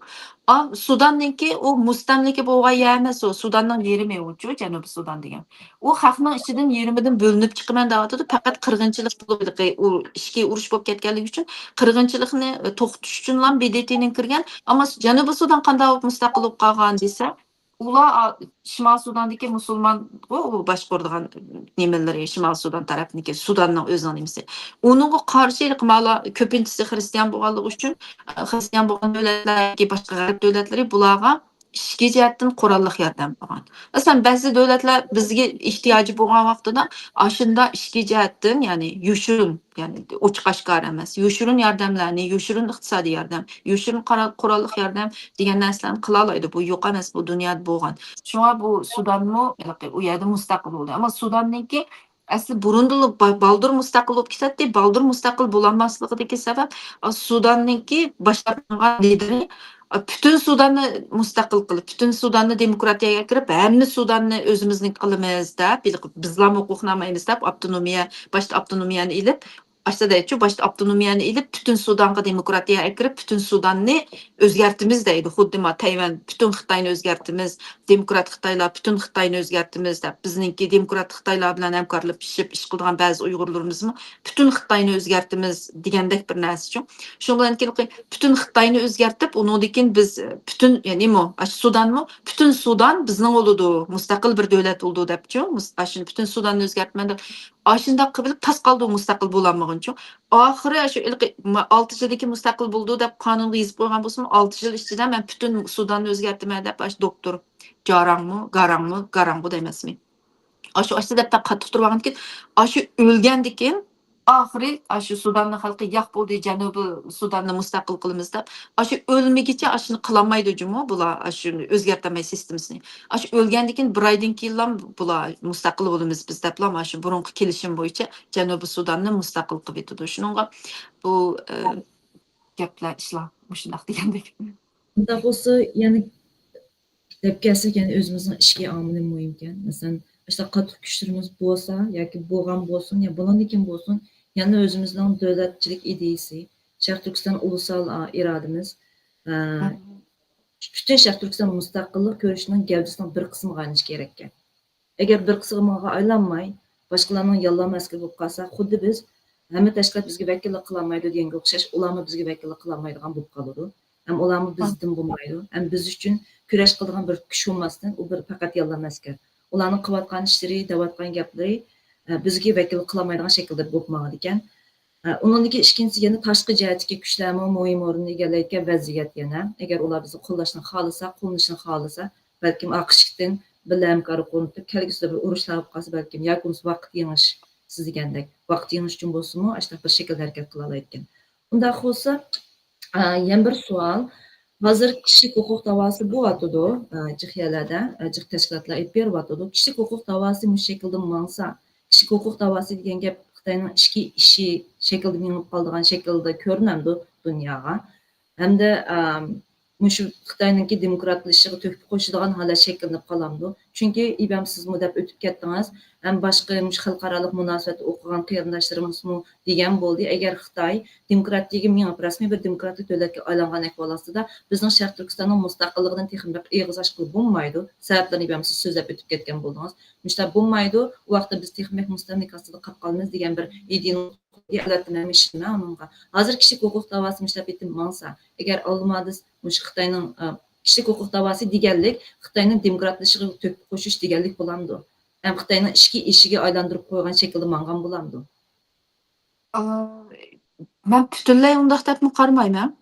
ئا، سۇداننىڭكى ئۇ مۇستەملىكە بولغان يەر ئەمەس، ئۇ سۇداننىڭ يېرىمى ئۇچۇ، جەنۇبىي سۇدان دېگەن. ئۇ خەقنىڭ ئىچىدىن يېرىمىدىن بۆلۈنۈپ چىقىمەن دەۋاتىدۇ. پەقەت قىرغىنچىلىق بولۇپ، ئۇ ئىچكى ئۇرۇش بولۇپ كەتكەنلىكى ئۈچۈن، قىرغىنچىلىقنى، ئە، توختىتىش ئۈچۈنلا ب د ت نىڭ كىرگەن. ئەمما جەنۇبىي سۇدان قانداق بولۇپ مۇستەقىل بولۇپ قالغان دېسە، ئۇلار، ئا، شىمال سۇداندىكى مۇسۇلمانغۇ ئۇ باشقۇرىدىغان نېمىلىرى، شىمال سۇدان تەرەپنىكى، سۇداننىڭ ئۆزىنىڭ نېمىسى. ئۇنىڭغا قارشى مالا كۆپىنچىسى خىرىستىيان بولغانلىقى ئۈچۈن، ئە، خىرىستىيان بولغان دۆلەتلەر ياكى باشقا غەرب دۆلەتلىرى بۇلارغا ئىچكى جەھەتتىن قوراللىق ياردەم بولغان. مەسىلەن، بەزى دۆلەتلەر بىزگە ئېھتىياجى بولغان ۋاقتىدا ئاشۇنداق ئىچكى جەھەتتىن، يەنى يوشۇرۇن، يەنى ئوچۇق ئاشكارا ئەمەس، يوشۇرۇن ياردەملەرنى، يوشۇرۇن ئىقتىسادىي ياردەم، يوشۇرۇن قورال-، قوراللىق ياردەم دېگەن نەرسىلەرنى قىلالايدۇ. بۇ يوق ئەمەس، بۇ دۇنيادا بولغان. شۇڭا بۇ سۇدانمۇ ھېلىقى ئۇ يەردە مۇستەقىل بولدى. ئەمما سۇداننىڭكى ئەسلى بۇرۇندىلا با-، بالدۇر مۇستەقىل بولۇپ كېتەتتى. بالدۇر مۇستەقىل بولالماسلىقىدىكى سەۋەب، ئا، سۇداننىڭكى باشلانغان لىدېرى، ئا، پۈتۈن سۇداننى مۇستەقىل قىلىپ، پۈتۈن سۇداننى دېموكراتىيەگە كىرىپ، ھەممە سۇداننى ئۆزىمىزنىڭكى قىلىمىز دەپ، بىزلارمۇ ھوقۇقنامە ئېلىمىز دەپ، ئاپتونومىيە، باشتا ئاپتونومىيەنى ئېلىپ، ئاشتا دەيچۇ، باشتا ئاپتونومىيەنى ئېلىپ، پۈتۈن سۇدانغا دېموكراتىيە ئەكىرىپ، پۈتۈن سۇداننى ئۆزگەرتىمىز دەيدۇ. خۇددى ما تەيۋەن، پۈتۈن خىتاينى ئۆزگەرتىمىز، دېموكرات خىتايلار، پۈتۈن خىتاينى ئۆزگەرتىمىز دەپ، بىزنىڭكى دېموكرات خىتايلار بىلەن ھەمكارلىشىپ ئىش قىلىدىغان بەزى ئۇيغۇرلىرىمىزمۇ پۈتۈن خىتاينى ئۆزگەرتىمىز دېگەندەك بىر نەرسىچۇ. شۇنىڭ بىلەن كېلىپ، پۈتۈن خىتاينى ئۆزگەرتىپ، ئۇنىڭدىن كېيىن بىز پۈتۈن، يەنى مو-، ئاشۇ سۇدانمۇ، پۈتۈن سۇدان بىزنىڭ بولىدۇ، مۇستەقىل بىر دۆلەت بولىدۇ دەپچۇ. مۇس-، ئاشۇنى پۈتۈن سۇداننى ئۆزگەرتىمەن دەپ، ئاشۇنداق قىلىپ تاس قالدى، مۇستەقىل بولالمىغىنىچۇ. ئاخىرى شۇ ھېلىقى ما-، ئالتە يىلدىن كېيىن مۇستەقىل بولىدۇ دەپ قانۇنغا يېزىپ قويغان بولسىمۇ، ئالتە يىل ئىچىدە مەن پۈتۈن سۇداننى ئۆزگەرتىمەن دەپ، ئاشۇ دوكتور جاراڭمۇ، گاراڭمۇ، گاراڭغۇ دەيمەنسىمۇ؟ ئاشۇ، ئاشۇ دەپ قاتتىق تۇرۇۋالغاندىكىن، ئاشۇ ئۆلگەندىكىن، ئاخىرى ئاشۇ سۇداننىڭ خەلقى ياق بولدى، جەنۇبىي سۇداننى مۇستەقىل قىلىمىز دەپ، ئاشۇ ئۆلمىگىچە ئاشۇنى قىلالمايدۇ جۇمۇ، بۇلار ئاشۇنى ئۆزگەرتەلمەي سىستېمىسىنى. ئاشۇ ئۆلگەندىكىن بىر ئايدىن كېيىنلا بۇلار مۇستەقىل بولىمىز بىز دەپلا، ئاشۇ بۇرۇنقى كېلىشىم بويىچە جەنۇبىي سۇداننى مۇستەقىل قىلىۋېتىدۇ. شۇنىڭغا بۇ، ئە، گەپلەر، ئىشلار مۇشۇنداق دېگەندەك. ئۇنداق بولسا، يەنە دەپ كەلسەك، يەنە ئۆزىمىزنىڭ ئىچكى ئامىلى مۇھىمكەن. مەسىلەن، ئاشۇنداق قاتتىق كۈچلىرىمىز بولسا ياكى بولغان بولسۇن، يا بۇنىڭدىن كېيىن بولسۇن، يەنە ئۆزىمىزنىڭ دۆلەتچىلىك ئىدىيىسى، شەرقىي تۈركىستان ئۇلۇسال، ئا، ئىرادىمىز، ئا، پۈتۈن شەرقىي تۈركىستان مۇستەقىللىق كۈرىشىنىڭ گەۋدىسىنىڭ بىر قىسمىغا ئايلىنىشى كېرەككەن. ئەگەر بىر قىسمىغا ئايلانماي، باشقىلارنىڭ ياللانما ئەسكىرى بولۇپ قالسا، خۇددى بىز ھەممە تەشكىلات بىزگە ۋەكىللىك قىلالمايدۇ دېگەنگە ئوخشاش، ئۇلارمۇ بىزگە ۋەكىللىك قىلالمايدىغان بولۇپ قالىدۇ. ھەم ئۇلارمۇ بىزدىن بولمايدۇ. ھەم بىز ئۈچۈن كۈرەش قىلىدىغان بىر كۈچ بولماستىن، ئۇ بىر پەقەت ياللانما ئەسكەر. ئۇلارنىڭ قىلىۋاتقان ئىشلىرى، دەۋاتقان گەپلىرى، ئە، بىزگە ۋەكىللىك قىلالمايدىغان شەكىلدە بولۇپ ماڭىدىكەن. ئە، ئۇنىڭدىن كېيىن ئىككىنچىسى، يەنە تاشقى جەھەتتىكى كۈچلەرمۇ مۇھىم ئورۇننى ئىگىلەيدىكەن ۋەزىيەت يەنە. ئەگەر ئۇلار بىزنى قوللاشنى خالىسا، قوللىنىشنى خالىسا، بەلكىم ئارقا ئىشىكتىن بىللە ھەمكارلىق ئورنىتىپ، كەلگۈسىدە بىر ئۇرۇشلار بولۇپ قالسا، بەلكىم ياكى بولمىسا ۋاقىت يېڭىش، سىز دېگەندەك ۋاقىت يېڭىش ئۈچۈن بولسىمۇ، ئاشۇنداق بىر شەكىلدە ھەرىكەت قىلالايدىكەن. ئۇنداق بولسا، ئا، يەنە بىر سوئال. ھازىر كىشىلىك ھوقۇق داۋاسى بولۇۋاتىدۇ، ئا، جىق يەرلەردە، ئا، جىق تەشكىلاتلار ئېلىپ بېرىۋاتىدۇ. كىشىلىك ھوقۇق داۋاسى مۇشۇ شەكىلدە ماڭسا، كىشىلىك ھوقۇق داۋاسى دېگەن گەپ خىتاينىڭ ئىچكى ئىشى شەكلىدە مېڭىپ قالىدىغان شەكىلدە كۆرۈنەمدۇ دۇنياغا؟ ھەمدە، ئا، مۇشۇ خىتاينىڭكى دېموكراتلىشىشىغا تۆھپە قوشىدىغان ھالەت شەكىللىنىپ قالامدۇ؟ چۈنكى ئىبەم سىزمۇ دەپ ئۆتۈپ كەتتىڭىز، ھەم باشقا مۇشۇ خەلقئارالىق مۇناسىۋەتتە ئوقۇغان قېرىنداشلىرىمىزمۇ دېگەن بولدى، ئەگەر خىتاي دېموكراتىيەگە مېڭىپ، رەسمىي بىر دېموكراتىك دۆلەتكە ئايلانغان ئەھۋال ئاستىدا، بىزنىڭ شەرقىي تۈركىستاننىڭ مۇستەقىللىقىدىن تېخىمۇ بەك ئېغىز ئاچقىلى بولمايدۇ. سەۋەبلىرىنى ئىبەم سىز سۆزلەپ ئۆتۈپ كەتكەن بولدىڭىز. مۇشۇنداق بولمايدۇ. ئۇ ۋاقىتتا بىز تېخىمۇ بەك مۇستەملىكە ئاستىدا قاپ قالىمىز دېگەن بىر ئىدىيەنى، ئەلۋەتتە، مەن ئىشىنىمەن ئۇنىڭغا. ھازىر كىشىلىك ھوقۇق داۋاسى مۇشۇنداق ئېتىپ ماڭسا، ئەگەر ئالدىمادا مۇشۇ خىتاينىڭ، ئە، كىشىلىك ھوقۇق داۋاسى دېگەنلىك خىتاينىڭ دېموكراتلىشىشىغا تۆھپە قوشۇش دېگەنلىك بولامدۇ؟ ھەم خىتاينىڭ ئىچكى ئىشىكى ئايلاندۇرۇپ قويغان شەكىلدە ماڭغان بولامدۇ؟ ئا، مەن پۈتۈنلەي ئۇنداق دەپمۇ قارىمايمەن.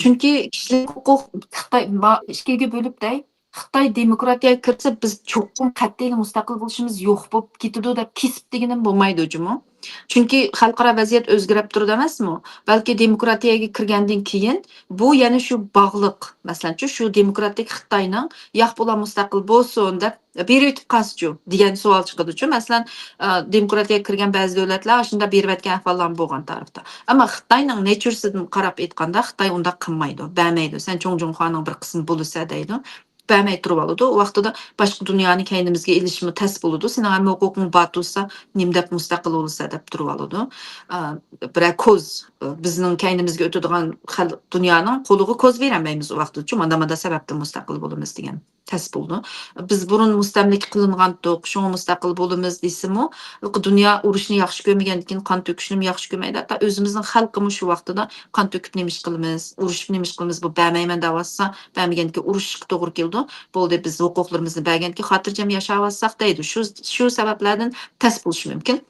چۈنكى كىشىلىك ھوقۇق خىتاي، ما-، ئىككىگە بۆلۈپ دەي، خىتاي دېموكراتىيەگە كىرسە، بىز چوقۇم قەتئىيلا مۇستەقىل بولۇشىمىز يوق بولۇپ كېتىدۇ دەپ كېسىپ دېگىنىم بولمايدۇ جۇمۇ. چۈنكى خەلقئارا ۋەزىيەت ئۆزگىرىپ تۇرىدۇ ئەمەسمۇ؟ بەلكى دېموكراتىيەگە كىرگەندىن كېيىن بۇ يەنە شۇ باغلىق، مەسىلەنچۇ، شۇ دېموكراتىك خىتاينىڭ ياق، بۇلار مۇستەقىل بولسۇن دەپ بېرىۋېتىپ قالسىچۇ دېگەن سوئال چىقىدۇچۇ. مەسىلەن، ئا، دېموكراتىيەگە كىرگەن بەزى دۆلەتلەر ئاشۇنداق بېرىۋەتكەن ئەھۋاللارمۇ بولغان تارىختا. ئەمما خىتاينىڭ نېچۇرىسىدىن قاراپ ئېيتقاندا، خىتاي ئۇنداق قىلمايدۇ، بەرمەيدۇ. سەن چوڭ جۇڭخۇانىڭ بىر قىسمى بولىسەن دەيدۇ. بەرمەي تۇرۇۋالىدۇ. ئۇ ۋاقتىدا باشقا دۇنيانى كەينىمىزگە ئېلىشمۇ تەس بولىدۇ. سېنىڭ ھەممە ھوقۇقۇڭ بار تۇرسا، نېمە دەپ مۇستەقىل بولىسەن دەپ تۇرۇۋالىدۇ. ئا، بىرەر كوز، بىزنىڭ كەينىمىزگە ئۆتىدىغان خەل-، دۇنيانىڭ قولىغا كوز بېرەلمەيمىز ئۇ ۋاقتىدىچۇ، مانا، مانا سەۋەبتىن مۇستەقىل بولىمىز دېگەن. تەس بولىدۇ. بىز بۇرۇن مۇستەملىكە قىلىنغانتۇق، شۇڭا مۇستەقىل بولىمىز دېسىمۇ، دۇنيا ئۇرۇشنى ياخشى كۆرمىگەندىكىن، قان تۆكۈشنىمۇ ياخشى كۆرمەيدۇ. ھەتتا ئۆزىمىزنىڭ خەلقىمۇ شۇ ۋاقتىدا قان تۆكۈپ نېمە ئىش قىلىمىز، ئۇرۇشۇپ نېمە ئىش قىلىمىز، بۇ بەرمەيمەن دەۋاتسا، بەرمىگەندىكىن ئۇرۇشۇشقا توغرا كېلىدۇ. بولدى، بىز ھوقۇقلىرىمىزنى بەرگەندىكىن خاتىرجەم ياشاۋاتساق دەيدۇ. شۇ، شۇ سەۋەبلەردىن تەس بولۇشى مۇمكىن.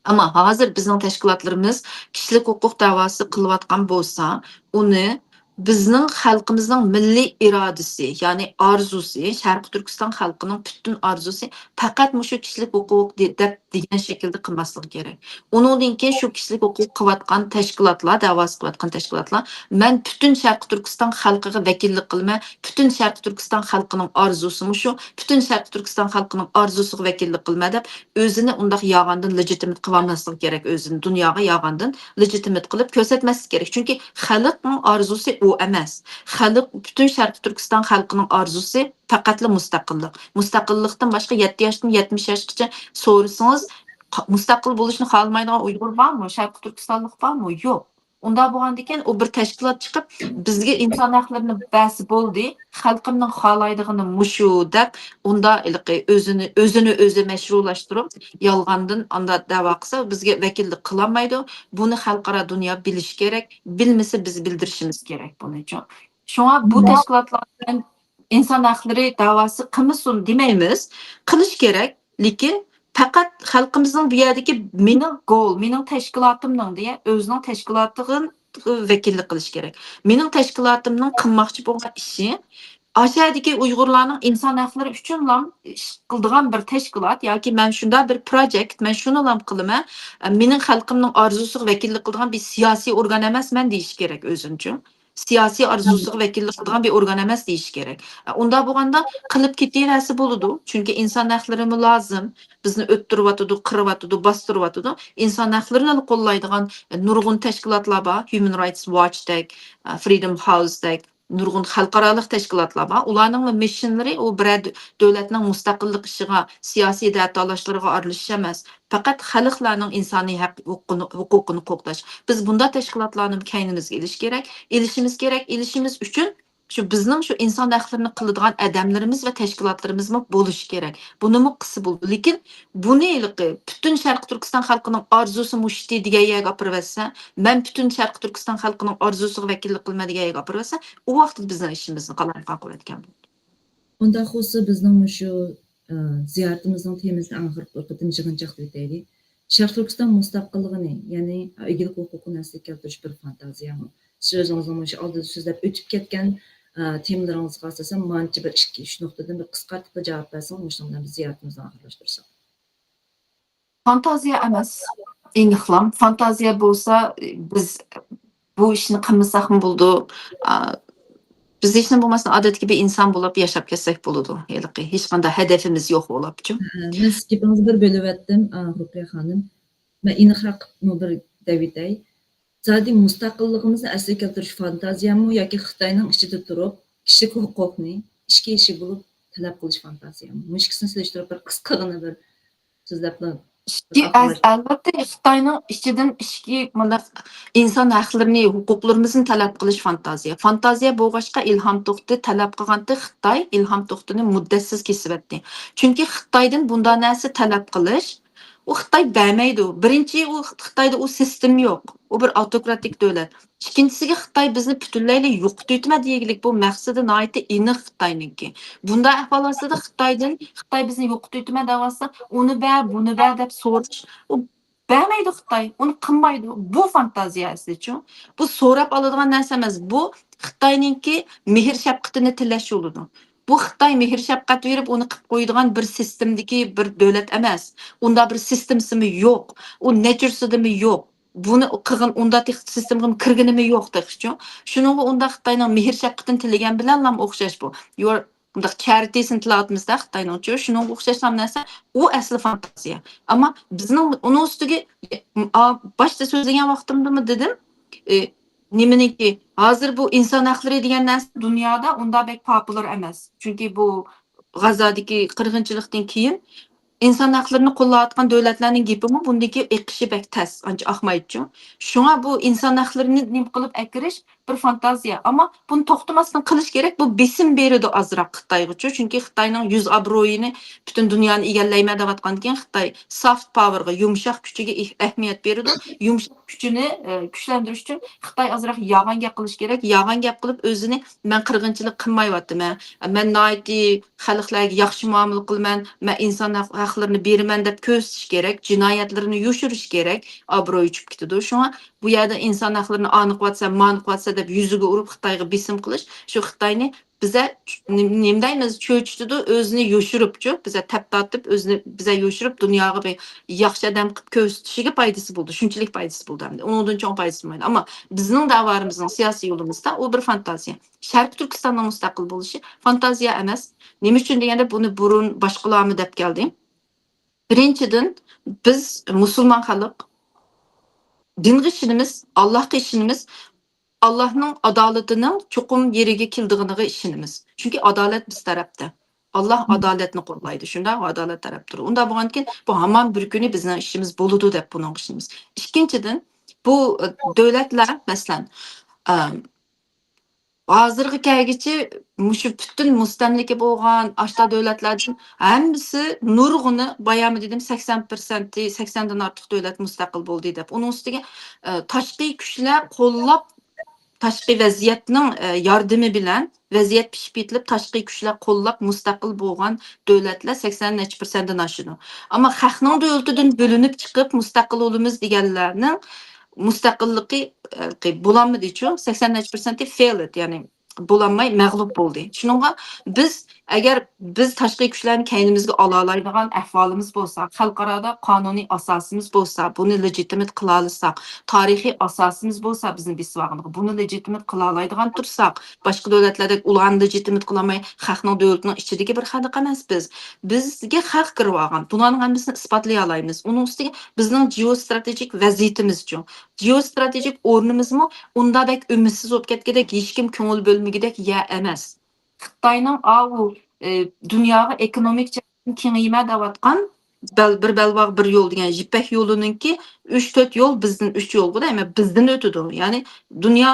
ئەمما ھازىر بىزنىڭ تەشكىلاتلىرىمىز كىشىلىك ھوقۇق دەۋاسى قىلىۋاتقان بولسا، ئۇنى بىزنىڭ خەلقىمىزنىڭ مىللىي ئىرادىسى، يەنى ئارزۇسى، شەرقىي تۈركىستان خەلقىنىڭ پۈتۈن ئارزۇسى پەقەت مۇشۇ كىشىلىك ھوقۇق دې-، دەپ دېگەن شەكىلدە قىلماسلىقى كېرەك. ئۇنىڭدىن كېيىن شۇ كىشىلىك ھوقۇق قىلىۋاتقان تەشكىلاتلار، دەۋاسى قىلىۋاتقان تەشكىلاتلار، مەن پۈتۈن شەرقىي تۈركىستان خەلقىگە ۋەكىللىك قىلىمەن، پۈتۈن شەرقىي تۈركىستان خەلقىنىڭ ئارزۇسى مۇشۇ، پۈتۈن شەرقىي تۈركىستان خەلقىنىڭ ئارزۇسىغا ۋەكىللىك قىلىمەن دەپ، ئۆزىنى ئۇنداق يالغاندىن لېجىتىمىت قىلالماسلىقى كېرەك، ئۆزىنى دۇنياغا يالغاندىن لېجىتىمىت قىلىپ كۆرسەتمەسلىكى كېرەك. چۈنكى خەلقنىڭ ئارزۇسى ئۇ ئەمەس. خەلق، پۈتۈن شەرقىي تۈركىستان خەلقىنىڭ ئارزۇسى پەقەتلا مۇستەقىللىق. مۇستەقىللىقتىن باشقا يەتتە ياشتىن يەتمىش ياشقىچە سورىسىڭىز، قا-، مۇستەقىل بولۇشنى خالىمايدىغان ئۇيغۇر بارمۇ؟ شەرقىي تۈركىستانلىق بارمۇ؟ يوق. ئۇنداق بولغاندىكىن ئۇ بىر تەشكىلات چىقىپ، بىزگە ئىنسان ھەقلىرىنى بەرسە بولدى، خەلقىمنىڭ خالايدىغىنى مۇشۇ دەپ، ئۇنداق ھېلىقى ئۆزىنى، ئۆزىنى ئۆزى مەشرۇلاشتۇرۇپ، يالغاندىن ئاندا دەۋا قىلسا، بىزگە ۋەكىللىك قىلالمايدۇ. بۇنى خەلقئارا دۇنيا بىلىشى كېرەك. بىلمىسە، بىز بىلدۈرۈشىمىز كېرەك بۇنى. شۇڭا بۇ تەشكىلاتلار بىلەن ئىنسان ھەقلىرى دەۋاسى قىلمىسۇن دېمەيمىز. قىلىش كېرەك. لېكىن پەقەت خەلقىمىزنىڭ بۇ يەردىكى مېنىڭ گول، مېنىڭ تەشكىلاتىمنىڭ دېگەن ئۆزىنىڭ تەشكىلاتىغا ۋەكىللىك قىلىشى كېرەك. مېنىڭ تەشكىلاتىمنىڭ قىلماقچى بولغان ئىشى ئاشۇ يەردىكى ئۇيغۇرلارنىڭ ئىنسان ھەقلىرى ئۈچۈنلا ئىش قىلىدىغان بىر تەشكىلات ياكى مەن شۇنداق بىر پروجېكت، مەن شۇنىلام قىلىمەن، مېنىڭ خەلقىمنىڭ ئارزۇسىغا ۋەكىللىك قىلىدىغان بىر سىياسىي ئورگان ئەمەسمەن دېيىشى كېرەك ئۆزىنىچۇ. سىياسىي ئارزۇسىغا ۋەكىللىك قىلىدىغان بىر ئورگان ئەمەس دېيىشى كېرەك. ئۇنداق بولغاندا قىلىپ كېتىۋەرسە بولىدۇ. چۈنكى ئىنسان ھەقلىرىمۇ لازىم. بىزنى ئۆتتۈرۈۋاتىدۇ، قىرىۋاتىدۇ، باستۇرۇۋاتىدۇ. ئىنسان ھەقلىرىنى قوللايدىغان نۇرغۇن تەشكىلاتلار بار. ھيۇمەن رايتس ۋاچتەك، فرىدوم ھاۋستەك، نۇرغۇن خەلقئارالىق تەشكىلاتلار بار. ئۇلارنىڭ مىششنلىرى ئۇ بىرەر دۆ-، دۆلەتنىڭ مۇستەقىللىق ئىشىغا، سىياسىي دەتالاشلىرىغا ئارىلىشىش ئەمەس. پەقەت خەلقلەرنىڭ ئىنسانىي ھەق ھوقۇقىنى، ھوقۇقىنى قوغداش. بىز بۇنداق تەشكىلاتلارنى كەينىمىزگە ئېلىش كېرەك، ئېلىشىمىز كېرەك. ئېلىشىمىز ئۈچۈن شۇ بىزنىڭ شۇ ئىنسان ھەقلىرىنى قىلىدىغان ئادەملىرىمىز ۋە تەشكىلاتلىرىمىزمۇ بولۇشى كېرەك. بۇنىمۇ قىلسا بولىدۇ. لېكىن بۇنى ھېلىقى پۈتۈن شەرقىي تۈركىستان خەلقىنىڭ ئارزۇسى مۇشتى دېگەن يەرگە ئاپىرىۋەتسە، مەن پۈتۈن شەرقىي تۈركىستان خەلقىنىڭ ئارزۇسىغا ۋەكىللىك قىلىمەن دېگەن يەرگە ئاپىرىۋەتسە، ئۇ ۋاقىتتا بىزنىڭ ئىشىمىزنى قالايمىقان قىلىۋەتكەن بولىدۇ. ئۇنداق بولسا بىزنىڭ مۇشۇ، ئە، زىيارىتىمىزنىڭ تېمىسىنى ئاخىرقى قېتىم يىغىنچاق دېيىتەيلى. شەرقىي تۈركىستان مۇستەقىللىقىنى، يەنى ئىگىلىك ھوقۇقىنى ئەسلىگە كەلتۈرۈش بىر فانتازىيەمۇ؟ سىز ئۆزىڭىزنىڭ مۇشۇ ئالدىدا سۆزلەپ ئۆتۈپ كەتكەن، ئە، تېمىلىرىڭىزغا ئاساسەن مانچە بىر ئىككى، ئۈچ نۇقتىدىن بىر قىسقارتىپلا جاۋاب بەرسىڭىز، مۇشۇنىڭ بىلەن بىز زىيارىتىمىزنى ئاخىرلاشتۇرساق. فانتازىيە ئەمەس، ئېنىقلام. فانتازىيە بولسا، بىز بۇ ئىشنى قىلمىساقمۇ بولىدۇ. ئا، بىز ھېچنېمە بولماستىن، ئادەتتىكى بىر ئىنسان بولۇپ ياشاپ كەتسەك بولىدۇ. ھېلىقى ھېچقانداق ھەدەپىمىز يوق بولۇپچۇ. ھە، مەن سىز گېپىڭىزنى بىر بۆلۈۋەتتىم، ئا، رۇقىيە خانىم. مەن ئېنىقراق بىر دەۋېتەي. زادى مۇستەقىللىقىمىزنى ئەسلىگە كەلتۈرۈش فانتازىيەمۇ ياكى خىتاينىڭ ئىچىدە تۇرۇپ كىشىلىك ھوقۇقنى ئىچكى ئىشىك بولۇپ تەلەپ قىلىش فانتازىيەمۇ؟ مۇشۇ ئىككىسىنى سېلىشتۇرۇپ بىر قىسقىغىنە بىر سۆزلەپلا ئىككى، بىر ئەل-، ئاخىرلاشتۇرۇپ. ئەلۋەتتە، خىتاينىڭ ئىچىدىن ئىچكى مۇنداق ئىنسان ھەقلىرىنى، ھوقۇقلىرىمىزنى تەلەپ قىلىش فانتازىيە. فانتازىيە بولغاچقا ئىلھام توختى تەلەپ قىلغانتى خىتاي ئىلھام توختىنى مۇددەتسىز كېسىۋەتتى. چۈنكى خىتايدىن بۇنداق نەرسە تەلەپ قىلىش، ئۇ خىتاي بەرمەيدۇ. بىرىنچى، ئۇ خىتايدا ئۇ سىستېما يوق. ئۇ بىر ئاۋتوكراتىك دۆلەت. ئىككىنچىسىگە، خىتاي بىزنى پۈتۈنلەيلا يوقىتىۋېتىمەن دېگۈلۈك بۇ مەقسىتى ناھايىتى ئېنىق خىتاينىڭكى. بۇنداق ئەھۋال ئاستىدا خىتايدىن، خىتاي بىزنى يوقىتىۋېتىمەن دەۋاتسا، ئۇنى بەر، بۇنى بەر دەپ سورىشىش، ئۇ بەرمەيدۇ خىتاي، ئۇنى قىلمايدۇ. بۇ فانتازىيە ئەسلىچۇ. بۇ سوراپ ئالىدىغان نەرسە ئەمەس. بۇ خىتاينىڭكى مېھىر-شەپقىتىنى تىلەش يولىدۇر. بۇ خىتاي مېھىر-شەپقەت بېرىپ، ئۇنى قىلىپ قويىدىغان بىر سىستېمىدىكى بىر دۆلەت ئەمەس. ئۇنداق بىر سىستېمىسىمۇ يوق. ئۇ نېچۇرىسىدىمۇ يوق. بۇنى قىلغىن، ئۇنداق تېخى سىستېمىغىمۇ كىرگىنىمۇ يوق تېخىچۇ. شۇنىڭغا ئۇنداق خىتاينىڭ مېھىر-شەپقىتىنى تىلىگەن بىلەنلا ئوخشاش بۇ. يور-، ئۇنداق چارىتىسىنى تىلەۋاتىمىزدا خىتاينىڭچۇ، شۇنىڭغا ئوخشاشلا نەرسە، ئۇ ئەسلى فانتازىيە. ئەمما بىزنىڭ ئۇنىڭ ئۈستىگە، ئا، باشتا سۆزلىگەن ۋاقتىمدىمۇ دېدىم، ئى، نېمىنىڭكى، ھازىر بۇ ئىنسان ھەقلىرى دېگەن نەرسە دۇنيادا ئۇنداق بەك پاپۇلار ئەمەس. چۈنكى بۇ غازادىكى قىرغىنچىلىقتىن كېيىن ئىنسان ھەقلىرىنى قوللاۋاتقان دۆلەتلەرنىڭ گېپىمۇ بۇندىكى ئېقىشى بەك تەس، ئانچە ئاقمايدۇچۇ. شۇڭا بۇ ئىنسان ھەقلىرىنى نېمە قىلىپ ئەكىرىش بىر فانتازىيە. ئەمما بۇنى توختىماستىن قىلىش كېرەك. بۇ بېسىم بېرىدۇ ئازراق خىتايغىچۇ. چۈنكى خىتاينىڭ يۈز ئابرۇيىنى پۈتۈن دۇنيانى ئىگىلەيمەن دەۋاتقاندىكىن خىتاي سافت پاۋېرغا، يۇمشاق كۈچىگە ئېھ-، ئەھمىيەت بېرىدۇ. يۇمشاق كۈچىنى، ئە، كۈچلەندۈرۈش ئۈچۈن خىتاي ئازراق يالغان گەپ قىلىش كېرەك. يالغان گەپ قىلىپ ئۆزىنى مەن قىرغىنچىلىق قىلمايۋاتىمەن، مەن ناھايىتى خەلقلەرگە ياخشى مۇئامىلە قىلىمەن، مەن ئىنسان ھەق-، ھەقلىرىنى بېرىمەن دەپ كۆرسىتىش كېرەك، جىنايەتلىرىنى يوشۇرۇش كېرەك، ئابرۇي ئۆچۈپ كېتىدۇ. شۇڭا بۇ يەردە ئىنسان ھەقلىرىنى ئانى قىلىۋاتسا، مانى قىلىۋاتسا دەپ يۈزىگە ئۇرۇپ خىتايغا بېسىم قىلىش، شۇ خىتاينى بىزە نېم-، نېمە دەيمىز، چۆچۈتىدۇ، ئۆزىنى يوشۇرۇپچۇ، بىزە تەپ تارتىپ، ئۆزىنى بىزە يوشۇرۇپ، دۇنياغا بىر ياخشى ئادەم قىلىپ كۆرسىتىشىگە پايدىسى بولىدۇ، شۇنچىلىك پايدىسى بولىدۇ ئەمدى. ئۇنىڭدىن چوڭ پايدىسى بولمايدۇ. ئەمما بىزنىڭ دەۋرىمىزنىڭ سىياسىي يولىمىزدا ئۇ بىر فانتازىيە. شەرقىي تۈركىستاننىڭ مۇستەقىل بولۇشى فانتازىيە ئەمەس. نېمە ئۈچۈن دېگەندە، بۇنى بۇرۇن باشقىلارمۇ دەپ كەلدى. بىرىنچىدىن، بىز مۇسۇلمان خەلق، دىنغا ئىشىنىمىز، ئاللاھقا ئىشىنىمىز، ئاللاھنىڭ ئادالىتىنىڭ چوقۇم يېرىگە كېلىدىغىنىغا ئىشىنىمىز. چۈنكى ئادالەت بىز تەرەپتە. ئاللاھ ئادالەتنى قوللايدۇ، شۇنداق، ئادالەت تەرەپتە تۇرىدۇ. ئۇنداق بولغاندىكىن، بۇ ھامان بىر كۈنى بىزنىڭ ئىشىمىز بولىدۇ دەپ بۇنىڭغا ئىشىنىمىز. ئىككىنچىدىن، بۇ، ئە، دۆلەتلەر، مەسىلەن، ئە، ھازىرغا كەلگۈچە مۇشۇ پۈتۈن مۇستەملىكە بولغان ئاشتا دۆلەتلەردىن ھەممىسى نۇرغۇنى، بايامى دېدىم، سەكسەن پىرسەنتى، سەكسەندىن ئارتۇق دۆلەت مۇستەقىل بولدى دەپ. ئۇنىڭ ئۈستىگە، ئە، تاشقى كۈچلەر قوللاپ، تاشقى ۋەزىيەتنىڭ، ئە، ياردىمى بىلەن، ۋەزىيەت پىشىپ يېتىلىپ، تاشقى كۈچلەر قوللاپ مۇستەقىل بولغان دۆلەتلەر سەكسەن نەچچە پىرسەنتتىن ئاشىدۇ. ئەمما خەقنىڭ دۆلىتىدىن بۆلۈنۈپ چىقىپ مۇستەقىل بولىمىز دېگەنلەرنىڭ مۇستەقىللىقى، ئە، بولالمىدىچۇ، سەكسەن نەچچە پىرسەنتى فېيلد، يەنى بولالماي مەغلۇپ بولدى. شۇنىڭغا بىز، ئەگەر بىز تاشقى كۈچلەرنى كەينىمىزگە ئالالايدىغان ئەھۋالىمىز بولسا، خەلقئارادا قانۇنىي ئاساسىمىز بولسا، بۇنى لېجىتىمىت قىلالىساق، تارىخىي ئاساسىمىز بولسا بىزنى بېسىۋالغىنىغا، بۇنى لېجىتىمىت قىلالايدىغان تۇرساق، باشقا دۆلەتلەردەك ئۇلارنى لېجىتىمىت قىلالماي، خەقنىڭ دۆلىتىنىڭ ئىچىدىكى بىر خەلق ئەمەس بىز. بىزگە خەق كىرىۋالغان. بۇلارنىڭ ھەممىسىنى ئىسپاتلىيالايمىز. ئۇنىڭ ئۈستىگە بىزنىڭ جېئوستراتېگىك ۋەزىيىتىمىزچۇ؟ جېئوستراتېگىك ئورنىمىزمۇ ئۇنداق بەك ئۈمىدسىز بولۇپ كەتكۈدەك، ھېچكىم كۆڭۈل بۆلمىگۈدەك يەر ئەمەس. خىتاينىڭ ئاۋۇ، ئى، دۇنياغا ئېكونومىك جەھەتتىن كېڭىيىمەن دەۋاتقان بەل-، بىر بەلباغ بىر يول دېگەن يىپەك يولىنىڭكى ئۈچ تۆت يول بىزدىن ئۈچ يولغۇ دەيمەن، بىزدىن ئۆتىدۇ. يەنى دۇنيا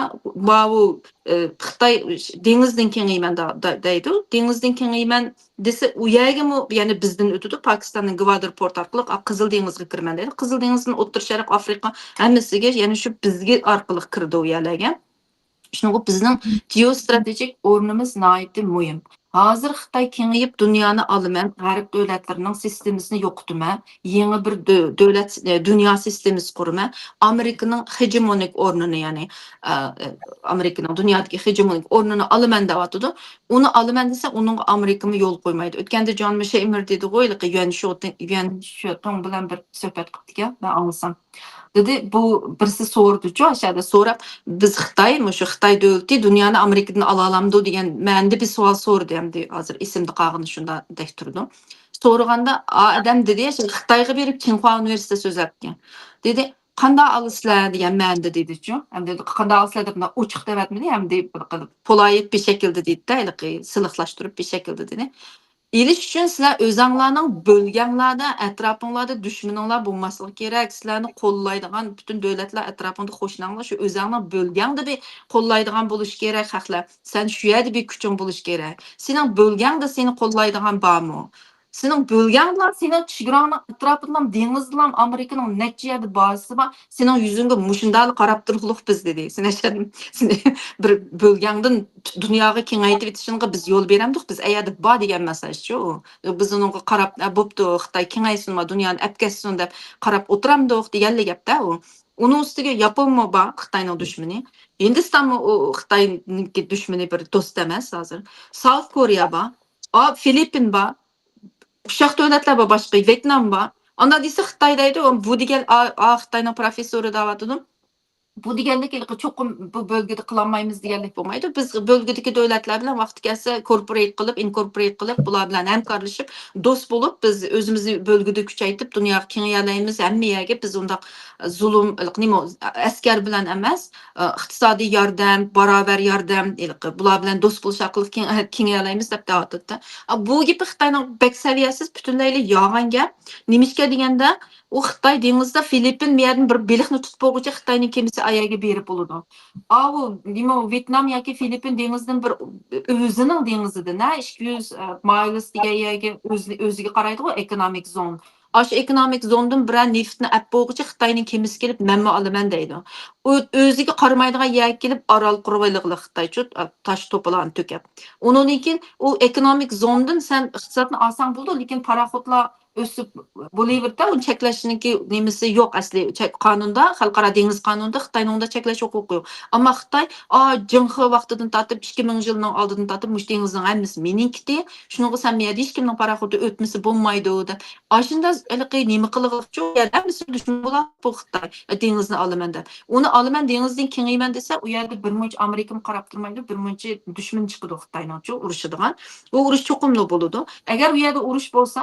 ماۋۇ، ئى، خىتاي دېڭىزدىن كېڭىيىمەن دا-، دا-، دەيدۇ. دېڭىزدىن كېڭىيىمەن دېسە، ئۇ يەرگىمۇ يەنە بىزدىن ئۆتىدۇ. پاكىستاننىڭ گۋادىر پورتى ئارقىلىق، ئا، قىزىل دېڭىزغا كىرىمەن دەيدۇ. قىزىل دېڭىزدىن ئوتتۇرا شەرق، ئافرىقا ھەممىسىگە يەنە شۇ بىزگە ئارقىلىق كىرىدۇ ئۇ يەرلەرگە. شۇنىڭغا بىزنىڭ جېئوستراتېگىك ئورنىمىز ناھايىتى مۇھىم. ھازىر خىتاي كېڭىيىپ، دۇنيانى ئالىمەن، غەرب دۆلەتلىرىنىڭ سىستېمىسىنى يوقىتىمەن، يېڭى بىر دۆ-، دۆلەت، ئە، دۇنيا سىستېمىسى قۇرىمەن، ئامېرىكىنىڭ خېجېمونىك ئورنىنى، يەنى، ئە، ئە، ئامېرىكىنىڭ دۇنيادىكى خېجېمونىك ئورنىنى ئالىمەن دەۋاتىدۇ. ئۇنى ئالىمەن دېسە، ئۇنىڭغا ئامېرىكىمۇ يول قويمايدۇ. ئۆتكەندە جان مىشېمېر دېدىغۇ، ھېلىقى يۈەن شياتىڭ، يۈەن شياتىڭ بىلەن بىر سۆھبەت قىپتىكەن، مەن ئاڭلىسام. دېدى، بۇ بىرسى سورىدىچۇ، ئاشۇ يەردە سوراپ، بىز خىتاي، مۇشۇ خىتاي دۆلىتى دۇنيانى ئامېرىكىدىن ئالالامدۇ دېگەن مەنىدە بىر سوئال سورىدى، ئەمدى ھازىر ئېسىمدە قالغىنى شۇنداق دەك تۇرىدۇ. سورىغاندا، ئا، ئادەم دېدى، شۇ خىتايغا بېرىپ چىڭخۇا ئۇنىۋېرسىتېتىدا سۆزلەپتىكەن. دېدى، قانداق ئالىسىلەر دېگەن مەنىدە دېدىچۇ. ئەمدى قانداق ئالىسىلەر دەپ ئوچۇق دەۋەتمىدى، ئەمدى بىر قىلىپ پولايىپ بىر شەكىلدە دېدى-دە، ھېلىقى سىلىقلاشتۇرۇپ بىر شەكىلدە دېدى. ئېلىش ئۈچۈن سىلەر ئۆزەڭلارنىڭ بۆلگەڭلاردا، ئەتراپىڭلاردا دۈشمىنىڭلار بولماسلىقى كېرەك. سىلەرنى قوللايدىغان پۈتۈن دۆلەتلەر ئەتراپىڭدا، قوشناڭلار شۇ ئۆزەڭنىڭ بۆلگەڭدە بىر قوللايدىغان بولۇشى كېرەك خەقلەر. سەن شۇ يەردە بىر كۈچۈڭ بولۇشى كېرەك. سېنىڭ بۆلگەڭدە سېنى قوللايدىغان بارمۇ؟ سېنىڭ بۆلگەڭدىلا، سېنىڭ چېگراڭنىڭ ئەتراپىدىلا، دېڭىزدىلا ئامېرىكىنىڭ نەچچە يەردە بازىسى بار. سېنىڭ يۈزۈڭگە مۇشۇنداقلا قاراپ تۇرۇقلۇق بىز، دېدى. سېنى، سېنى بىر بۆلگەڭدىن دۇنياغا كېڭەيتىۋېتىشىڭغا بىز يول بېرەمدۇق، بىز ئەيەردە بار دېگەن مېساژچۇ ئۇ. بىز ئۇنىڭغا قاراپ، ئە، بوپتۇ، خىتاي كېڭەيسۇن، دۇنيانى ئەپكەتسۇن دەپ قاراپ ئولتۇرامدۇق دېگەنلا گەپتە ئۇ. ئۇنىڭ ئۈستىگە ياپونمۇ بار خىتاينىڭ دۈشمىنى. ھىندىستانمۇ ئۇ خىتاينىڭكى دۈشمىنى، بىر دوست ئەمەس ھازىر. ساۋۇت كورېيە بار. ئا، فىلىپپىن بار. ئۇششاق دۆلەتلەر بار باشقا، ۋيېتنام بار. ئانداق دېسە خىتاي دەيدۇ، بۇ دېگەن، ئا، ئا، خىتاينىڭ پروفېسسورى دەۋاتىدۇ. بۇ دېگەنلىك ھېلىقى چوقۇم بۇ بۆلگىدە قىلالمايمىز دېگەنلىك بولمايدۇ. بىز بۆلگىدىكى دۆلەتلەر بىلەن ۋاقتى كەلسە كورپورېيت قىلىپ، ئىنكورپورېيت قىلىپ، بۇلار بىلەن ھەمكارلىشىپ، دوست بولۇپ، بىز ئۆزىمىزنى بۆلگىدە كۈچەيتىپ، دۇنياغا كېڭىيەلەيمىز. ھەممە يەرگە بىز ئۇنداق زۇلۇم، نېمە، ئەسكەر بىلەن ئەمەس، ئىقتىسادىي ياردەم، باراۋەر ياردەم، ھېلىقى بۇلار بىلەن دوست بولۇش ئارقىلىق كېڭ-، كېڭىيەلەيمىز دەپ دەۋاتىدۇ. بۇ گېپى خىتاينىڭ بەك سەۋىيەسىز، پۈتۈنلەيلا يالغان گەپ. نېمىشقا دېگەندە، ئۇ خىتاي دېڭىزدا فىلىپپىن بۇ يەردىن بىر بېلىقنى تۇتۇپ بولغۇچە خىتاينىڭ كېمىسى ئايەرگە بېرىپ بولىدۇ. ئاۋۇ، نېمە، ۋيېتنام ياكى فىلىپپىن دېڭىزىدىن بىر ئۆزىنىڭ دېڭىزىدىن، ھە، ئىككى يۈز، ئە، مايلس دېگەن يەرگە ئۆزى، ئۆزىگە قارايدىغۇ، ئېكونومىك زون. ئاشۇ ئېكونومىك زوندىن بىرەر نېفىتنى ئەپ بولغۇچە خىتاينىڭ كېمىسى كېلىپ، مەنمۇ ئالىمەن دەيدۇ. ئۆ-، ئۆزىگە قارىمايدىغان يەرگە كېلىپ ئارال قۇرۇۋېلىغىلى خىتايچۇ، تاش توپىلارنى تۆكۈپ. ئۇنىڭدىن كېيىن ئۇ ئېكونومىك زوندىن سەن ئىقتىسادنى ئالساڭ بولىدۇ، لېكىن پاراخوتلار ئۆسۈپ بولۇۋېرىدۇ، ئۇنى چەكلەشنىڭكى نېمىسى يوق ئەسلى. چەك-، قانۇندا، خەلقئارا دېڭىز قانۇنىدا خىتاينىڭ ئۇندا چەكلەش ھوقۇقى يوق. ئەمما خىتاي، ئا، جىڭخې ۋاقتىدىن تارتىپ، ئىككى مىڭ يىلنىڭ ئالدىدىن تارتىپ، مۇشۇ دېڭىزنىڭ ھەممىسى مېنىڭكىتى، شۇنىڭغا سەن بۇ يەردە ھېچكىمنىڭ پاراخوتى ئۆتمىسە بولمايدۇ، دەپ. ئاشۇنداق ھېلىقى نېمە قىلغۇچۇ، يەنە ھەممىسى دۈشمەن بولار بۇ خىتاي، دېڭىزنى ئالىمەن دەپ. ئۇنى ئالىمەن، دېڭىزدىن كېڭىيمەن دېسە، ئۇ يەردە بىر مۇنچە ئامېرىكىمۇ قاراپ تۇرمايدۇ، بىر مۇنچە دۈشمىنى چىقىدۇ خىتاينىڭچۇ ئۇرۇشىدىغان. ئۇ ئۇرۇش چوقۇملا بولىدۇ. ئەگەر ئۇ يەردە ئۇرۇش بولسا،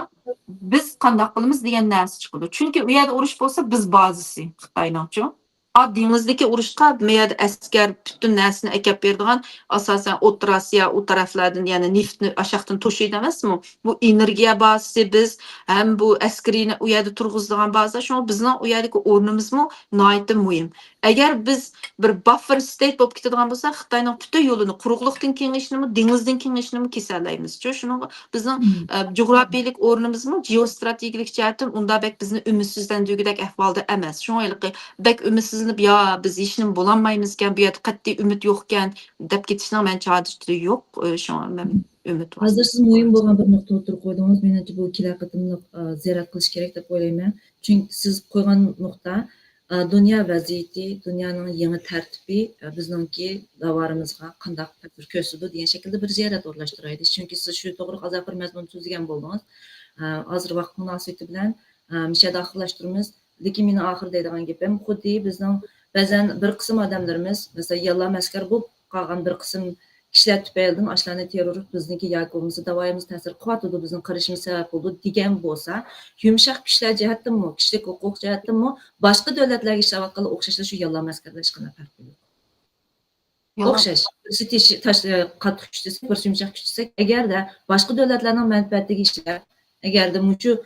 بىز قانداق قىلىمىز دېگەن نەرسە چىقىدۇ. چۈنكى ئۇ يەردە ئۇرۇش بولسا، بىز بازىسى خىتاينىڭچۇ. ئا، دېڭىزدىكى ئۇرۇشقا بۇ يەردە ئەسكەر پۈتۈن نەرسىنى ئەكەپ بېرىدىغان، ئاساسەن، ئوتتۇرا ئاسىيا، ئۇ تەرەپلەردىن، يەنى نېفىتنى ئاشاقتىن توشۇيدۇ ئەمەسمۇ؟ بۇ ئېنېرگىيە بازىسى بىز، ھەم بۇ ئەسكىرىينى ئۇ يەردە تۇرغۇزىدىغان بازا. شۇڭا بىزنىڭ ئۇ يەردىكى ئورنىمىزمۇ ناھايىتى مۇھىم. ئەگەر بىز بىر باففېر ستېيت بولۇپ كېتىدىغان بولساق، خىتاينىڭ پۈتۈن يولىنى قۇرۇقلۇقتىن كېڭىيىشنىمۇ، دېڭىزدىن كېڭىيىشنىمۇ كېسەلەيمىز. شۇ، شۇنىڭغا بىزنىڭ، ئە، جۇغراپىيەلىك ئورنىمىزمۇ، جېئوستراتېگىيەلىك جەھەتتىن ئۇنداق بەك بىزنى ئۈمىدسىزلەندۈرگۈدەك ئەھۋالدا ئەمەس. شۇڭا ھېلىقى بەك ئۈمىدسىزلىنىپ، يا، بىز ھېچنېمە بولالمايمىزكەن، بۇ يەردە قەتئىي ئۈمىد يوقكەن، دەپ كېتىشنىڭ مەن چاجىشى يوق. ئە، شۇڭا مەن ئۈمىد ھازىر سىز مۇھىم بولغان بىر نۇقتا ئوتتۇرىغا قويدىڭىز. مېنىڭچە، بۇ كېلەر قېتىملىق، ئا، زىيارەت قىلىش كېرەك دەپ ئويلايمەن. چۈنكى سىز قويغان نۇقتا، ئا، دۇنيا ۋەزىيىتى، دۇنيانىڭ يېڭى تەرتىپى، ئا، بىزنىڭكى داۋارىمىزغا قانداق تەسىر كۆرسىتىدۇ دېگەن شەكىلدە بىر زىيارەت ئورۇنلاشتۇرايلى. چۈنكى سىز شۇ توغرىلىق ئازراق بىر مەزمۇن سۆزلىگەن بولدىڭىز. ئا، ھازىر ۋاقىت مۇناسىۋىتى بىلەن، ئا، مۇشۇ يەردە ئاخىرلاشتۇرىمىز. لېكىن مېنىڭ ئاخىرىدا دەيدىغان گېپىم، خۇددى بىزنىڭ بەزەن بىر قىسىم ئادەملىرىمىز، مەسىلەن، ياللا مەسكەر بولۇپ قالغان بىر قىسىم كىشىلەر تۈپەيلىدىن ئاشۇلارنى تېررور بىزنىڭكى ياكى بولمىسا داۋايىمىزغا تەسىر قىلىۋاتىدۇ، بىزنىڭ قېرىشىمىز سەۋەب بولىدۇ دېگەن بولسا، يۇمشاق كۈچلەر جەھەتتىنمۇ، كىشىلىك ھوقۇق جەھەتتىنمۇ باشقا دۆلەتلەرگە ئىشلەۋاتقانلار ئوخشاشلا شۇ ياللا مەسكەرلەر ئىشقىلىپ پەرقى يوق. ياللا ئوخشاش. بىرسى تېشى-، تاش-، قاتتىق كۈچ دېسەك، بىرسى يۇمشاق كۈچ دېسەك، ئەگەردە باشقا دۆلەتلەرنىڭ مەنپەئەتىگە ئىشلەپ، ئەگەردە مۇشۇ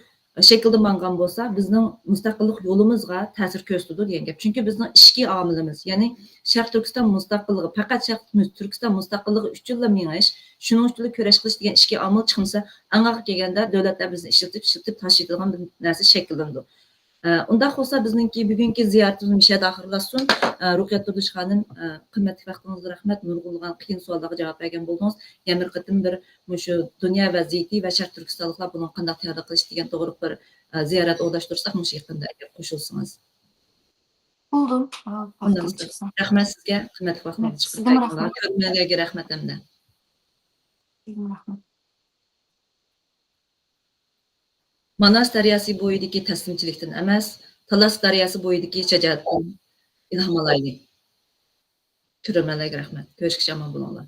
شەكىلدە ماڭغان بولسا، بىزنىڭ مۇستەقىللىق يولىمىزغا تەسىر كۆرسىتىدۇ دېگەن گەپ. چۈنكى بىزنىڭ ئىچكى ئامىلىمىز، يەنى شەرقىي تۈركىستان مۇستەقىللىقى، پەقەت شەرقىي تۈركىستان مۇستەقىللىقى ئۈچۈنلا مېڭىش، شۇنىڭ ئۈچۈنلا كۈرەش قىلىش دېگەن ئىچكى ئامىل چىقمىسا، ئەڭ ئاخىرى كەلگەندە دۆلەتلەر بىزنى ئىشلىتىپ، ئىشلىتىپ تاشلايدىغان بىر نەرسە شەكىللىنىدۇ. ئە، ئۇنداق بولسا بىزنىڭكى بۈگۈنكى زىيارىتىمىز مۇشۇ يەردە ئاخىرلاشسۇن. ئە، رۇقىيەت تۇردۇش خانىم، ئە، قىممەتلىك ۋاقتىڭىزغا رەھمەت، نۇرغۇنلىغان قىيىن سوئاللارغا جاۋاب بەرگەن بولدىڭىز. يەنە بىر قېتىم بىر مۇشۇ دۇنيا ۋەزىيىتى ۋە شەرقىي تۈركىستانلىقلار بۇنىڭغا قانداق تەييارلىق قىلىش دېگەن توغرىلىق بىر، ئە، زىيارەت ئورۇنلاشتۇرساق مۇشۇ يېقىندا ئەگەر قوشۇلسىڭىز. بولدى. ئۇنداق بولسا. رەھمەت سىزگە، قىممەتلىك ۋاقتىڭىزنى چىقىرىپ كەلگەنلەرگە. كۆرۈرمەنلەرگە رەھمەت ھەمدە. رەھمەت. ماناس دەرياسى بويىدىكى تەسلىمچىلىكتىن ئەمەس، تالاس دەرياسى بويىدىكى شاجائەتتىن ئىلھام ئالايلى. كۆرۈرمەنلەرگە رەھمەت. كۆرۈشكىچە ئامان بولۇڭلار.